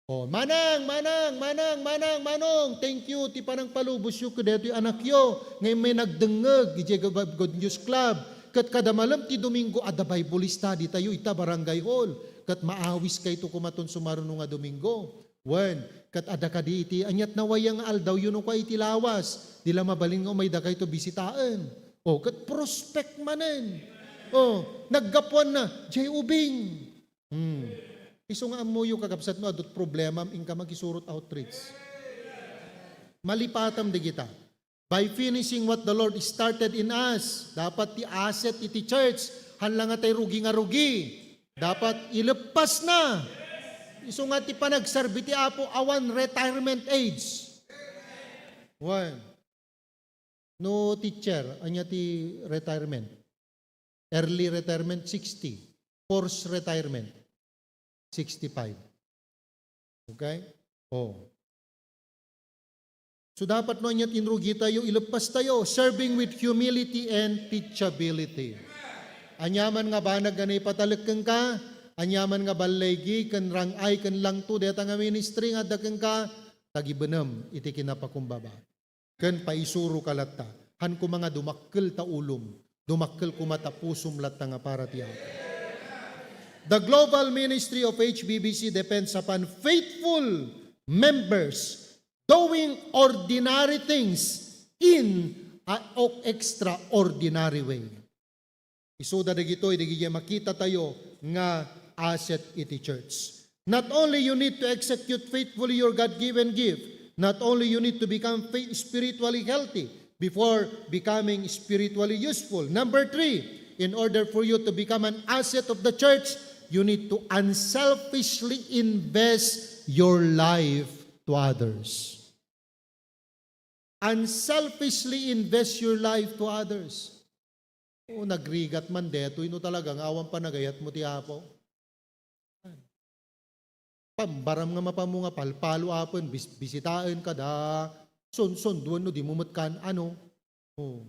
Oh, manang, manang, manang, manang, manong. Thank you ti panangpalubosyo kadaytoy anakyo. Ngay may nagdengngeg idiay Good News Club. Ket kada malem ti Domingo, adda Bible study tayo ita barangay hall. Ket maawis kayto koma ton sumaruno nga Domingo. Wen, ket adda kadi iti aniat nawaya nga aldawyo no kua iti lawas. Di la mabalin nga umay dakayto bisitaen. Oh, ket prospect manen. Oh, naggapuan na, diay ubing. Hmm. Isu nga ammoyo, kakabsat, no adda ti problemam, inka makisurot outreach. Malipatam dagita. By finishing what the Lord started in us, dapat ti asset iti church, haan la nga tay rugi nga rugi. Dapat ileppas na. Isu nga ti panagserbi ti Apo, awan retirement age. One. No teacher, ania ti retirement? Early retirement, sixty. Forced retirement, sixty-five. Okay? Oh. So, dapat no ania ti inrugi tayo, ileppas tayo, serving with humility and teachability. Aniaman nga banag nga naipatalek kenka, aniaman nga balligi ken rang-ay ken langto deta nga ministry nga adda kenka, tagibenem iti kinapakumbaba. Ken paisuroka latta, haan koma nga dumakkel ta ulom, dumakkel koma ta pusom latta nga para ti Apo. The global ministry of H B B C depends upon faithful members doing ordinary things in a extraordinary way. Isuda dagitoy dagiti makita tayo nga asset iti church. Not only you need to execute faithfully your God-given gift, not only you need to become faith, spiritually healthy before becoming spiritually useful. Number three, in order for you to become an asset of the church, you need to unselfishly invest your life to others. Unselfishly invest your life to others. O, nagrigat man detoy no talaga nga awan panagayat mo ti Apo. Pambaram nga mapamo nga palpalo, Apo, bis-, bisitaen kada, sun-, sunduan no di mo met kan-, ano. O.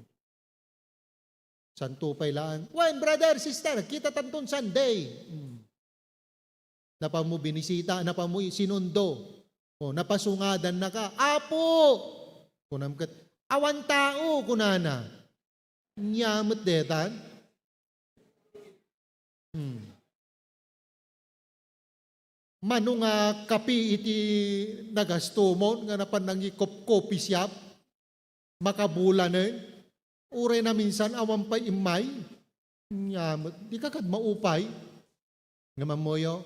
Santo pay laeng. Wen, brother, sister, kita tanton Sunday. Hmm. Napamo binisita, napamo sinundo. O, napasungadan na ka. Apo! Kunam ket, awan tao, kunana. Nia met detan. Hmm. Mano nga kapi iti nagasto mo nga napan nangikop-coffee shop? Makabulanen? Uray naminsan awan pay immay? Nia met, di ka kad maupay? Nga mammoyo?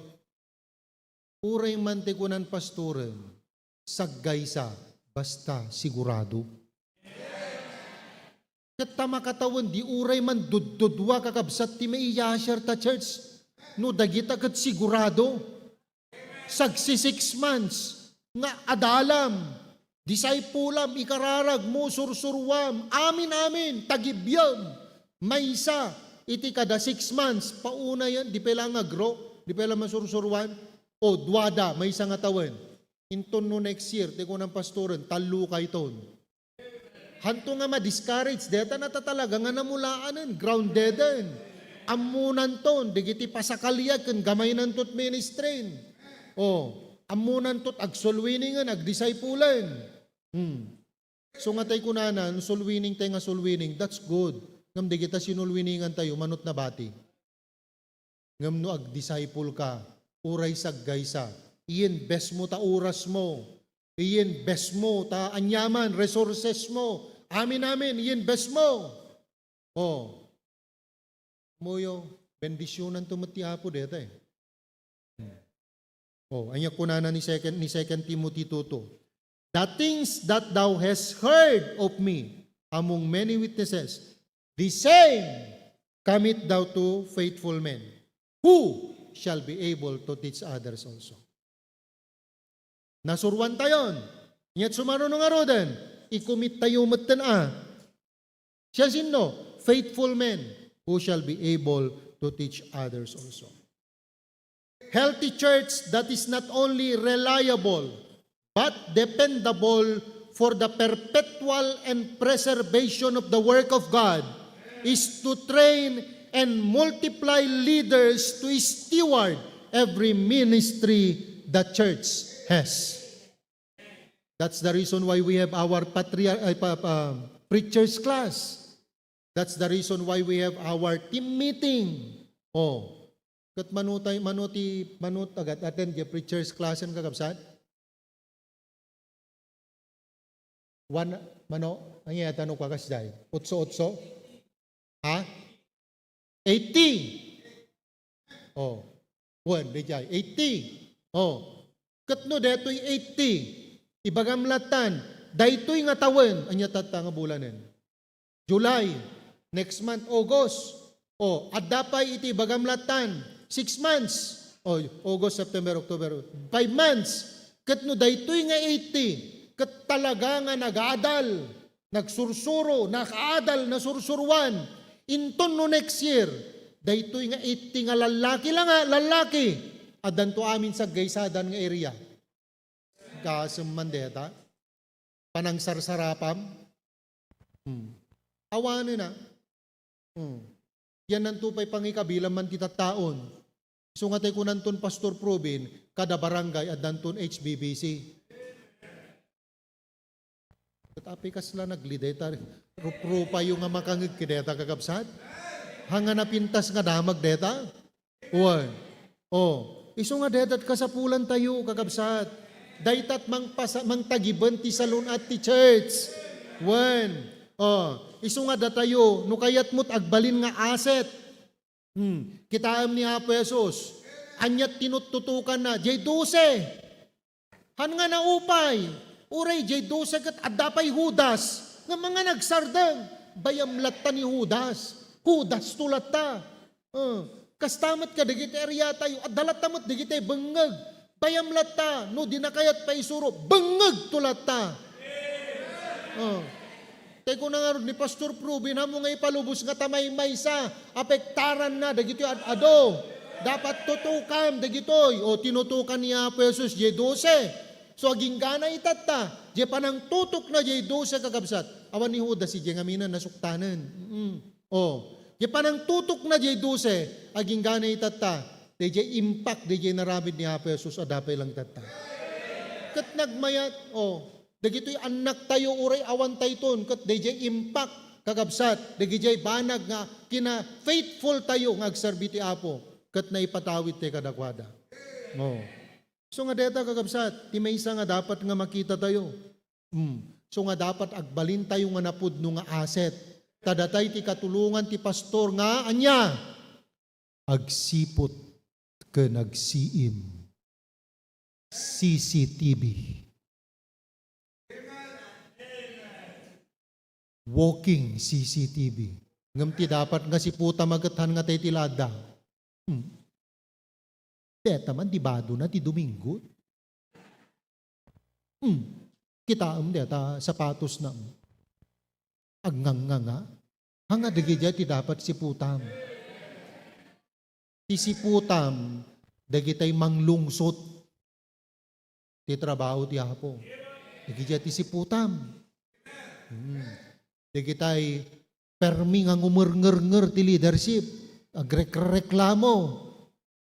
Uray man ti kunan pastoren, saggaysa, basta sigurado. Ket ta makatawen di uray man duddudua, kakabsat, ti maiyasiar ta church, no dagita ket sigurado. Sagsi six months nga adalam, discipulam, ikararag mo, sursuruam, amin, amin, tagibiam, maysa iti kada six months, paunayen, di pay la nga grow, di pay la masursuruan, o duada, maysa nga tawen. Inton no next year, ti kunan pastoren, tallo kayton. Hanto nga ma-discourage, deta na ta talaga nga namulaanen, groundeden. Ammonanton, dagiti pasakaliak ken gamaynanto ti ministrin. O, ammonanto ti agsulwiningen, agdiscipulen. Hmm. So nga tay kunana, no sulwining tay nga sulwining, that's good. Ngem dagita sinulwiningan tayo, manut nabati. Ngem no agdisciple ka, uray saggaysa, i-invest mo ta oras mo, I-invest mo, ta aniaman, resources mo. Amin, amin, i-invest mo. Oh. Muyo, bendisyonanto met ti Apo deta eh. Hmm. Oh, ania kunana ni second, ni second Timothy two two? "The things that thou hast heard of me among many witnesses, the same commit thou to faithful men, who shall be able to teach others also." Nasuroan tayon. Ket sumaruno ngaruden, i-commit tayo metten a. Siasino? Faithful men who shall be able to teach others also. Healthy church that is not only reliable but dependable for the perpetual and preservation of the work of God is to train and multiply leaders to steward every ministry the church has. That's the reason why we have our patriar-, ay, pa, pa, preachers class. That's the reason why we have our team meeting. Oh. Ket mano tay, mano ti, mano ti ag-attend iti preachers class-en, kakabsat? One, mano, ania, tano kakas day? Otso-otso? Ha? Eighty. Oh. Wen, daydiay. Eighty. Oh. Ket no daytoy eighty, ibagam lattan, daytoy nga tawen, ania tatta nga bulanen? July, next month, August. Oh, adda pay iti ibagam lattan, six months. Oh, August, September, October, five months. Ket no daytoy nga eighty, ket talaga nga nagadal, nagsursuro, nakaadal, nasursuruan, inton no next year, daytoy nga eighty nga lallaki la nga, lallaki, addanto amin saggaysadan nga area. Gasem man deta? Panangsarsarapam? Hmm. Awanen a. Hmm. Yan nanto pay pangikabilan man ti tattaon. Isu nga tay kunanton Pastor Probin, kada barangay addanton H B B C. Ket apay kasla nagli dayta ruprupayo nga makangeg ket dayta, kakabsat? Haan nga napintas nga damag dayta? Wen. Oh, isu nga dayta ti kasapulantayo, kakabsat. Dayta ti mangpasa-, mangtagiben ti salun-at ti church. Wen. Oh, isu nga datayo, no kayatmo ti agbalin nga asset. Hmm, kitaem ni Apo Jesus. Ania ti tinuttutokanna? Diay dose. Haan nga naupay. Uray diay dose ket adda pay Judas nga manganagsardeng. Bayam latta ni Judas. Judasto latta. Ah, kasta met kadagiti area tayo, adda latta met dagiti bengngeg. Bayam latta, no dina kayat paisuro, bengngegto latta. Ah. Tay kuna ngarud ni Pastor Probin, ammo nga ipalubos nga ta maymaysa, apektaranna dagitoy ad-adu. Dapat tutukam dagitoy. O, tinutukan ni Apo Jesus, diay dose. So, aginggana itatta, diay panangtutokna diay dose, kakabsat. Awan ni Judas, diay ngamin a nasuktanen. Mm. O, diay panangtutokna diay dose, aginggana itatta, daydiay impact, daydiay inaramid ni Apo Jesus, adda pay lang itatta. Ket nagmayat, o, dagitoy annaktayo uray awan tayton, ket daydiay impact, kakabsat, dagijay banag nga kina-faithful tayo nga agserbi ti Apo, ket naipatawid tayo kadakuada. O. So nga deta, kakabsat, ti maysa nga dapat nga makita tayo. Hmm. So nga dapat agbalin tayo nga napudno nga asset. Ta datay ti katulongan ti pastor nga ania? Agsiput ken agsiim. C C T V. Walking C C T V. Ngem ti dapat nga siputam a ket haan nga tay ti lada. Hmm. Deta man ti badona ti Domingo. Hmm. Kitaem deta sapatosna. Agngangnganga. Haan nga dagidiay ti dapat siputam. Ti siputam, dagitay manglungsot ti trabaho ti Apo. Dagidiay ti siputam. Hmm. Dagitay permi nga ngumerngernger ti leadership, agrekreklamo.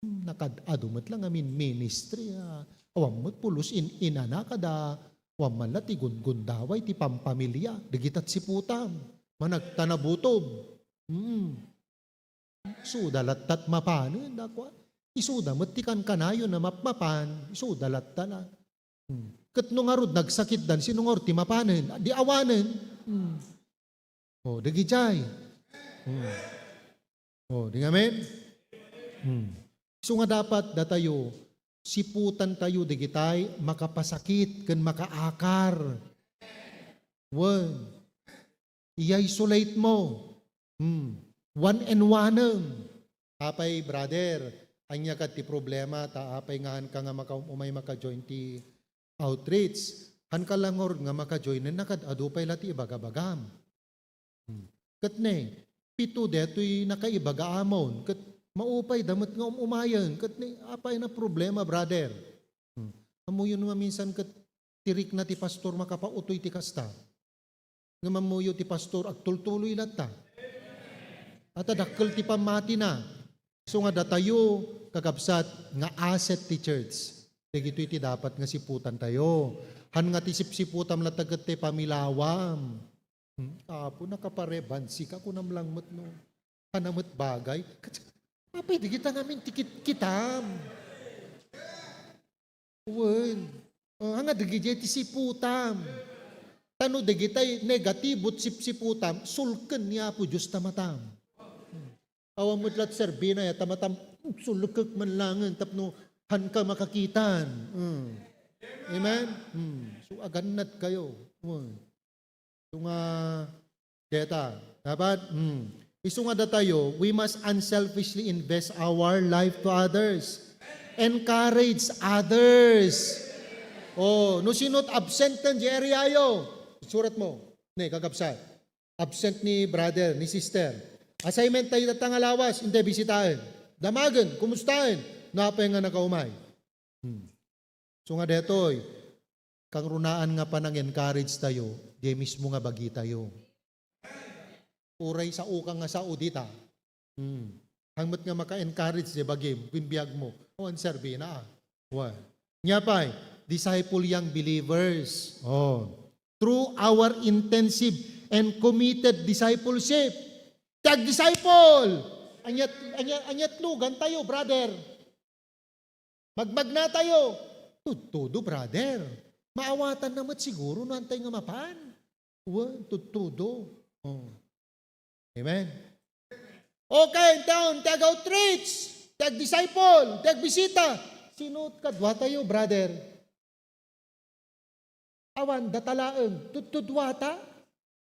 Hmm, nakad-adu met la ngamin ministry, a, awan met pulos in-inana kada awan man la ti gundgundaway ti pampamilia, dagita ti siputam, managtanabutob. Hmm. Isuda latta ti mapanen, dakua. Isuda met ti kankanayon a mapmapan, isuda latta la. Hmm. Ket no ngarud nagsakitdan, sino ngarud ti mapanen? Di awanen. Hmm. O, dagidiay. Hmm. O, di ngamin? Hmm. Isu nga dapat datayo, siputantayo dagitay makapasakit ken makaakar. Wen, i-isolate mo. Hmm. One and one. Apay, brother, ania kad ti problema, ta apay nga haanka nga makaum-umay maka-join ti outreach? Haanka la ngarud nga maka-joinen na kad adu pay la ti ibagabagam. Hmm. Ket ne, pito detoy nakaibaga amon, ket maupay da met nga um-umayen, ket ne, apay na problema, brother? Hmm. Ammoyo no maminsan ket ti rikna ti pastor makapautoy ti kasta. Ngem ammoyo ti pastor agtultuloy latta. Ata dakkel ti pammatina. Isu nga datayo, kakabsat, nga asset ti church. Dagitoy ti dapat nga siputantayo. Han nga ti sipsiputam latta ket ti pamilawam. Hmm, Apo, nakaparebansi ka, kunam lang met no. Kana met bagay. Ket, apay, dagita ngamin ti kitkitam. Wen. Ah, nga dagidiay ti siputam. Ta no dagitay negatibo ti sipsiputam, sulken ni Apo Dios ta matam. Hmm. Awan met lat serbina ya ta matam, sulkek man langen tapno haanka makakitan. Hmm. Amen? Hmm. So, agannad kayo. Wen. Isu nga, deta, dapat, hmm. Isu nga datayo, we must unselfishly invest our life to others. Encourage others. Oh, no sino't absent ken di area yo, surat mo. Ne, kakabsat. Absent ni brother, ni sister. Assignment tayo tatta nga lawas, intay bisitaen. Damagen, kumustaen. Napay nga nakaumay. Hmm. So nga detoy, kangrunaan nga panang-encourage tayo, di mismo nga bagitayo. Uray sao ka nga sao dita. Hmm. Hangmet nga maka-encourage di bagim, ken biag mo. O, ang serbi na, ah. Wa. Nia pay, disciple young believers. Oh. Through our intensive and committed discipleship. Tag disciple! Anyat, anyat, anyat lugan tayo, brother. Magmagna tayo. Tudtudo, brother. Maawatan na met siguro no antay nga mapan. Wen, tudtudo. Oh. Amen. Okay, inton, ti ag-outreach, ti ag-disciple, ti agbisita. Sino kadua tayo, brother? Awan, data laeng, tudtuduata.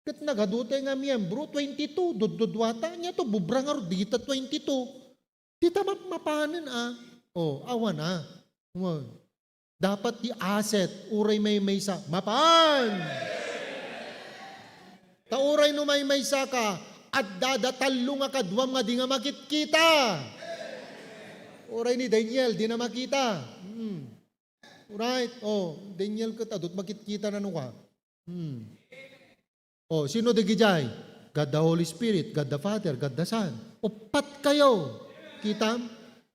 Ket nagadu tayo nga miyembro, twenty-two, tudtuduata. Nia to, bubra ngarud, dita twenty-two. Dita map-, mapanen, ah. Oh, awan, ah. Mo. Dapat ti asset, uray maymaysa, mapan. Ta uray no maymaysa ka, adda da tallo nga kaduam nga di nga makitkita. Uray ni Daniel, di na makita. Hmm. Right? Oh, Daniel ket adut makitkita na no ka. Hmm. Oh, sino dagidiay? God the Holy Spirit, God the Father, God the Son. Uppat kayo. Kitam?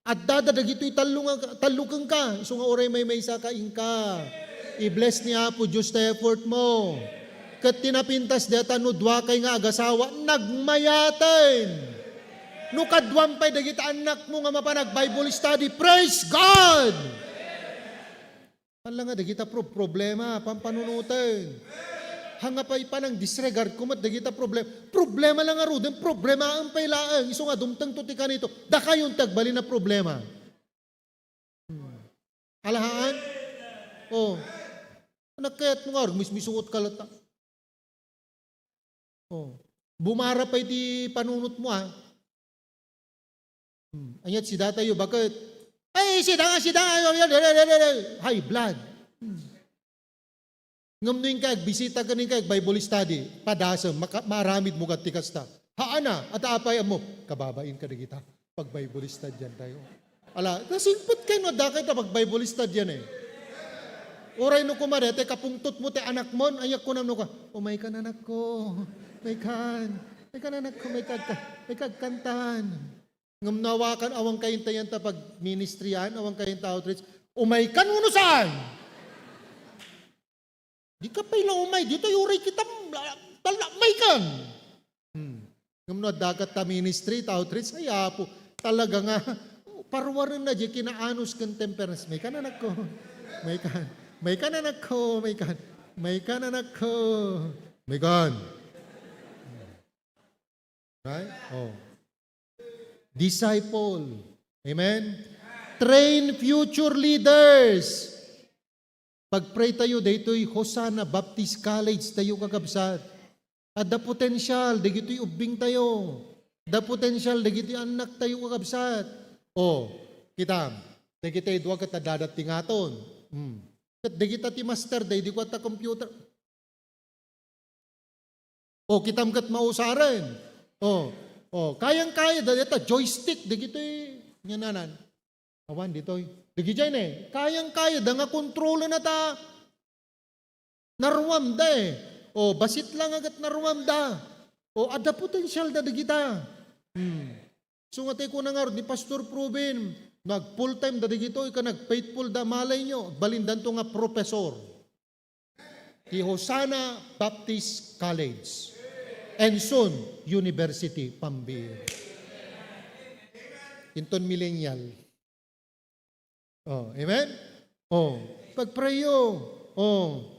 Adda da dagitoy tallo nga, tallo kenka. Isu nga uray maymaysa ka inka. I-bless ni Apo Dios ta effort mo. Ket ti napintas dayta no dua kay nga agasawa, nagmayaten. No kaduam pay dagiti annakmo nga mapan ag-Bible study, praise God! Ala nga dagita pro-, problema, pampanunoten. Hanga pay panang disregard ko met dagita problem-, problema lang ngaruden, problemaen pay laeng, isu nga dumtengto ti kanito, dakayon ti agbalin a problema. Hmm. Alahaan? Oh. Anak kayat mo nga, mismisuot ka latta. Oh. Bumara pay ti panunot mo, ah. Hmm. Anya, sida tayo, bakit? Ay, sida nga, sida nga, high blood. Hmm. Ngem no inka agbisita ken inka ag-Bible study, padasem, maka-, maaramid mo kat ti kasta. Haana, at apay mo, kababain ka dagita. Pag-Bible study tayo. Ala, nasingpet kayo no, dakay ta pag-Bible study yan eh. Uray no kumare, te kapungtot mo, te anak mo, ayak ko no ka, "Umay kan, anak ko. Umay kan. Umay kan, anak ko, umay kan, umay kan kantan." Ngem no awakan, awan kayo tayan ta pag-ministryan, awan kayo ta outreach, "Umay kan, uno saan?" Di ka pay la umay, dito uray kita, la, la, la, may kan. Hmm. Ngem no adda kat ta ministry, ta outreach, ay, Apo, talaga nga, parwaren na di kinaanus ken temperance. May kan, anak ko. May kan. May kan, anakko, may kan. May kan, anakko. May kan. Right? Oh. Disciple. Amen? Train future leaders. Pag-pray tayo, daytoy Hosanna Baptist College tayo, kakabsat. Adda potensial dagitoy ubbing tayo. Adda potensial dagitoy annak tayo, kakabsat. Oh, kita, dagitoy dua ket adda ti ngaton. Hmm. Ket dagita ti master, daydi kua ta computer. O, kitam ket mausaren. O, o, kayang-kaya da dita joystick, dagitoy, nga nanan. Awan ditoy. Dagijay ne, kayang-kaya da nga kontrolen na ta. Naruam da eh. O, basit lang agat naruam da. O, adda potensial da dagita. Hmm. So nga tayo kuna nga ni Pastor Proven, nag full time da dagitoy, ka nag faithful da, malay nyo, balindanto nga professor. Ti Hosanna Baptist College, and soon, University, Pambier. Inton millennial. Oh, amen? Oh, pagprayo. Oh.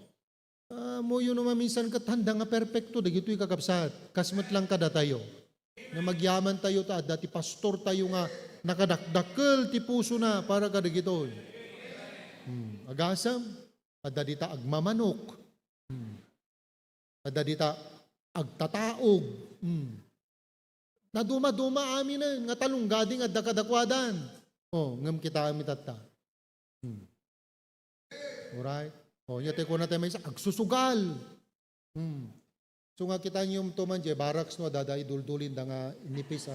Ah, muyo no maminsan ket handa nga perpekto, dagitoy kakabsat. Kas met lang kadatayo. Nga magyaman tayo ta adda ti pastor tayo nga nakadakdakkel ti pusona para kadagitoy. Hmm, agasem, adda dita agmamanok. Hmm. Adda dita agtataog. Hmm. Naduma-duma aminen nga talunggading adda kadakuadan. Oh, ngem kitaem itatta. Hmm. Alright? Oh, nya tayo kuna tayo maysa, agsusugal. Hmm. So nga kita niyo to man, jay barracks no, dada iduldulin da nga nipis, ha?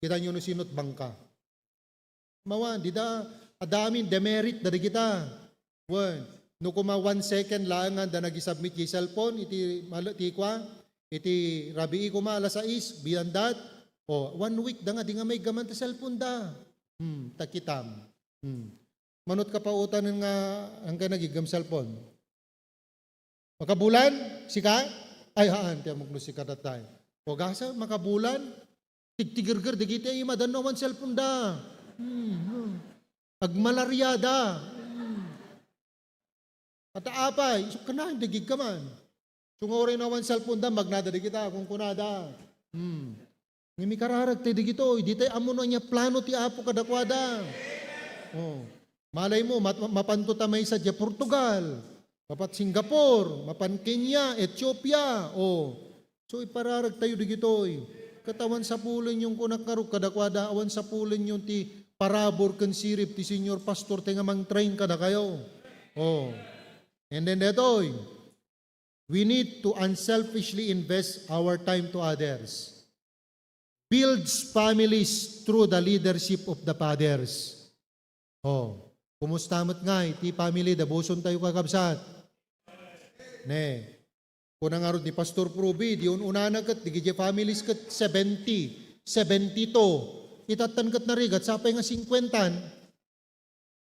Kita niyo no sino't bangka. Mawan, dida, adda amin demerit, dada kita. Wen, no kuma one second laeng nga da nag-submit jay cellphone, iti, mal-, ti kwa, iti rabii kuma, alas sais, biyandat, o, one week da nga, di nga maiggaman ti cellphone da. Hmm, ta kitam. Hmm. Manot ka pa utanen nga, ang ka nagigam cellphone. Makabulan? Sika? Ay, haan, ti amok no sika datay. O gasa, makabulan? Tigtigerger, dagiti ay madanno awan cellphone da. Hmm, hmm. Agmalaria da. Hmm. At apay, isu kanayon, dagig ka man. So nga uray no awan cellphone da, magnada di kita, kung kunada. Hmm. Nga mikararag tayo digitoy, di tayo ammo no ania plano ti Apo kadakuada. Oh. Malay mo, mat-, mapanto ta maysa diay Portugal, mapan Singapore, mapan Kenya, Ethiopia. Oh. So, ipararag tayo digitoy. Ket awan sapulenyon, kunak ngarud kadakuada, awan sapulenyon ti parabur ken sirib ti senior pastor ti nga mangtrain kadakayo. Oh. And then detoy, we need to unselfishly invest our time to others. Builds families through the leadership of the fathers. Oh, kumusta met ngay ti family devotion tayo, kakabsat? Ne. Kuna ngarud ni Pastor Proby, di un-unana ket, dagiti families ket seventy, seventy-two. Itattan ket narigat, sapay nga singkuentan.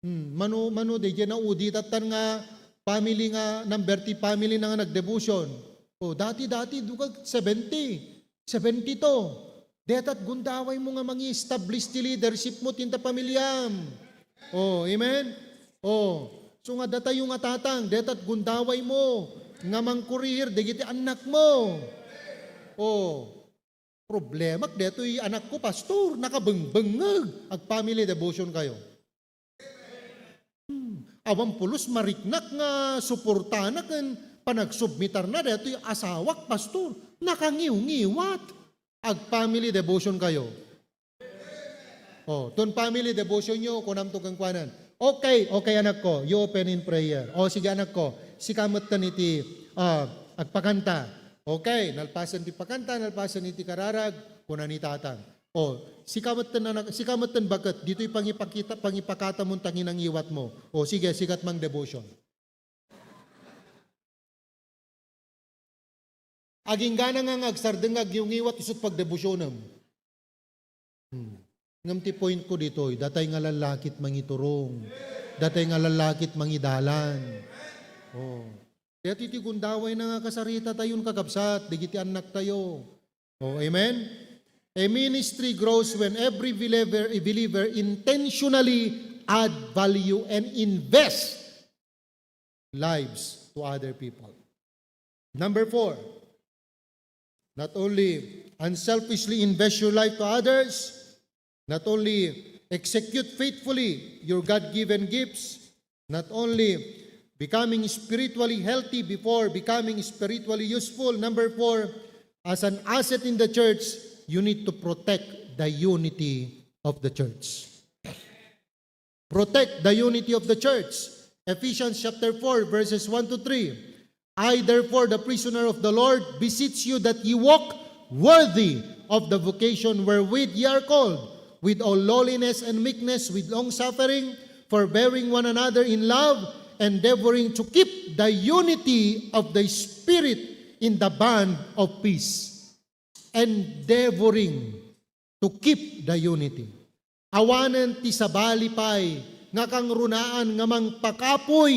Hmm, mano, mano, daydiay nauditattan nga family nga number ti family na nga nagdevotion. Oh, dati, dati, duka seventy, seventy-two. Detat gundaway mo nga mangi-establish ti leadership mo, tinta pamiliam. Oh, amen? Oh, so nga datayo nga tatang, detat gundaway mo nga mangkurihir dagiti annak mo. Oh, problemak detoy anakko, pastor, nakabengbengngeg. Ag family devotion kayo. Hmm. Awan pulos mariknak nga suportana ken panagsubmitarna daytoy asawak, pastor. Nakangiwngiwat. Ag family devotion kayo. Oh, ton family devotion yo, kunamto kenkuanan, "Okay, okay, anakko, you open in prayer." Oh, sige, anakko, sika metten iti, ah, agpakanta. Okay, nalpasen ti pakanta, nalpasen iti kararag, kuna ni tatang, "O, sika metten, anak, sika metten, baket, ditoy pangipakita, pangipakatamon ta kinangiwatmo. O, sige, sikat mang devotion." Aginggana nga, nga agsardeng nga agngiwngiwat isu't pagdevotionem. Hmm. Ngem ti point ko ditoy, datay nga lallakit mangiturong. Datay nga lallakit mangidalan. Oh. Daytoy ti gundaway na nga kasarita tayon, kakabsat, dagiti annak tayo. Oh, amen? A ministry grows when every believer, a believer intentionally add value and invest lives to other people. Number four, not only unselfishly invest your life to others, not only execute faithfully your God-given gifts, not only becoming spiritually healthy before becoming spiritually useful. Number four, as an asset in the church, you need to protect the unity of the church. Protect the unity of the church. Ephesians chapter four, verses one to three. I, therefore, the prisoner of the Lord, beseech you that ye walk worthy of the vocation wherewith ye are called, with all lowliness and meekness, with long suffering, forbearing one another in love, endeavoring to keep the unity of the Spirit in the bond of peace. Endeavoring to keep the unity. Awanen ti sabali pay nga kangrunaan nga mangpakapuy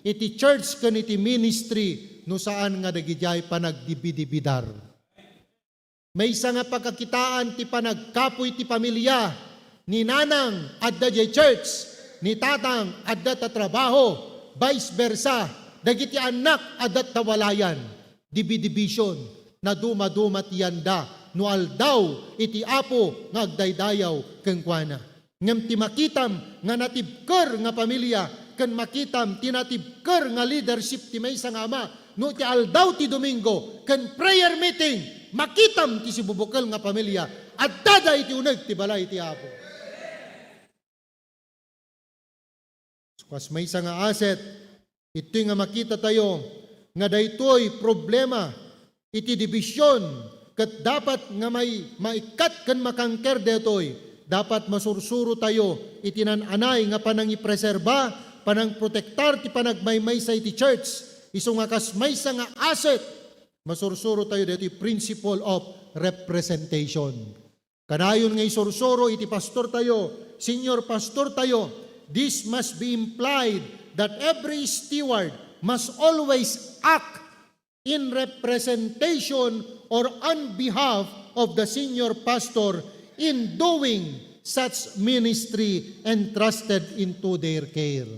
iti church ken iti ministry no saan nga dagidiay panagdibidibidar. Maysa nga pagkakitaan ti panagkapuy ti pamilya, ni nanang adda diay church, ni tatang adda ta trabaho, vice versa, dagiti annak adda ta walayan. Dividivision, nadumaduma ti yanda no aldaw iti Apo nga agdaydayaw kenkuana. Ngem ti makitam nga natibker nga pamilya ken makitam ti natibker nga leadership ti maysa nga ama, no iti aldaw ti Domingo ken prayer meeting, makitam ti sibubukel nga pamilya, addada iti uneg ti balay ti Apo. Kas maysa nga asset, iti nga makita tayo nga daytoy problema iti division, ket dapat nga may maikkat ken makangker daytoy. Dapat masursuro tayo iti nan-anay nga panangipreserba, panangprotektar ti panagmaymaysa iti church. Isu nga kas maysa nga asset, masursuro tayo daytoy principle of representation. Kanayon nga isursuro iti pastor tayo, senior pastor tayo, this must be implied that every steward must always act in representation or on behalf of the senior pastor in doing such ministry entrusted into their care.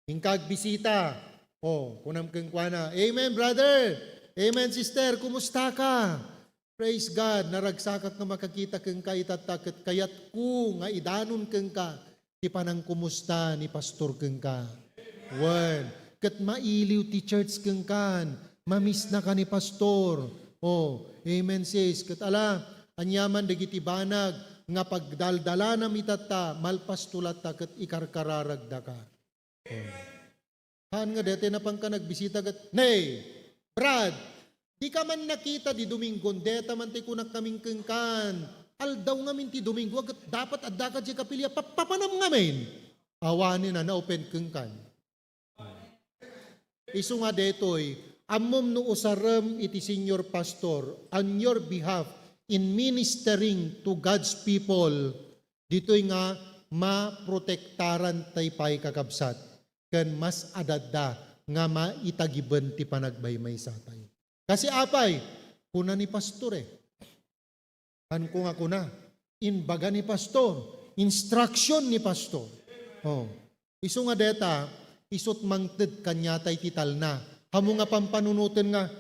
Inka agbisita. O, kunam kenkuana, "Amen, brother. Amen, sister. Kumusta ka?" Praise God. Naragsakak nga makakita kenka itatta ket kayatko nga idanon kenka ti panangkumusta ni pastor kenka. Wen, ket mailiw ti church kenkan. Mamisnaka ni pastor. O, amen, sis. Ket ala, aniaman dagiti banag nga pagdaldalanam itatta, malpasto latta ket ikarkararagdaka. O. Haan nga daytoy napanka nagbisita ket, "Nay, Brad, dika man nakita di Domingon, dayta man ti kunak ngamin kenkan. Aldaw ngamin ti Domingo, ket dapat addaka diay kapilya, pappapanam ngamin." Awanen a na-offend kenkan. Isu nga daytoy, ammom no usarem iti senior pastor on your behalf in ministering to God's people, ditoy nga maprotektaran tay pay, kakabsat, ken mas adda nga maitagiben ti panagmaymaysa tayo. Kasi apay, kuna ni pastor eh. Hanko nga kuna, imbaga ni pastor, instruction ni pastor. Oh. Isu nga deta, isut mangted kaniata iti talna. Amo nga pampanunoten nga,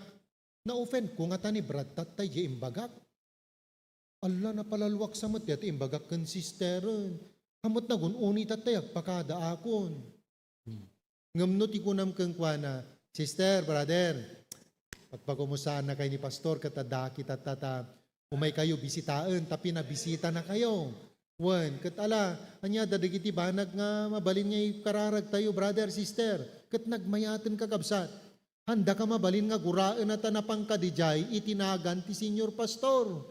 "Na-offend ko ngata ni Brad tattay diay imbagak. Alla, napalalwak sa met dayta imbagak ken sisteren. Amo met nagun-oni tattay agpakadaakon." Hmm. Ngem no ti kunam kenkuana, "Sister, brother, pagpakumustaannakay ni pastor ket adda kita ta, ta umaykayo bisitaen ta pinabisitanakayo." Wen, ket ala, ania dagiti banag nga mabalin nga ikararagtayo, brother, sister, ket nagmayaten, kakabsat. Handaka mabalin nga guraen a ta napanka didiay iti nagan ti senior pastor.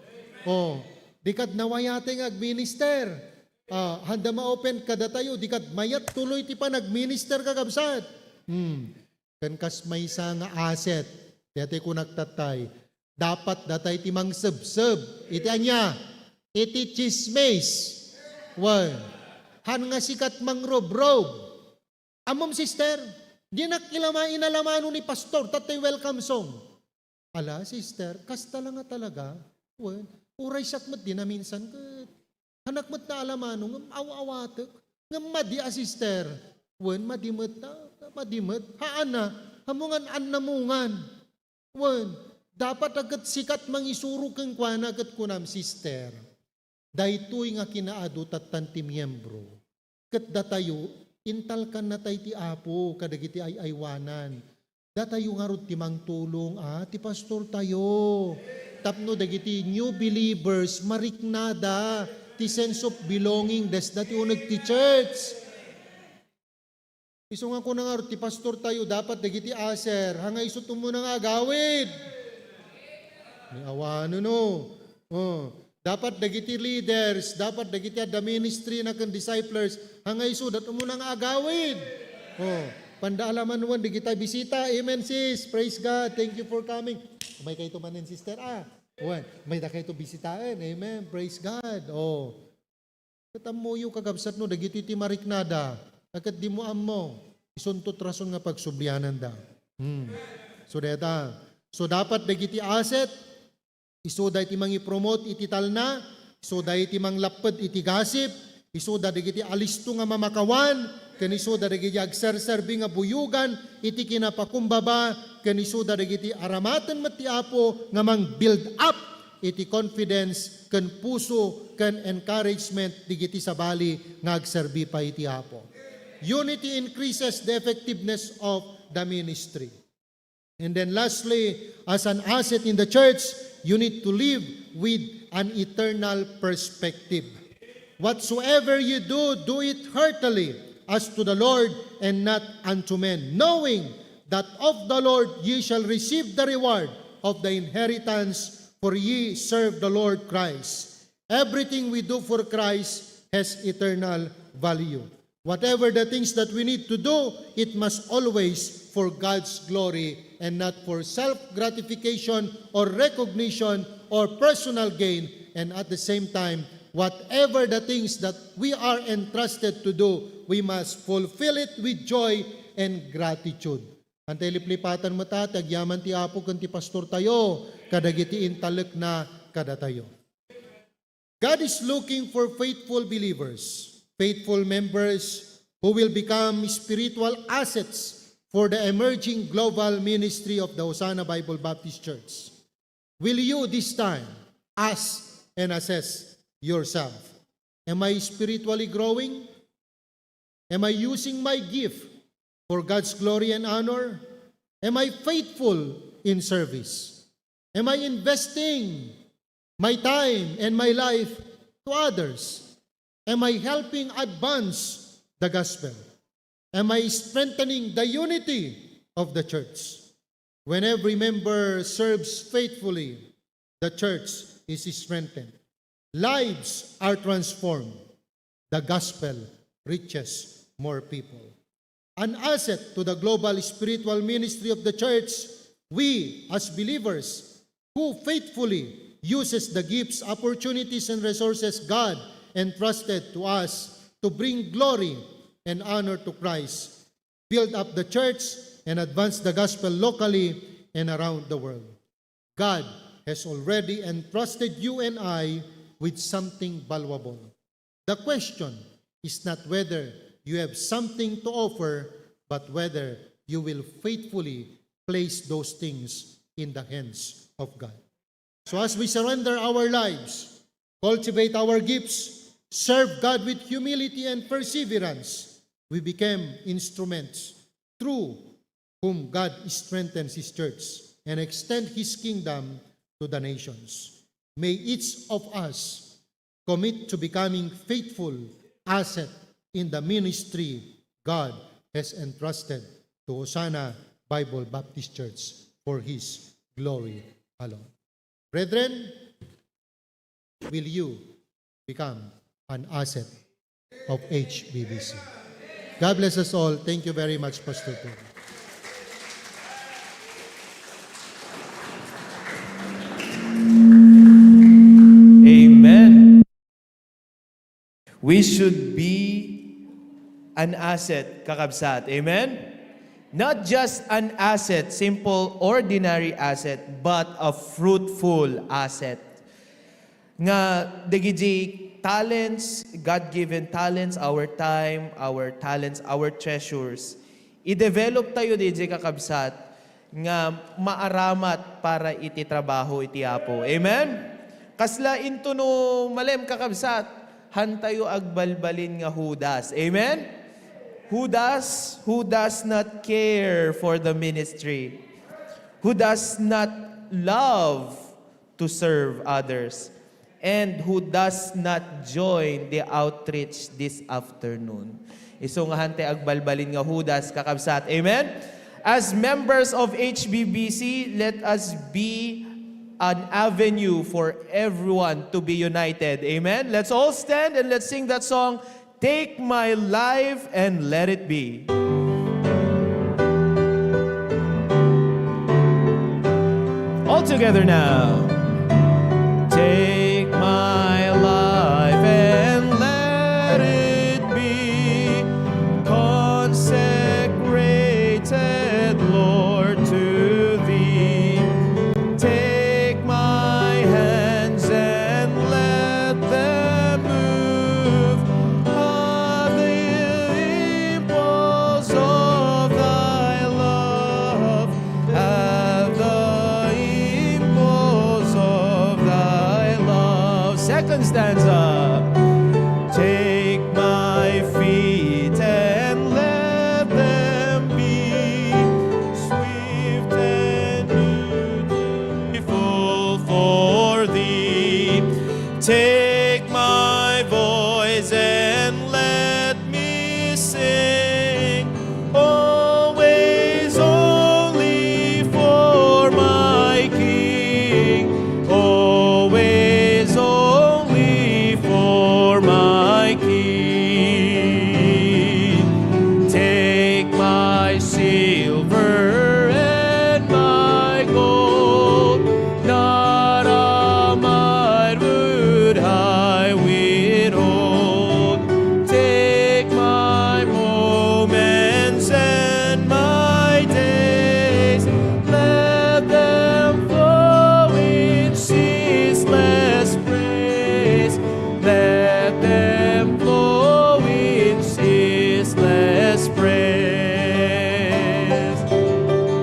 Oh, dika nawayaten nga agminister. Ah, handa ma-offend kadatayo, dika mayat tuloy ti panagminister, kakabsat. Hmm. Ken kas maysa nga asset, daytoy kunak tattay, dapat datay ti mangsebseb. Iti ania? Iti chismis. Wen. Han nga sikat mangrobrob. Ammom, sister, dinak ilama-, inalamano ni pastor, tattay welcome song. Ala, sister, kasta la nga talaga. Wen, uray siak met di naminsan ket. Hanak met naalamano, ngem aw-awatek. Ngem madi a sister, wen, madi met, ah, madi met. Haan a, ammo ngan annamungan. Wen, dapat a ket sika ti mangisuro kenkuana ket kunam, "Sister, daytoy nga kinaadu tattan ti miembro. Ket datayo, intalkannatay ti Apo kadagiti ay-aywanan. Datayo ngarud ti mangtulong, a, ti pastortayo." Tapno dagiti new believers, mariknada ti sense of belonging desda ti uneg ti church. Isu nga kuna ngarud ti pastortayo, dapat dagiti usher, haan nga isu ti umuna nga agawid. Ni awanen, no? Oh, dapat dagiti leaders, dapat dagiti adda ministry na ken disciplers, haan nga isuda ti umuna nga agawid. Oh, panda alaman wen dagiti bisita. Amen, sis. Praise God. Thank you for coming. Umaykayto manen, sister, a. Wen, umaydakayto bisitaen. Amen. Praise God. Oh. Ket ammoyo, kakabsat, no dagitoy ti mariknada, a ket dimo ammo, isunto ti rason nga pagsubliananda. Hmm. So, dayta. So, dapat dagiti asset, isuda iti mangipromote iti talna, isuda iti manglapped iti gasip, isuda dagiti alisto nga mamakawan, ken isuda dagiti agserserbi nga buyogan iti kinapakumbaba, ken isuda dagiti aramaten met ti Apo nga mang-build up iti confidence ken puso ken encouragement dagiti sabali nga agserbi pay iti Apo. Unity increases the effectiveness of the ministry. And then lastly, as an asset in the church, you need to live with an eternal perspective. "Whatsoever you do, do it heartily, as to the Lord and not unto men, knowing that of the Lord ye shall receive the reward of the inheritance, for ye serve the Lord Christ." Everything we do for Christ has eternal value. Whatever the things that we need to do, it must always for God's glory and not for self-gratification or recognition or personal gain. And at the same time, whatever the things that we are entrusted to do, we must fulfill it with joy and gratitude. Haan tay liplipatan met ti agyaman ti Apo ken ti pastortayo kadagiti intalekna kadatayo. God is looking for faithful believers, faithful members who will become spiritual assets for the emerging global ministry of the Hosanna Bible Baptist Church. Will you this time ask and assess yourself? Am I spiritually growing? Am I using my gift for God's glory and honor? Am I faithful in service? Am I investing my time and my life to others? Am I helping advance the gospel? Am I strengthening the unity of the church? When every member serves faithfully, the church is strengthened. Lives are transformed. The gospel reaches more people. An asset to the global spiritual ministry of the church, we as believers who faithfully uses the gifts, opportunities, and resources God entrusted to us to bring glory and honor to Christ, build up the church, and advance the gospel locally and around the world. God has already entrusted you and I with something valuable. The question is not whether you have something to offer, but whether you will faithfully place those things in the hands of God. So as we surrender our lives, cultivate our gifts, serve God with humility and perseverance, we become instruments through whom God strengthens His church and extend His kingdom to the nations. May each of us commit to becoming faithful asset in the ministry God has entrusted to Hosanna Bible Baptist Church for His glory alone. Brethren, will you become an asset of H B B C? God bless us all. Thank you very much, Pastor Paul. Amen. We should be an asset, kakabsat. Amen? Not just an asset, simple, ordinary asset, but a fruitful asset. Nga dagiti talents, God-given talents, our time, our talents, our treasures, i-develop tayo, D J, kakabsat, nga maaramat para iti trabaho iti Apo. Amen? Kasla intono malem, kakabsat, hantayo agbalbalin nga Judas. Amen? Judas who does not care for the ministry, who does not love to serve others, and who does not join the outreach this afternoon. Isu nga hantay agbalbalin nga Judas, kakabsat. Amen? As members of H B B C, let us be an avenue for everyone to be united. Amen? Let's all stand and let's sing that song, "Take My Life and Let It Be." All together now. Take my life and let it be consecrated, Lord, to Thee. Take my hands and let them move at the impulse of Thy love, at the impulse of Thy love. Second stanza. Take my feet and let them be swift and beautiful for Thee. Take my voice and let me sing, always only for my King, always only for my King. Take my silver and my gold, not a mite would I withhold. Take my moments and my days, let them flow in ceaseless praise. Let them flow in ceaseless praise.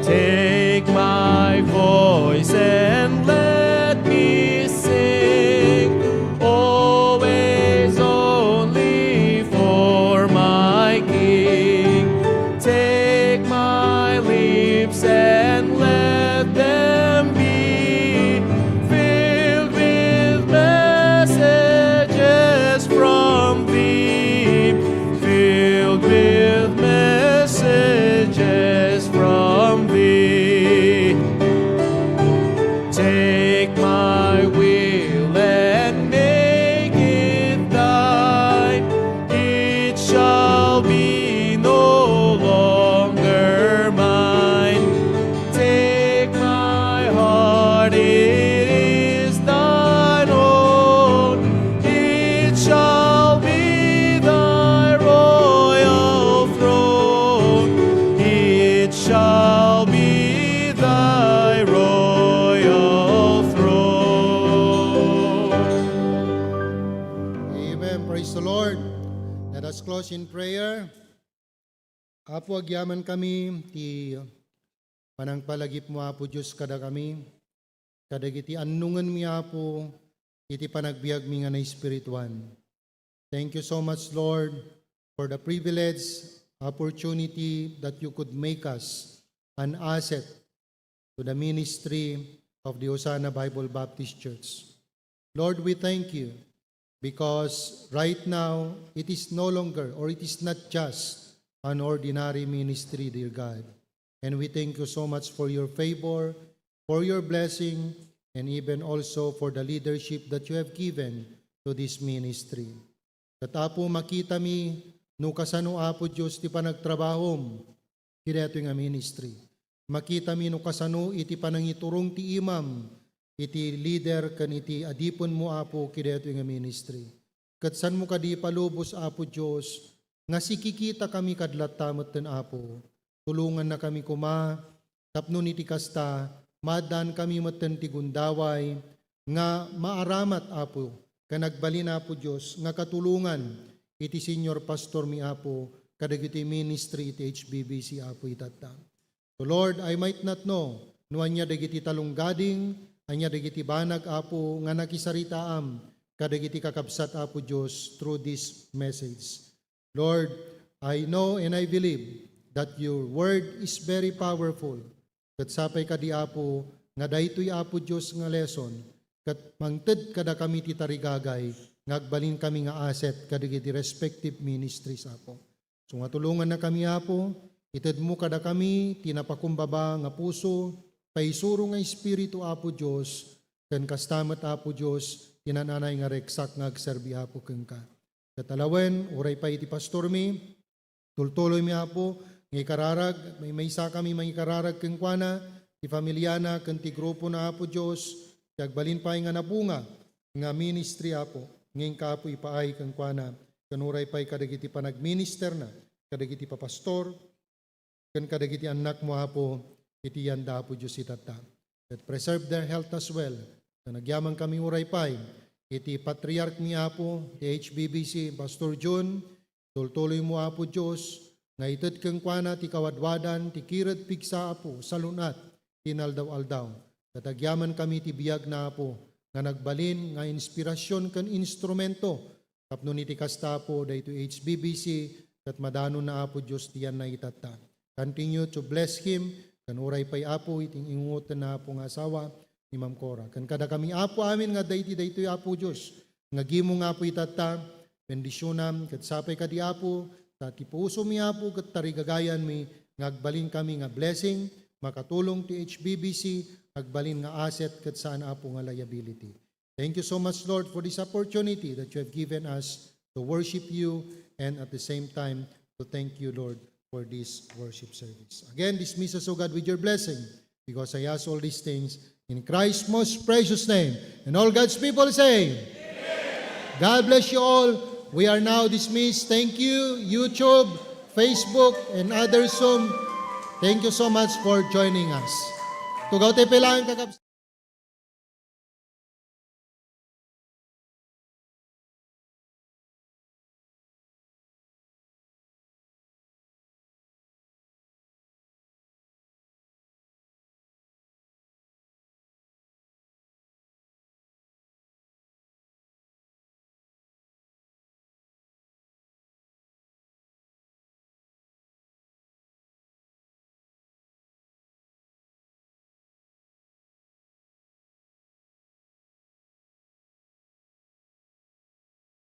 Take my voice and let me sing, always only for my King. Take my lips and let them be filled with messages from Thee, filled with messages from Thee. Take my will and make it Thine. It shall be no longer mine. Take my heart, it is Thine own. It shall be Thy royal throne. It shall be Thy royal throne. Amen. Praise the Lord. Let us close in prayer. Apo, agyamankami ti panangpalagipmo, Apo Dios, kadakami, kadagiti annongenmi, Apo, iti panagbiagmi nga naespirituan. Thank you so much, Lord, for the privilege, opportunity that You could make us an asset to the ministry of the Hosanna Bible Baptist Church. Lord, we thank You because right now it is no longer, or it is not just an ordinary ministry, dear God. And we thank You so much for Your favor, for Your blessing, and even also for the leadership that You have given to this ministry. Ket, Apo, makitami no kasano, Apo Dios, ti panagtrabahom iti daytoy nga ministry. Makitami no kasano iti panangiturong ti imam iti leader ken iti adipenmo, Apo, iti daytoy nga ministry. Ket saanmo kadi ipalubos, Apo Dios, nga sikikitakami kad latta metten, Apo. Tulongannakami koma tapno iti kasta, maaddaankami metten ti gundaway nga maaramat, Apo, ken agbalin, Apo Dios, nga katulongan iti senior pastor mi, Apo, kadagiti ministry iti H B B C, Apo, itatta. So, Lord, I might not know no ania dagiti talonggading, ania dagiti banag, Apo, nga nakisaritaam kadagiti kakabsat, Apo Dios, through this message. Lord, I know and I believe that your word is very powerful. Ket sapay kadi, Apo, nga daytoy, Apo Dios, nga lesson ket mangted kadakami ti tarigagay nga agbalinkami nga asset kadagiti respective ministries, Apo. So nga tulongannakami, Apo, itedmo kadakami ti napakumbaba nga puso, paisuro nga espiritu, Apo Dios, ken kasta met, Apo Dios, ti naan-anay nga reksak nga agserbi, Apo, kenka. Ket alawen, uray pay iti pastormi, tultuloymi, Apo, nga ikararag, maymaysakami mangikararag kenkuana, ti familiana, ken ti grupona, Apo Dios, ti agbalin pay nga nabunga nga ministry, Apo, nga inka, Apo, ipaay kenkuana, ken uray pay kadagiti panagministerna, kadagiti papastor, ken kadagiti annakmo, Apo, iti yanda, Apo Dios, itatta. Ket preserve their health as well. Ken agyamankami uray pay iti patriarch mi, Apo, ti H B B C, Pastor Jun, tultuloymo, Apo Dios, nga ited kenkuana ti kawadwadan, ti kired pigsa, Apo, salun-at ti inaldaw-aldaw. Ket agyamankami ti biagna, Apo, nga nagbalin nga inspirasyon ken instrumento tapno iti kasta, Apo, daytoy H B B C, ket madanonna, Apo Dios, ti yanna itatta. Continue to bless him, ken uray pay, Apo, iti ingutenna, Apo, nga asawa ni Ma'am Cora. Ken kadakami, Apo, amin nga adda iti daytoy, Apo Dios, nga gimong, Apo, itatta, bendisionam, ket sapay kadi, Apo, ta ti pusomi, Apo, ket tarigagayanmi nga agbalinkami nga blessing, makatulong ti H B B C, agbalin nga asset, ket saan, Apo, nga liability. Thank you so much, Lord, for this opportunity that you have given us to worship you and at the same time to thank you, Lord, for this worship service. Again, dismiss us, O God, with your blessing, because I ask all these things in Christ's most precious name. And all God's people say, God bless you all. We are now dismissed. Thank you, YouTube, Facebook, and other Zoom. Thank you so much for joining us. Tugaw tayo pailangan, kakabs-